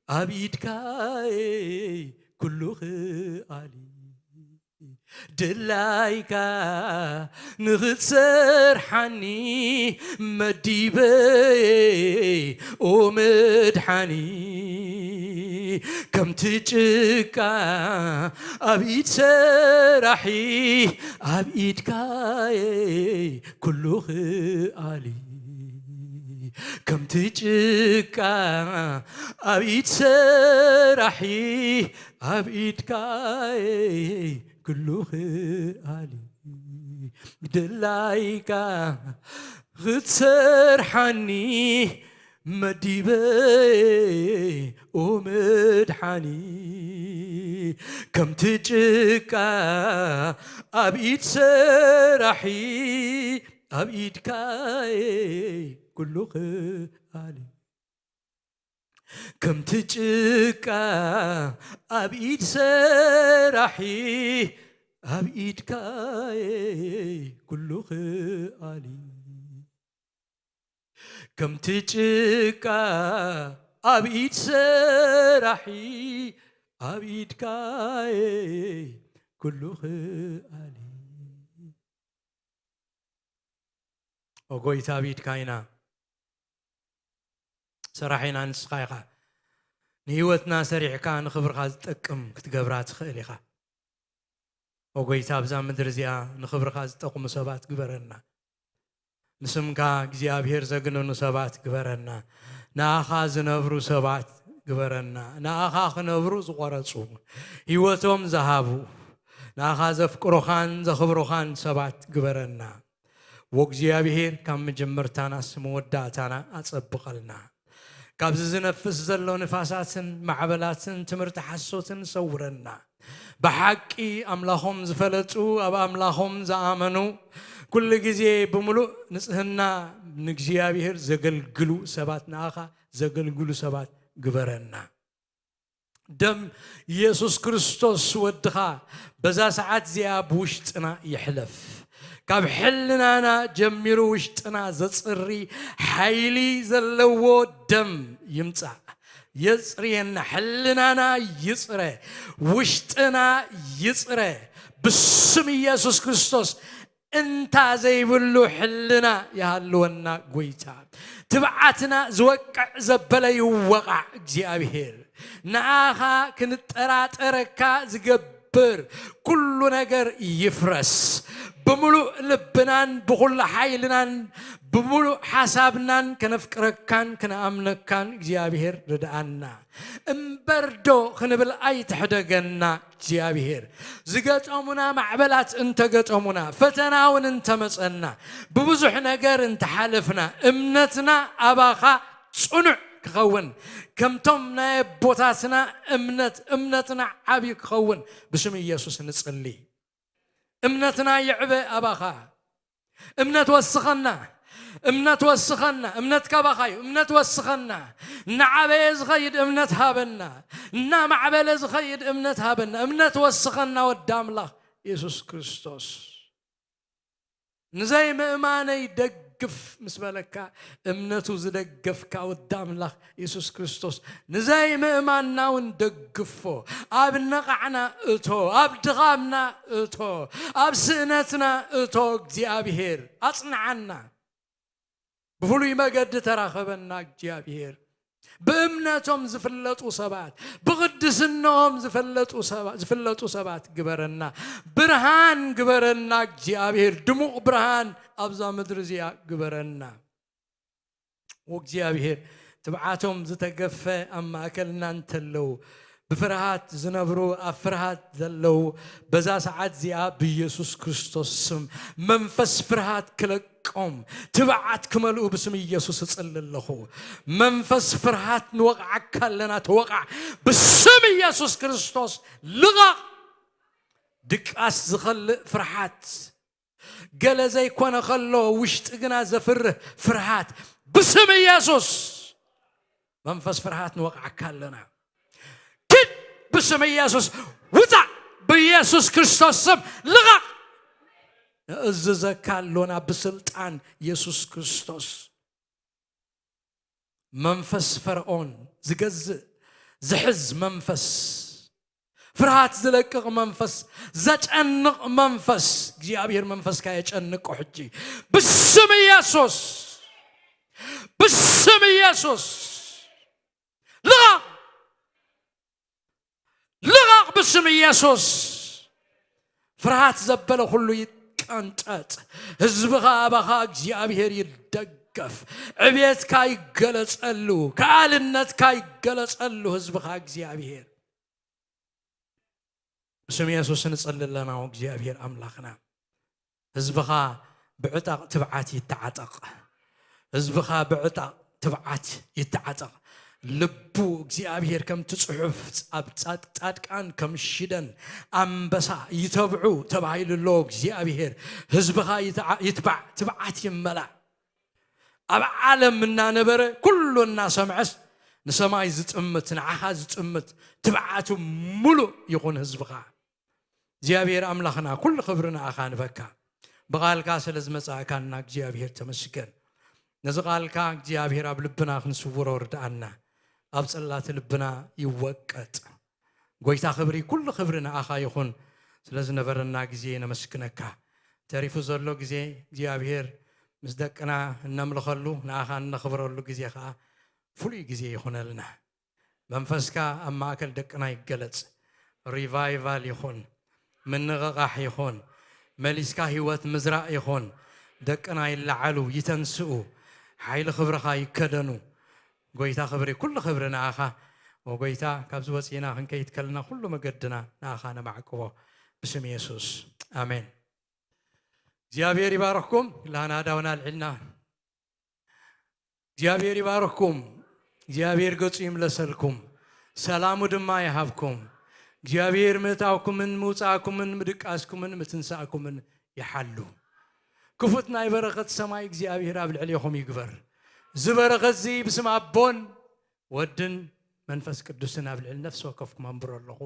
ኣብ ኢድካ ኩሉ ክኣሊ። ድላይካ ንኽትሰርሓኒ መዲበ፣ ኦ መድሓኒ፣ ከምቲ ጭቃ ኣብ ኢድ ሰራሒ፣ ኣብ ኢድካ ኩሉ ክኣሊ። ከምቲ ጭቃ ኣብ ኢድ ሰራሒ፣ ኣብ ኢድካ ኩሉ ክኣሊ። ድላይካ ክትሰርሓኒ መዲበ፣ ኦ መድሓኒ፣ ከምቲ ጭቃ ኣብ ኢድ ሰራሒ፣ ኣብ ኢድካ ኩሉ ክኣሊ። ከምቲ ጭቃ ኣብ ኢድ ሰራሒ፣ ኣብ ኢድካ ኩሉ ክኣሊ። ከምቲ ጭቃ ኣብ ኢድ ሰራሒ፣ ኣብ ኢድካ ኩሉ ክኣሊ። ኦ ጎይታ፣ ኣብ ኢድካ ኢና። ሰራሒና ንስኻ ኢኻ። ንህይወትና ሰሪሕካ ንኽብርኻ ዝጠቅም ክትገብራ ትኽእል ኢኻ። ኦ ጎይታ፣ ኣብዛ ምድሪ እዚኣ ንኽብርኻ ዝጠቕሙ ሰባት ግበረና። ንስምካ እግዚኣብሔር ዘግንኑ ሰባት ግበረና። ንኣኻ ዝነብሩ ሰባት ግበረና። ንኣኻ ክነብሩ ዝቖረጹ፣ ህይወቶም ዝሃቡ፣ ንኣኻ ዘፍቅሩኻን ዘኽብሩኻን ሰባት ግበረና። ወእግዚኣብሔር፣ ካብ መጀመርታናስ መወዳእታና ኣጸብቐልና። ካብዚ ዝነፍስ ዘሎ ንፋሳትን ማዕበላትን ትምህርቲ ሓሶትን ሰውረና። ብሓቂ ኣምላኾም ዝፈለጡ፣ ኣብ ኣምላኾም ዝኣመኑ፣ ኩሉ ግዜ ብምሉእ ንጽህና ንእግዚኣብሔር ዘገልግሉ ሰባት፣ ንኣኻ ዘገልግሉ ሰባት ግበረና። ደም ኢየሱስ ክርስቶስ ወድኻ በዛ ሰዓት እዚኣ ብውሽጥና ይሕለፍ። ካብ ሕልናና ጀሚሩ ውሽጥና ዘጽሪ ሓይሊ ዘለዎ ደም ይምጻእ። የጽርየና፣ ሕልናና ይጽረ፣ ውሽጥና ይጽረ። ብስም ኢየሱስ ክርስቶስ እንታ ዘይብሉ ሕልና ይሃልወና ጎይታ። ትብዓትና ዝወቅዕ ዘበለ ይወቓዕ እግዚኣብሔር። ንኣኻ ክንጠራጠረካ ዝገብር ኩሉ ነገር ይፍረስ። ብምሉእ ልብናን ብኹሉ ሓይልናን ብምሉእ ሓሳብናን ከነፍቅረካን ክንኣምነካን እግዚኣብሔር ርድኣና። እምበር ዶ ክንብል ኣይትሕደገና እግዚኣብሔር። ዝገጠሙና ማዕበላት እንተገጠሙና፣ ፈተና እውን እንተመጸና፣ ብብዙሕ ነገር እንተሓለፍና፣ እምነትና ኣባኻ ጽኑዕ ክኸውን፣ ከምቶም ናይ ኣቦታትና እምነት፣ እምነትና ዓብዪ ክኸውን ብስም ኢየሱስ ንጽሊ። እምነትና ይዕበ ኣባኻ። እምነት ወስኸና፣ እምነት ወስኸና፣ እምነት ካባኻ እዩ። እምነት ወስኸና፣ እናዓበየ ዝኸይድ እምነት ሃበና፣ እናማዕበለ ዝኸይድ እምነት ሃበና። እምነት ወስኸና ወዲ ኣምላኽ ኢየሱስ ክርስቶስ። ንዘይ ምእማነይ ደግፍ ምስ በለካ፣ እምነቱ ዝደገፍካ ወዲ ኣምላኽ ኢየሱስ ክርስቶስ፣ ንዘይ ምእማንና እውን ደግፎ። ኣብ ነቓዕና እቶ፣ ኣብ ድኻምና እቶ፣ ኣብ ስእነትና እቶ። እግዚኣብሔር ኣጽንዓና። ብፍሉይ መገዲ ተራኸበና እግዚኣብሔር። ብእምነቶም ዝፍለጡ ሰባት፣ ብቕድስናኦም ዝፈለጡ ሰባ-፣ ዝፍለጡ ሰባት ግበረና። ብርሃን ግበረና እግዚኣብሔር። ድሙቕ ብርሃን ኣብዛ ምድሪ እዚኣ ግበረና። ወእግዚኣብሔር፣ ትብዓቶም ዝተገፈ ኣብ ማእከልና እንተለዉ፣ ብፍርሃት ዝነብሩ፣ ኣብ ፍርሃት ዘለዉ፣ በዛ ሰዓት እዚኣ ብኢየሱስ ክርስቶስ ስም መንፈስ ፍርሃት ክለቆም፣ ትብዓት ክመልኡ ብስም ኢየሱስ እጽሊ ኣለኹ። መንፈስ ፍርሃት ንወቕዓካ ኣለና፣ ተወቓዕ። ብስም ኢየሱስ ክርስቶስ ልቐቕ። ድቃስ ዝኸልእ ፍርሃት፣ ገለ ዘይኮነ ከሎ ውሽጢ ግና ዘፍርህ ፍርሃት፣ ብስም ኢየሱስ መንፈስ ፍርሃት ንወቕዓካ ኣለና። ኪድ ብስም ኢየሱስ፣ ውጻእ ብኢየሱስ ክርስቶስ ስም፣ ልቐቕ። ንእዝዘካ ኣሎና ብስልጣን ኢየሱስ ክርስቶስ። መንፈስ ፈርዖን ዝገዝእ ዝሕዝ መንፈስ፣ ፍርሃት ዝለቅቕ መንፈስ፣ ዘጨንቕ መንፈስ፣ እግዚኣብሔር መንፈስካ የጨንቆ ሕጂ ብስም ኢየሱስ፣ ብስም ኢየሱስ። ልቐቕ! ልቐቕ ብስም ኢየሱስ። ፍርሃት ዘበለ ኩሉ ይቀንጠጥ። ህዝብኻ ኣባኻ እግዚኣብሔር ይደገፍ። ዕብየትካ ይገለጸሉ፣ ከኣልነትካ ይገለጸሉ ህዝብኻ እግዚኣብሔር። ብስም ኢየሱስ ንጸሊ ኣለና እግዚኣብሔር ኣምላኽና። ህዝብኻ ብዕጣቕ ትብዓት ይተዓጠቕ። ህዝብኻ ብዕጣቕ ትብዓት ይተዓጠቕ። ልቡ እግዚኣብሔር ከምቲ ጽሑፍ ኣብ ጻድ-፣ ጻድቃን ከም ሽደን ኣንበሳ ይተብዑ ተባሂሉ ኣሎ። እግዚኣብሔር ህዝብኻ ይትዓ-፣ ይትባዕ፣ ትብዓት ይመላእ። ኣብ ዓለም እናነበረ ኩሉ እናሰምዐስ ንሰማይ ዝጥምት፣ ንዓኻ ዝጥምት ትብዓቱ ምሉእ ይኹን ህዝብኻ። እግዚኣብሔር ኣምላኽና፣ ኩሉ ክብሪ ንኣኻ ንበካ። ብቓልካ ስለ ዝመጻእካና እግዚኣብሔር ተመስገን። ነዚ ቃልካ እግዚኣብሔር ኣብ ልብና ክንስውሮ ርድኣና፣ ኣብ ጽላቲ ልብና ይወቀጥ። ጎይታ ክብሪ፣ ኩሉ ክብሪ ንኣኻ ይኹን። ስለ ዝነበረና ግዜ ነመስግነካ። ተሪፉ ዘሎ ግዜ እግዚኣብሔር ምስ ደቅና እነምልኸሉ፣ ንኣኻ እነኽብረሉ ግዜ ኸኣ ፍሉይ ግዜ ይኹነልና። መንፈስካ ኣብ ማእከል ደቅና ይገለጽ። ሪቫይቫል ይኹን፣ ምንቕቓሕ ይኹን፣ መሊስካ ህይወት ምዝራእ ይኹን። ደቅና ይለዓሉ፣ ይተንስኡ፣ ሓይሊ ክብርኻ ይከደኑ። ጎይታ ክብሪ፣ ኩሉ ክብሪ ንኣኻ። ወጎይታ፣ ካብዚ ወጺእና ክንከይድ ከለና ኩሉ መገድና ንኣኻ ነማዕቅቦ። ብስም የሱስ፣ ኣሜን። እግዚኣብሔር ይባርኽኩም። ላና ኣእዳውና ኣልዒልና። እግዚኣብሔር ይባርኽኩም። እግዚኣብሔር ገጹ ይምለሰልኩም፣ ሰላሙ ድማ ይሃብኩም። እግዚኣብሔር ምእታውኩምን ምውጻእኩምን ምድቃስኩምን ምትንሳእኩምን ይሓሉ። ክፉት ናይ በረኸት ሰማይ እግዚኣብሔር ኣብ ልዕሌኹም ይግበር። እዚ በረኸት እዚ ብስም ኣቦን ወድን መንፈስ ቅዱስን ኣብ ልዕሊ ነፍሲ ወከፍኩም ኣንብሮ ኣለኹ።